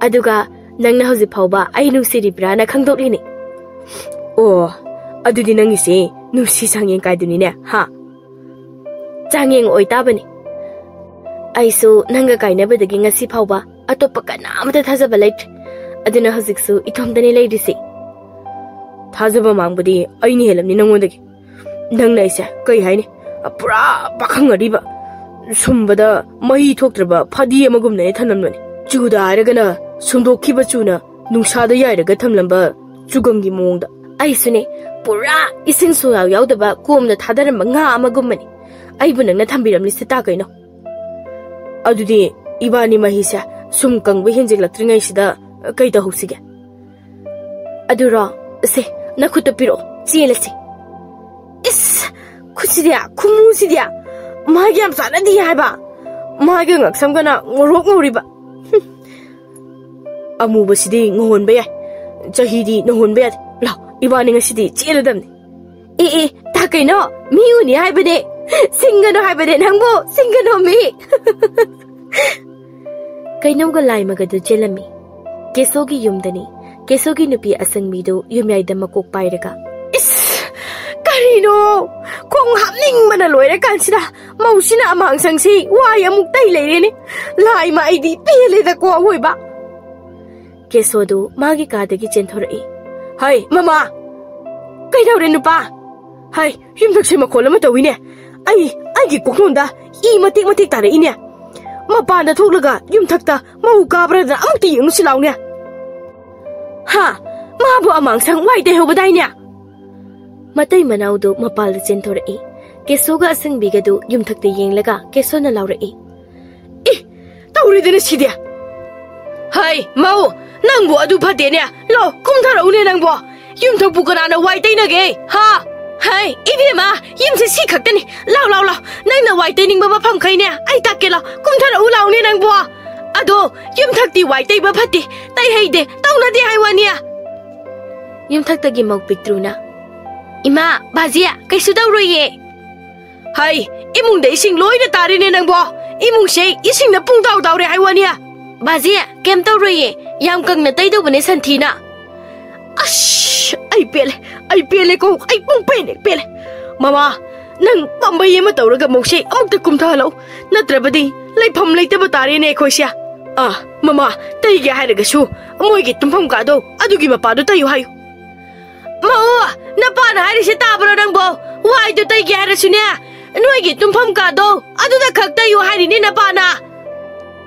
ꯑꯗꯨꯒ ꯅꯪꯅ ꯍꯧꯖꯤꯛ ꯐꯥꯎꯕ ꯑꯩ ꯅꯨꯡꯁꯤꯔꯤꯕ꯭ꯔꯥꯅ ꯈꯪꯗꯣꯛꯂꯤꯅꯤ꯫" "ꯑꯣ, ꯑꯗꯨꯗꯤ ꯅꯪꯒꯤꯁꯦ ꯅꯨꯡꯁꯤ ꯆꯥꯡꯌꯦꯡ ꯀꯥꯏꯗꯨꯅꯤꯅꯦ, ꯍꯥ?" "ꯆꯥꯡꯌꯦꯡ ꯑꯣꯏꯇꯥꯕꯅꯤ꯫ ꯑꯩꯁꯨ ꯅꯪꯒ ꯀꯥꯏꯅꯕꯗꯒꯤ ꯉꯁꯤ ꯐꯥꯎꯕ ꯑꯇꯣꯞꯄ ꯀꯅꯥ ꯑꯃꯇ ꯊꯥꯖꯕ ꯂꯩꯇ꯭ꯔꯦ꯫ ꯑꯗꯨꯅ ꯍꯧꯖꯤꯛꯁꯨ ꯏꯇꯣꯝꯇꯅꯤ ꯂꯩꯔꯤꯁꯤ꯫" "ꯊꯥꯖꯕ ꯃꯥꯡꯕꯗꯤ ꯑꯩꯅ ꯍꯦꯜꯂꯝꯅꯤ ꯅꯪꯉꯣꯟꯗꯒꯤ꯫ ꯅꯪꯅ ꯑꯩꯁꯦ ꯀꯩ ꯍꯥꯏꯅꯤ, ꯄꯨꯔꯥ ꯄꯥꯈꯪ ꯑꯔꯤꯕ, ꯁꯨꯝꯕꯗ ꯃꯍꯤ ꯊꯣꯛꯇ꯭ꯔꯕ ꯐꯗꯤ ꯑꯃꯒꯨꯝꯅ ꯑꯩ ꯊꯝꯂꯝꯕꯅꯤ꯫ ꯆꯨꯗ ꯍꯥꯏꯔꯒꯅ ꯁꯨꯝꯗꯣꯛꯈꯤꯕ ꯆꯨꯅ ꯅꯨꯡꯁꯥꯗ ꯌꯥꯏꯔꯒ ꯊꯝꯂꯝꯕ ꯆꯨꯒꯪꯒꯤ ꯃꯑꯣꯡꯗ꯫ ꯑꯩꯁꯨꯅꯦ, ꯄꯨꯔꯥ ꯏꯁꯤꯡ ꯁꯨꯡꯌꯥꯎ ꯌꯥꯎꯗꯕ ꯀꯣꯝꯗ ꯊꯥꯗꯔꯝꯕ ꯉꯥ ꯑꯃꯒꯨꯝꯕꯅꯤ꯫ ꯑꯩꯕꯨ ꯅꯪꯅ ꯊꯝꯕꯤꯔꯝꯂꯤꯁꯦ ꯇꯥ ꯀꯩꯅꯣ꯫ ꯑꯗꯨꯗꯤ ꯏꯕꯥꯅꯤ ꯃꯍꯤꯁꯦ ꯁꯨꯝ ꯀꯪꯕ ꯍꯦꯟꯖꯤꯜꯂꯛꯇ꯭ꯔꯤꯉꯩꯁꯤꯗ ꯀꯩ ꯇꯧꯍꯧꯁꯤꯒꯦ?" "ꯑꯗꯨꯔꯣ? ꯁꯦ, ꯅꯈꯨꯠꯇ ꯄꯤꯔꯛꯑꯣ, ꯆꯦꯜꯂꯁꯤ꯫" "ꯏꯁ, ꯈꯨꯠꯁꯤꯗꯤ, ꯈꯨꯃꯨꯁꯤꯗꯤ, ꯃꯥꯒꯤ ꯌꯥꯝ ꯆꯥꯟꯅꯗꯦ ꯍꯥꯏꯕ꯫ ꯃꯥꯒꯤ ꯉꯛꯁꯝꯒꯅ ꯉꯧꯔꯣꯛ ꯉꯧꯔꯤꯕ꯫ ꯍꯨꯝ꯫ ꯑꯃꯨꯕꯁꯤꯗꯤ ꯉꯧꯍꯣꯟꯕ ꯌꯥꯏ, ꯆꯍꯤꯗꯤ ꯅꯧꯍꯣꯟꯕ ꯌꯥꯗꯦ꯫ ꯂꯥꯎ, ꯏꯕꯥꯅꯤ ꯉꯁꯤꯗꯤ ꯆꯦꯜꯂꯗꯝꯅꯤ꯫" "ꯑꯦ, ꯑꯦ, ꯇꯥ ꯀꯩꯅꯣ, ꯃꯤ ꯎꯅꯤ ꯍꯥꯏꯕꯅꯦ꯫ ꯁꯤꯡꯒꯅꯨ ꯍꯥꯏꯕꯅꯦ ꯅꯪꯕꯨ, ꯁꯤꯡꯒꯅꯣ ꯃꯤ꯫" ꯀꯩꯅꯧꯒ ꯂꯥꯏꯃꯒꯗꯨ ꯆꯦꯜꯂꯝꯃꯤ꯫ ꯀꯦꯁꯣꯒꯤ ꯌꯨꯝꯗꯅꯤ꯫ ꯀꯦꯁꯣꯒꯤ ꯅꯨꯄꯤ ꯑꯁꯪꯕꯤꯗꯨ ꯌꯨꯝꯌꯥꯏꯗ ꯃꯀꯣꯛ ꯄꯥꯏꯔꯒ, "ꯏꯁ! ꯀꯔꯤꯅꯣ? ꯈꯣꯡ ꯍꯥꯞꯅꯤꯡꯕꯅ ꯂꯣꯏꯔ ꯀꯥꯟꯁꯤꯗ ꯃꯧꯁꯤꯅ ꯑꯃꯥꯡꯁꯪꯁꯤ ꯋꯥꯏ ꯑꯃꯨꯛ ꯇꯩ ꯂꯩꯔꯦꯅꯦ꯫ ꯂꯥꯏꯃ, ꯑꯩꯗꯤ ꯄꯦꯜꯂꯦꯗꯀꯣ ꯑꯋꯣꯏꯕ꯫" ꯀꯦꯁꯣꯗꯨ ꯃꯥꯒꯤ ꯀꯥꯗꯒꯤ ꯆꯦꯟꯊꯣꯔꯛꯏ꯫ "ꯍꯩ, ꯃꯃꯥ!" "ꯀꯩꯗꯧꯔꯦ ꯅꯨꯄꯥ?" "ꯍꯩ, ꯌꯨꯝꯊꯛꯁꯦ ꯃꯈꯣꯜ ꯑꯃ ꯇꯧꯏꯅꯦ꯫ ꯑꯩ, ꯑꯩꯒꯤ ꯀꯣꯛꯅꯣꯟꯗ ꯏ ꯃꯇꯦꯛ ꯃꯇꯦꯛ ꯇꯥꯔꯛꯏꯅꯦ꯫ ꯃꯄꯥꯟꯗ ꯊꯣꯛꯂꯒ ꯌꯨꯝꯊꯛꯇ ꯃꯧ ꯀꯥꯕ꯭ꯔꯥꯗꯅ ꯑꯃꯨꯛꯇ ꯌꯦꯡꯉꯨꯁꯤ ꯂꯥꯎꯅꯦ꯫" "ꯍꯥ? ꯃꯥꯕꯨ ꯑꯃꯥꯡꯁꯪ ꯋꯥꯏ ꯇꯩꯍꯧꯕꯗꯥꯏꯅꯦ?" ꯃꯇꯩ ꯃꯅꯥꯎꯗꯨ ꯃꯄꯥꯜꯗ ꯆꯦꯟꯊꯣꯔꯛꯏ꯫ ꯀꯦꯁꯣꯒ ꯑꯁꯪꯕꯤꯒꯗꯨ ꯌꯨꯝꯊꯛꯇ ꯌꯦꯡꯂꯒ ꯀꯦꯁꯣꯅ ꯂꯥꯎꯔꯛꯏ꯫ "ꯏ! ꯇꯧꯔꯤꯗꯅ ꯁꯤꯗꯤ! ꯍꯩ, ꯃꯧ! ꯅꯪꯕꯨ ꯑꯗꯨ ꯐꯠꯇꯦꯅꯦ! ꯂꯥꯎ, ꯀꯨꯝꯊꯔꯛꯎꯅꯦ ꯅꯪꯕꯣ! ꯌꯨꯝꯊꯛꯄꯨ ꯀꯅꯥꯅ ꯋꯥꯏ ꯇꯩꯅꯒꯦ, ꯍꯥ? ꯍꯩ, ꯏꯕꯦꯝꯃ, ꯌꯨꯝꯁꯦ ꯁꯤ ꯈꯛꯇꯅꯤ! ꯂꯥꯎ, ꯂꯥꯎ, ꯂꯥꯎ! ꯅꯪꯅ ꯋꯥꯏ ꯇꯩꯅꯤꯡꯕ ꯃꯐꯝꯈꯩꯅꯦ ꯑꯩ ꯇꯥꯛꯀꯦ, ꯂꯥꯎ! ꯀꯨꯝꯊꯔꯛꯎ ꯂꯥꯎꯅꯦ ꯅꯪꯕꯣ! ꯑꯗꯣ, ꯌꯨꯝꯊꯛꯇꯤ ꯋꯥꯏ ꯇꯩꯕ ꯐꯠꯇꯦ, ꯇꯩꯍꯩꯗꯦ, ꯇꯧꯅꯗꯦ ꯍꯥꯏ ꯋꯥꯅꯤ!" ꯌꯨꯝꯊꯛꯇꯒꯤ ꯃꯧ ꯄꯤꯛꯇ꯭ꯔꯨꯅ, "ꯏꯃꯥ, ꯕꯥꯖꯤ, ꯀꯩꯁꯨ ꯇꯧꯔꯣꯏꯌꯦ꯫ ꯍꯩ, ꯏꯃꯨꯡꯗ ꯏꯁꯤꯡ ꯂꯣꯏꯅ ꯇꯥꯔꯦꯅꯦ ꯅꯪꯕꯣ! ꯏꯃꯨꯡꯁꯦ ꯏꯁꯤꯡꯅ ꯄꯨꯡ ꯇꯥꯎ ꯇꯥꯎꯔꯦ ꯍꯥꯏ ꯋꯥꯅꯤ!" "ꯕꯥꯖꯤ, ꯀꯩꯝ ꯇꯧꯔꯣꯏꯌꯦ, ꯌꯥꯝ ꯀꯪꯅ ꯇꯩꯗꯧꯕꯅꯦ ꯁꯟꯊꯤꯅ꯫" "ꯑꯁ, ꯑꯩ ꯄꯦꯜꯂꯦ, ꯑꯩ ꯄꯦꯜꯂꯦꯀꯣ, ꯑꯩ ꯄꯨꯡ ꯄꯦꯟ ꯍꯦꯛ ꯄꯦꯜꯂꯦ꯫ ꯃꯃꯥ, ꯅꯪ ꯄꯥꯝꯕꯩ ꯑꯃ ꯇꯧꯔꯒ ꯃꯧꯁꯦ ꯑꯃꯨꯛꯇ ꯀꯨꯝꯊꯍꯜꯂꯧ, ꯅꯠꯇ꯭ꯔꯕꯗꯤ ꯂꯩꯐꯝ ꯂꯩꯇꯕ ꯇꯥꯔꯦꯅꯦ ꯑꯩꯈꯣꯏꯁꯦ꯫ ꯑꯥ, ꯃꯃꯥ, ꯇꯩꯒꯦ ꯍꯥꯏꯔꯒꯁꯨ ꯃꯣꯏꯒꯤ ꯇꯨꯝꯐꯝ ꯀꯥꯗꯣ ꯑꯗꯨꯒꯤ ꯃꯄꯥꯗꯣ ꯇꯩꯌꯨ ꯍꯥꯏꯌꯨ꯫" "ꯃꯧ, ꯅꯄꯥꯅ ꯍꯥꯏꯔꯤꯁꯦ ꯇꯥꯕ꯭ꯔꯣ ꯅꯪꯕꯣ? ꯋꯥꯏꯗꯣ ꯇꯩꯒꯦ ꯍꯥꯏꯔꯁꯨꯅꯦ, ꯅꯣꯏꯒꯤ ꯇꯨꯝꯐꯝ ꯀꯥꯗꯣ ꯑꯗꯨꯗ ꯈꯛ ꯇꯩꯌꯨ ꯍꯥꯏꯔꯤꯅꯦ ꯅꯄꯥꯅ꯫"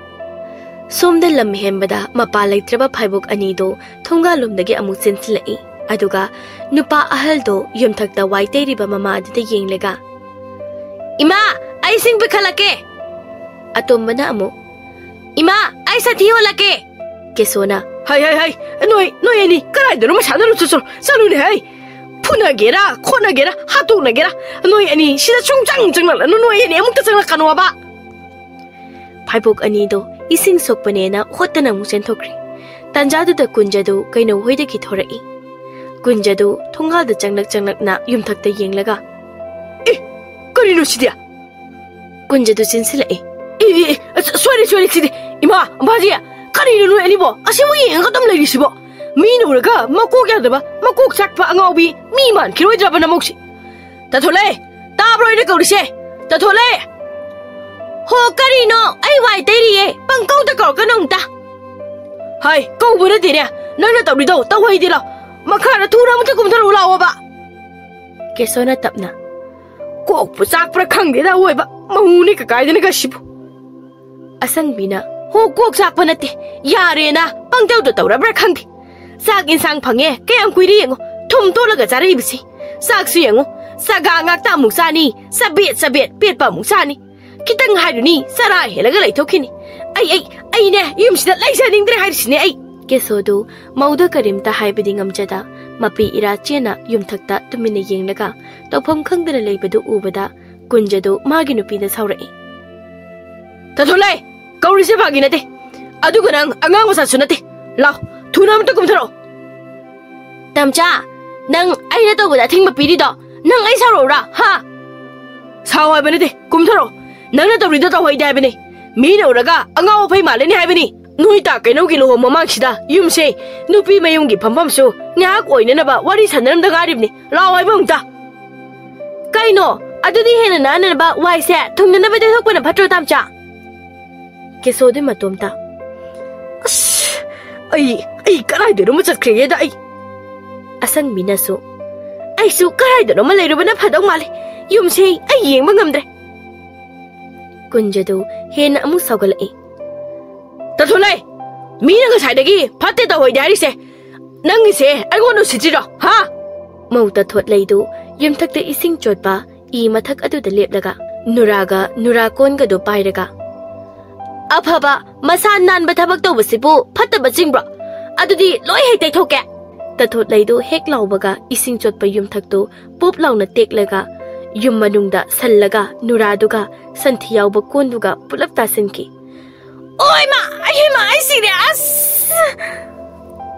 ꯁꯣꯝꯗ ꯂꯝ ꯍꯦꯟꯕꯗ ꯃꯄꯥ ꯂꯩꯇ꯭ꯔꯕ ꯐꯥꯏꯕꯣꯛ ꯑꯅꯤꯗꯣ ꯊꯣꯡꯒꯥꯜꯂꯣꯝꯗꯒꯤ ꯑꯃꯨꯛ ꯆꯦꯟꯁꯤꯜꯂꯛꯏ꯫ ꯑꯗꯨꯒ ꯅꯨꯄꯥ ꯑꯍꯜꯗꯣ ꯌꯨꯝꯊꯛꯇ ꯋꯥꯏ ꯇꯩꯔꯤꯕ ꯃꯃꯥ ꯑꯗꯨꯗ ꯌꯦꯡꯂꯒ, "ꯏꯃꯥ, ꯑꯩ ꯏꯁꯤꯡ ꯄꯤꯈꯠꯂꯛꯀꯦ꯫" ꯑꯇꯣꯝꯕꯅ ꯑꯃꯨꯛ, "ꯏꯃꯥ, ꯑꯩ ꯁꯟꯊꯤ ꯍꯣꯜꯂꯛꯀꯦ꯫" ꯀꯦꯁꯣꯅ, "ꯍꯩ, ꯍꯩ, ꯍꯩ, ꯅꯣꯏ, ꯅꯣꯏ ꯑꯅꯤ ꯀꯗꯥꯏꯗꯅꯣ ꯃꯁꯥꯗ ꯂꯨꯆꯠ ꯆꯠꯂꯣ, ꯆꯠꯂꯨꯅꯦ ꯍꯩ꯫ ꯐꯨꯅꯒꯦꯔꯥ, ꯈꯣꯠꯅꯒꯦꯔꯥ, ꯍꯥꯠꯇꯣꯛꯅꯒꯦꯔꯥ, ꯅꯣꯏ ꯑꯅꯤ ꯁꯤꯗ ꯁꯨꯡꯆꯪ ꯆꯪꯂꯛꯂꯅꯨ, ꯅꯣꯏ ꯑꯅꯤ ꯑꯃꯨꯛꯇ ꯆꯪꯂꯛꯀꯅꯣꯕ꯫" ꯐꯥꯏꯕꯣꯛ ꯑꯅꯤꯗꯣ ꯏꯁꯤꯡ ꯁꯣꯛꯄꯅꯦꯅ ꯍꯣꯠꯇꯅ ꯑꯃꯨꯛ ꯆꯦꯟꯊꯣꯛꯈ꯭ꯔꯦ꯫ ꯇꯥꯟꯖꯥꯗꯨꯗ ꯀꯨꯟꯖꯗꯨ ꯀꯩꯅꯧ ꯍꯣꯏꯗꯒꯤ ꯊꯣꯔꯛꯏ꯫ ꯀꯨꯟꯖꯗꯨ ꯊꯣꯡꯒꯥꯜꯗ ꯆꯪꯂꯛ ꯆꯪꯂꯛꯅ ꯌꯨꯝꯊꯛꯇ ꯌꯦꯡꯂꯒ, "ꯑꯦ, ꯀꯔꯤꯅꯣ ꯁꯤꯗꯤ?" ꯀꯨꯟꯖꯗꯨ ꯆꯦꯟꯁꯤꯜꯂꯛꯏ꯫ "ꯑꯦ, ꯑꯦ, ꯑꯦ, ꯑꯁ, ꯁꯣꯏꯔꯦ, ꯁꯣꯏꯔꯦ ꯁꯤꯗꯤ꯫ ꯏꯃꯥ, ꯕꯥꯖꯤ, ꯀꯔꯤꯅꯣ ꯅꯣꯏ ꯑꯅꯤꯕꯣ? ꯑꯁꯤꯕꯨ ꯌꯦꯡꯉꯒ ꯑꯗꯨꯝ ꯂꯩꯔꯤꯁꯤꯕꯣ? ꯃꯤꯅ ꯎꯔꯒ ꯃꯀꯣꯛ ꯌꯥꯗꯕ, ꯃꯀꯣꯛ ꯆꯥꯛꯄ ꯑꯉꯥꯎꯕꯤ ꯃꯤ ꯃꯥꯟꯈꯤꯔꯣꯏꯗ꯭ꯔꯕ ꯅꯃꯧꯁꯤ? ꯇꯥꯊꯣꯛꯂꯦ, ꯇꯥꯕ꯭ꯔꯣ ꯑꯩꯅ ꯀꯧꯔꯤꯁꯦ? ꯇꯥꯊꯣꯛꯂꯦ!" "ꯍꯣ, ꯀꯔꯤꯅꯣ? ꯑꯩ ꯋꯥꯏ ꯇꯩꯔꯤꯌꯦ, ꯄꯪꯀꯧꯗ ꯀꯧꯔꯛꯀꯅꯨ ꯑꯃꯨꯛꯇ꯫" "ꯍꯥꯏ, ꯀꯧꯕ ꯅꯠꯇꯦꯅꯦ, ꯅꯪꯅ ꯇꯧꯔꯤꯗꯣ ꯇꯧꯍꯩꯗꯦ, ꯂꯥꯎ꯫ ꯃꯈꯥꯗ ꯊꯨꯅ ꯑꯃꯨꯛꯇ ꯀꯨꯝꯊꯔꯛꯎ ꯂꯥꯎꯑꯣꯕ꯫" ꯀꯦꯁꯣꯅ ꯇꯞꯅ, "ꯀꯣꯛꯄꯨ ꯆꯥꯛꯄ꯭ꯔꯥ ꯈꯪꯗꯦꯗ ꯑꯋꯣꯏꯕ, ꯃꯧꯅꯤ ꯀꯀꯥꯏꯗꯅ ꯀꯁꯤꯕꯨ꯫" ꯑꯁꯪꯕꯤꯅ, "ꯍꯣ, ꯀꯣꯛ ꯆꯥꯛꯄ ꯅꯠꯇꯦ, ꯌꯥꯔꯦꯅ ꯄꯪꯇꯧꯗ ꯇꯧꯔꯕ꯭ꯔꯥ ꯈꯪꯗꯦ꯫ ꯆꯥꯛ ꯏꯟꯁꯥꯡ ꯐꯪꯉꯦ, ꯀꯌꯥꯝ ꯀꯨꯏꯔꯦ ꯌꯦꯡꯉꯨ, ꯊꯨꯝ ꯇꯣꯠꯂꯒ ꯆꯥꯔꯛꯏꯕꯁꯤ꯫ ꯆꯥꯛꯁꯨ ꯌꯦꯡꯉꯨ, ꯆꯒꯥ ꯉꯥꯛꯇ ꯑꯃꯨꯛ ꯆꯥꯅꯤ, ꯆꯕꯦꯠ ꯆꯕꯦꯠ ꯄꯦꯠꯄ ꯑꯃꯨꯛ ꯆꯥꯅꯤ꯫ ꯈꯤꯇꯪ ꯍꯥꯏꯔꯨꯅꯤ, ꯆꯔꯥ ꯍꯦꯜꯂꯒ ꯂꯩꯊꯣꯛꯈꯤꯅꯤ꯫ ꯑꯩ ꯑꯩ ꯑꯩꯅꯦ, ꯌꯨꯝꯁꯤꯗ ꯂꯩꯖꯅꯤꯡꯗ꯭ꯔꯦ ꯍꯥꯏꯔꯤꯁꯤꯅꯦ ꯑꯩ꯫ ꯀꯦꯁꯣꯗꯨ ꯃꯧꯗ ꯀꯔꯤꯝꯇ ꯍꯥꯏꯕꯗꯤ ꯉꯝꯖꯗ, ꯃꯄꯤ ꯏꯔꯥ ꯆꯦꯟꯅ ꯌꯨꯝꯊꯛꯇ ꯇꯨꯃꯤꯟꯅ ꯌꯦꯡꯂꯒ ꯇꯧꯐꯝ ꯈꯪꯗꯅ ꯂꯩꯕꯗꯨ ꯎꯕꯗ, ꯀꯨꯟꯖꯗꯨ ꯃꯥꯒꯤ ꯅꯨꯄꯤꯗ ꯁꯥꯎꯔꯛꯏ꯫ "ꯇꯥꯊꯣꯂꯥꯏ, ꯀꯧꯔꯤꯁꯦ ꯐꯥꯒꯤ ꯅꯠꯇꯦ꯫ ꯑꯗꯨꯒ ꯅꯪ ꯑꯉꯥꯡ ꯃꯆꯥꯁꯨ ꯅꯠꯇꯦ꯫ ꯂꯥꯎ, ꯊꯨꯅ ꯑꯃꯇ ꯀꯨꯝꯊꯔꯛꯑꯣ꯫" "ꯇꯝꯆꯥ, ꯅꯪ ꯑꯩꯅ ꯇꯧꯕꯗ ꯑꯊꯤꯡꯕ ꯄꯤꯔꯤꯗꯣ ꯅꯪ ꯑꯩ ꯁꯥꯎꯔꯛꯎꯔꯥ, ꯍꯥ?" "ꯁꯥꯎ ꯍꯥꯏꯕ ꯅꯠꯇꯦ, ꯀꯨꯝꯊꯔꯛꯑꯣ꯫ ꯅꯪꯅ ꯇꯧꯔꯤꯗꯣ ꯇꯧꯍꯩꯗꯦ ꯍꯥꯏꯕꯅꯤ꯫ ꯃꯤꯅ ꯎꯔꯒ ꯑꯉꯥꯎ ꯑꯐꯩ ꯃꯥꯜꯂꯅꯤ ꯍꯥꯏꯕꯅꯤ꯫ ꯅꯣꯏ ꯇꯥ ꯀꯩꯅꯧꯒꯤ ꯂꯨꯍꯣꯡꯕ ꯃꯃꯥꯡꯁꯤꯗ ꯌꯨꯝꯁꯦ, ꯅꯨꯄꯤ ꯃꯌꯨꯝꯒꯤ ꯐꯝꯐꯝꯁꯨ ꯉꯥꯏꯍꯥꯛ ꯑꯣꯏꯅꯅꯕ ꯋꯥꯔꯤ ꯁꯥꯟꯅꯔꯝꯗ ꯉꯥꯏꯔꯤꯕꯅꯤ꯫ ꯂꯥꯎ ꯍꯥꯏꯕ ꯑꯃꯨꯛꯇ꯫" "ꯀꯩꯅꯣ? ꯑꯗꯨꯗꯤ ꯍꯦꯟꯅ ꯅꯥꯟꯅꯅꯕ ꯋꯥꯏꯁꯦ ꯊꯨꯡꯅꯅꯕ ꯇꯩꯊꯣꯛꯄꯅ ꯐꯠꯇ꯭ꯔꯣ, ꯇꯥꯝꯆꯥ?" ꯀꯦꯁꯣꯗꯨ ꯃꯇꯣꯝꯇ, "ꯑꯁ, ꯑꯩ, ꯑꯩ ꯀꯗꯥꯏꯗꯅꯣꯃ ꯆꯠꯈ꯭ꯔꯦꯗ ꯑꯩ꯫" ꯑꯁꯪꯕꯤꯅꯁꯨ, "ꯑꯩꯁꯨ ꯀꯗꯥꯏꯗꯅꯣꯃ ꯂꯩꯔꯨꯕꯅ ꯐꯗꯧ ꯃꯥꯜꯂꯦ꯫ ꯌꯨꯝꯁꯦ ꯑꯩ ꯌꯦꯡꯕ ꯉꯝꯗ꯭ꯔꯦ꯫" ꯀꯨꯟꯖꯗꯨ ꯍꯦꯟꯅ ꯑꯃꯨꯛ ꯁꯥꯎꯒꯠꯂꯛꯏ꯫ "ꯇꯥꯊꯣꯂꯥꯏ, ꯃꯤꯅ ꯉꯁꯥꯏꯗꯒꯤ ꯐꯠꯇꯦ ꯇꯧꯍꯩꯗꯦ ꯍꯥꯏꯔꯤꯁꯦ ꯅꯪꯒꯤꯁꯦ ꯑꯩꯉꯣꯟꯗ ꯎꯁꯤꯠꯇ꯭ꯔꯤꯔꯣ, ꯍꯥ?" ꯃꯧ ꯇꯥꯊꯣꯠꯂꯩꯗꯨ ꯌꯨꯝꯊꯛꯇ ꯏꯁꯤꯡ ꯆꯣꯠꯄ ꯏ ꯃꯊꯛ ꯑꯗꯨꯗ ꯂꯦꯞꯂꯒ, ꯅꯨꯔꯥꯒ ꯅꯨꯔꯥ ꯀꯣꯟꯒꯗꯨ ꯄꯥꯏꯔꯒ, "ꯑꯐꯕ, ꯃꯁꯥ ꯅꯥꯟꯕ ꯊꯕꯛ ꯇꯧꯕꯁꯤꯕꯨ ꯐꯠꯇꯕ ꯆꯤꯡꯕ꯭ꯔꯣ? ꯑꯗꯨꯗꯤ ꯂꯣꯏ ꯍꯦꯛ ꯇꯩꯊꯣꯛꯀꯦ!" ꯇꯥꯊꯣꯠꯂꯩꯗꯨ ꯍꯦꯛ ꯂꯥꯎꯕꯒ ꯏꯁꯤꯡ ꯆꯣꯠꯄ ꯌꯨꯝꯊꯛꯇꯨ ꯄꯨꯞ ꯂꯥꯎꯅ ꯇꯦꯛꯂꯒ, ꯌꯨꯝ ꯃꯅꯨꯡꯗ ꯁꯜꯂꯒ, ꯅꯨꯔꯥꯗꯨꯒ ꯁꯟꯊꯤ ꯌꯥꯎꯕ ꯀꯣꯟꯗꯨꯒ ꯄꯨꯂꯞ ꯇꯥꯁꯤꯟꯈꯤ꯫ "ꯑꯣꯏꯃꯥ! ꯑꯩꯃꯥ! ꯑꯩ ꯁꯤꯔꯦ! ꯑꯁ!"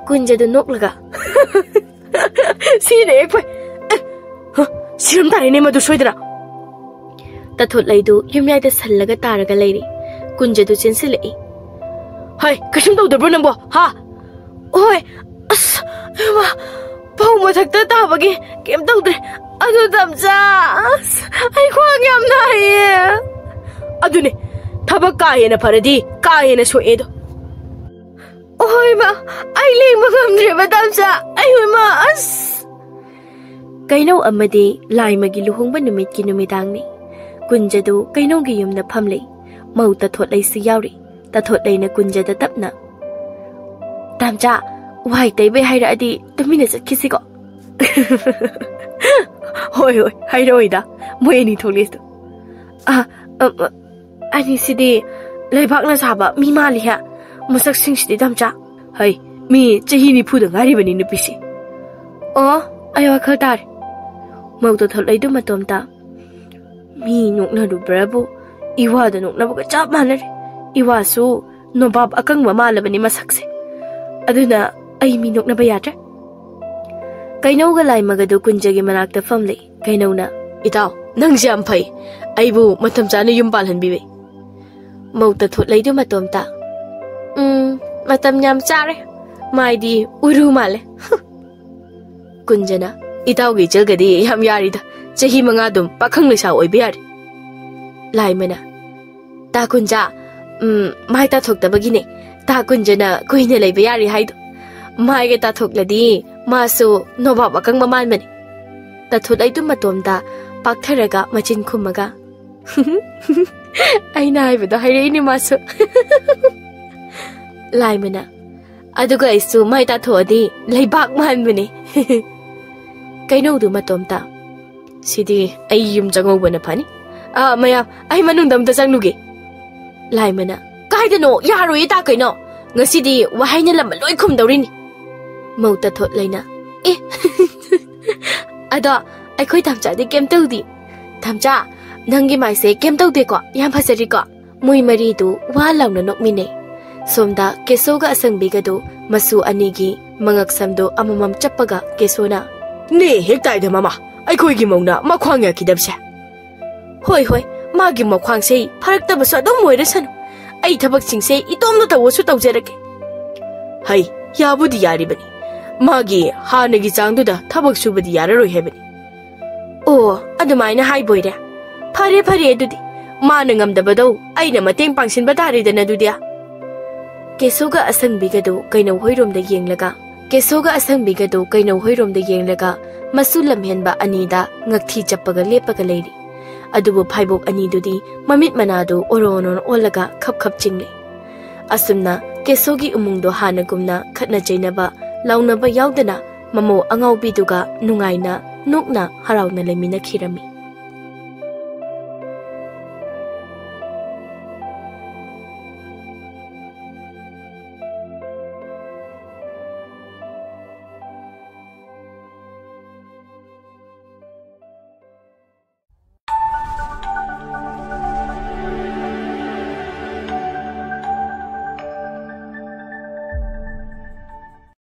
ꯀꯨꯟꯖꯗꯨ ꯅꯣꯛꯂꯒ, "ꯁꯤꯔꯦ ꯑꯩꯈꯣꯏ꯫ ꯑꯦ, ꯍ, ꯁꯤꯔꯝ ꯇꯥꯔꯦꯅꯦ ꯃꯗꯨ ꯁꯣꯏꯗꯅ꯫" ꯇꯥꯊꯣꯠꯂꯩꯗꯨ ꯌꯨꯝꯌꯥꯏꯗ ꯁꯜꯂꯒ ꯇꯥꯔꯒ ꯂꯩꯔꯤ꯫ ꯀꯨꯟꯖꯗꯨ ꯆꯦꯟꯁꯤꯜꯂꯛꯏ꯫ "ꯍꯩ, ꯀꯩꯁꯨꯝ ꯇꯧꯗꯕ꯭ꯔꯣ ꯅꯪꯕꯣ, ꯍꯥ?" "ꯍꯣꯏ, ꯑꯁ, ꯑꯌꯣꯃꯥ, ꯐꯧ ꯃꯊꯛꯇ ꯇꯥꯕꯒꯤ ꯀꯩꯝ ꯇꯧꯗ꯭ꯔꯦ꯫ ꯑꯗꯨ ꯇꯝꯆꯥ, ꯑꯁ, ꯑꯩ ꯈ꯭ꯋꯥꯡ ꯌꯥꯝ ꯅꯥꯏꯌꯦ꯫" "ꯑꯗꯨꯅꯦ, ꯊꯕꯛ ꯀꯥ ꯍꯦꯟꯅ ꯐꯔꯗꯤ ꯀꯥ ꯍꯦꯟꯅ ꯁꯣꯛꯑꯦꯗꯣ꯫" "ꯍꯣꯏ ꯃꯥ, ꯑꯩ ꯂꯦꯡꯕ ꯉꯝꯗ꯭ꯔꯦꯕ ꯇꯝꯆꯥ, ꯑꯩ ꯃꯥ, ꯑꯁ!" ꯀꯩꯅꯧ ꯑꯃꯗꯤ ꯂꯥꯏꯃꯒꯤ ꯂꯨꯍꯣꯡꯕ ꯅꯨꯃꯤꯠꯀꯤ ꯅꯨꯃꯤꯗꯥꯡꯅꯤ꯫ ꯀꯨꯟꯖꯗꯨ ꯀꯩꯅꯧꯒꯤ ꯌꯨꯝꯗ ꯐꯝꯂꯤ꯫ ꯃꯧ ꯇꯥꯊꯣꯠꯂꯩꯁꯨ ꯌꯥꯎꯔꯤ꯫ ꯇꯥꯊꯣꯠꯂꯩꯅ ꯀꯨꯟꯖꯗ ꯇꯞꯅ, "ꯇꯥꯝꯆꯥ, ꯋꯥꯏ ꯇꯩꯕꯩ ꯍꯥꯏꯔꯛꯑꯗꯤ ꯇꯨꯃꯤꯟꯅ ꯆꯠꯈꯤꯁꯤꯀꯣ?" ꯍꯣꯏ, ꯍꯣꯏ, ꯍꯥꯏꯔꯛꯑꯣꯏꯗ, ꯃꯣꯏ ꯑꯅꯤ ꯊꯣꯛꯂꯛꯏꯗꯣ꯫ ꯑ, ꯑ, ꯑ, ꯑꯅꯤꯁꯤꯗꯤ ꯂꯩꯕꯥꯛꯅ ꯁꯥꯕ ꯃꯤ ꯃꯥꯜꯂꯤꯍꯦ, ꯃꯁꯛꯁꯤꯡꯁꯤꯗꯤ ꯇꯝꯆꯥ꯫ ꯍꯩ, ꯃꯤ ꯆꯍꯤ ꯅꯤꯐꯨꯗ ꯉꯥꯏꯔꯤꯕꯅꯤ ꯅꯨꯄꯤꯁꯤ꯫ ꯑꯣ, ꯑꯩ ꯋꯥꯈꯜ ꯇꯥꯔꯦ꯫ ꯃꯧꯗ ꯊꯣꯛꯂꯛꯏꯗꯨ ꯃꯇꯣꯝꯇ꯫ ꯃꯤ ꯅꯣꯛꯅꯔꯨꯕ꯭ꯔꯕꯨ ꯏꯋꯥꯗ ꯅꯣꯛꯅꯕꯒ ꯆꯞ ꯃꯥꯟꯅꯔꯦ꯫ ꯏꯋꯥꯁꯨ ꯅꯣꯕꯥꯞ ꯑꯀꯪꯕ ꯃꯥꯜꯂꯕꯅꯤ ꯃꯁꯛꯁꯦ꯫ ꯑꯗꯨꯅ ꯑꯩ ꯃꯤ ꯅꯣꯛꯅꯕ ꯌꯥꯗ꯭ꯔꯦ꯫ ꯀꯩꯅꯧꯒ ꯂꯥꯏꯃꯒꯗꯨ ꯀꯨꯟꯖꯒꯤ ꯃꯅꯥꯛꯇ ꯐꯝꯂꯦ꯫ ꯀꯩꯅꯧꯅ, "ꯏꯇꯥꯎ, ꯅꯪꯁꯦ ꯌꯥꯝ ꯐꯩ꯫ ꯑꯩꯕꯨ ꯃꯇꯝ ꯆꯥꯅ ꯌꯨꯝ ꯄꯥꯜꯍꯟꯕꯤꯕꯩ꯫" ꯃꯧꯇ ꯊꯣꯠꯂꯩꯗꯨ ꯃꯇꯣꯝꯇ, "ꯎꯝ, ꯃꯇꯝ ꯌꯥꯝ ꯆꯥꯔꯦ꯫ ꯃꯥꯏꯗꯤ ꯎꯔꯨ ꯃꯥꯜꯂꯦ꯫" ꯀꯨꯟꯖꯅ, "ꯏꯇꯥꯎꯒꯤ ꯏꯆꯜꯒꯗꯤ ꯌꯥꯝ ꯌꯥꯔꯤꯗ꯫ ꯆꯍꯤ ꯃꯉꯥ ꯑꯗꯨꯝ ꯄꯥꯈꯪ ꯂꯩꯁꯥ ꯑꯣꯏꯕ ꯌꯥꯔꯤ꯫" ꯂꯥꯏꯃꯅ, "ꯇꯥ ꯀꯨꯟꯖꯥ, ꯎꯝ, ꯃꯥꯏ ꯇꯥꯊꯣꯛꯇꯕꯒꯤꯅꯦ꯫ ꯇꯥ ꯀꯨꯟꯖꯅ ꯀꯨꯏꯅ ꯂꯩꯕ ꯌꯥꯔꯤ ꯍꯥꯏꯗꯣ꯫ ꯃꯥꯏꯒ ꯇꯥꯊꯣꯛꯂꯗꯤ ꯃꯥꯁꯨ ꯅꯣꯕꯥꯞ ꯑꯀꯪꯕ ꯃꯥꯟꯕꯅꯦ꯫" ꯇꯥꯊꯣꯠꯂꯩꯗꯨ ꯃꯇꯣꯝꯇ ꯄꯥꯛꯊꯔꯒ ꯃꯆꯤꯟ ꯈꯨꯝꯃꯒ, "ꯑꯩꯅ ꯍꯥꯏꯕꯗꯣ ꯍꯥꯏꯔꯛꯏꯅꯦ ꯃꯥꯁꯨ꯫" ꯂꯥꯏꯃꯅ, "ꯑꯗꯨꯒ ꯑꯩꯁꯨ ꯃꯥꯏ ꯇꯥꯊꯣꯛꯑꯗꯤ ꯂꯩꯕꯥꯛ ꯃꯥꯟꯕꯅꯦ꯫" ꯀꯩꯅꯧꯗꯨ ꯃꯇꯣꯝꯇ, "ꯁꯤꯗꯤ ꯑꯩ ꯌꯨꯝ ꯆꯪꯍꯧꯕꯅ ꯐꯅꯤ꯫ ꯑꯥ, ꯃꯌꯥꯝ, ꯑꯩ ꯃꯅꯨꯡꯗ ꯑꯝꯇ ꯆꯪꯂꯨꯒꯦ꯫" ꯂꯥꯏꯃꯅ, "ꯀꯥꯏꯗꯅꯣ? ꯌꯥꯔꯣꯏꯌꯦ ꯇꯥ ꯀꯩꯅꯣ꯫ ꯉꯁꯤꯗꯤ ꯋꯥꯍꯩꯅ ꯂꯝꯕ ꯂꯣꯏ ꯈꯨꯝꯗꯧꯔꯤꯅꯤ꯫" ꯃꯧ ꯇꯥꯊꯣꯠꯂꯩꯅ, "ꯑꯦ, ꯑꯗꯣ ꯑꯩꯈꯣꯏ ꯇꯥꯝꯆꯥꯗꯤ ꯀꯩꯝ ꯇꯧꯗꯦ꯫ ꯇꯥꯝꯆꯥ, ꯅꯪꯒꯤ ꯃꯥꯏꯁꯦ ꯀꯩꯝ ꯇꯧꯗꯦꯀꯣ? ꯌꯥꯝ ꯐꯖꯔꯤꯀꯣ?" ꯃꯣꯏ ꯃꯔꯤꯗꯨ ꯋꯥ ꯂꯥꯎꯅ ꯅꯣꯛꯃꯤꯟꯅꯩ꯫ ꯁꯣꯝꯗ ꯀꯦꯁꯣꯒ ꯑꯁꯪꯕꯤꯒꯗꯨ ꯃꯁꯨ ꯑꯅꯤꯒꯤ ꯃꯉꯛ ꯁꯝꯗꯨ ꯑꯃꯃꯝ ꯆꯞꯄꯒ ꯀꯦꯁꯣꯅ, "ꯅꯦ ꯍꯦꯛ ꯇꯥꯏꯗ ꯃꯃꯥ, ꯑꯩꯈꯣꯏꯒꯤ ꯃꯧꯅ ꯃꯈ꯭ꯋꯥꯡ ꯌꯥꯈꯤꯗꯕꯁꯦ꯫" "ꯍꯣꯏ, ꯍꯣꯏ, ꯃꯥꯒꯤ ꯃꯈ꯭ꯋꯥꯡꯁꯦ ꯐꯔꯛꯇꯕꯁꯨ ꯑꯗꯨꯝ ꯑꯣꯏꯔꯁꯅꯨ꯫ ꯑꯩ ꯊꯕꯛꯁꯤꯡꯁꯦ ꯏꯇꯣꯝꯅ ꯇꯧꯕꯁꯨ ꯇꯧꯖꯔꯒꯦ꯫" "ꯍꯩ, ꯌꯥꯕꯨꯗꯤ ꯌꯥꯔꯤꯕꯅꯤ꯫ ꯃꯥꯒꯤ ꯍꯥꯟꯅꯒꯤ ꯆꯥꯡꯗꯨꯗ ꯊꯕꯛ ꯁꯨꯕꯗꯤ ꯌꯥꯔꯔꯣꯏ ꯍꯥꯏꯕꯅꯤ꯫" "ꯑꯣ, ꯑꯗꯨꯃꯥꯏꯅ ꯍꯥꯏꯕꯣꯏꯔꯦ꯫ ꯐꯔꯦ, ꯐꯔꯦ, ꯑꯗꯨꯗꯤ ꯃꯥꯅ ꯉꯝꯗꯕꯗꯧ ꯑꯩꯅ ꯃꯇꯦꯡ ꯄꯥꯡꯁꯤꯟꯕ ꯇꯥꯔꯦꯗꯅ ꯑꯗꯨꯗꯤ꯫" ꯀꯦꯁꯣꯒ ꯑꯁꯪꯕꯤꯒꯗꯨ ꯀꯩꯅꯧ ꯍꯣꯏꯔꯣꯝꯗ ꯌꯦꯡꯂꯒ, ꯀꯦꯁꯣꯒ ꯑꯁꯪꯕꯤꯒꯗꯨ ꯀꯩꯅꯧ ꯍꯣꯏꯔꯣꯝꯗ ꯌꯦꯡꯂꯒ, ꯃꯁꯨ ꯂꯝꯍꯦꯟꯕ ꯑꯅꯤꯗ ꯉꯛꯊꯤ ꯆꯞꯄꯒ ꯂꯦꯞꯄꯒ ꯂꯩꯔꯤ꯫ ꯑꯗꯨꯕꯨ ꯐꯥꯏꯕꯣꯛ ꯑꯅꯤꯗꯨꯗꯤ ꯃꯃꯤꯠ ꯃꯅꯥꯗꯨ ꯑꯣꯔꯣ ꯑꯣꯔꯣ ꯑꯣꯜꯂꯒ ꯈꯞ ꯈꯞ ꯆꯤꯡꯂꯤ꯫ ꯑꯁꯨꯝꯅ ꯀꯦꯁꯣꯒꯤ ꯏꯃꯨꯡꯗꯣ ꯍꯥꯟꯅꯒꯨꯝꯅ ꯈꯠꯅ ꯆꯩꯅꯕ, ꯂꯥꯎꯅꯕ ꯌꯥꯎꯗꯅ ꯃꯃꯧ ꯑꯉꯥꯎꯕꯤꯗꯨꯒ ꯅꯨꯡꯉꯥꯏꯅ ꯅꯣꯛꯅ ꯍꯔꯥꯎꯅ ꯂꯩꯃꯤꯟꯅꯈꯤꯔꯝꯃꯤ꯫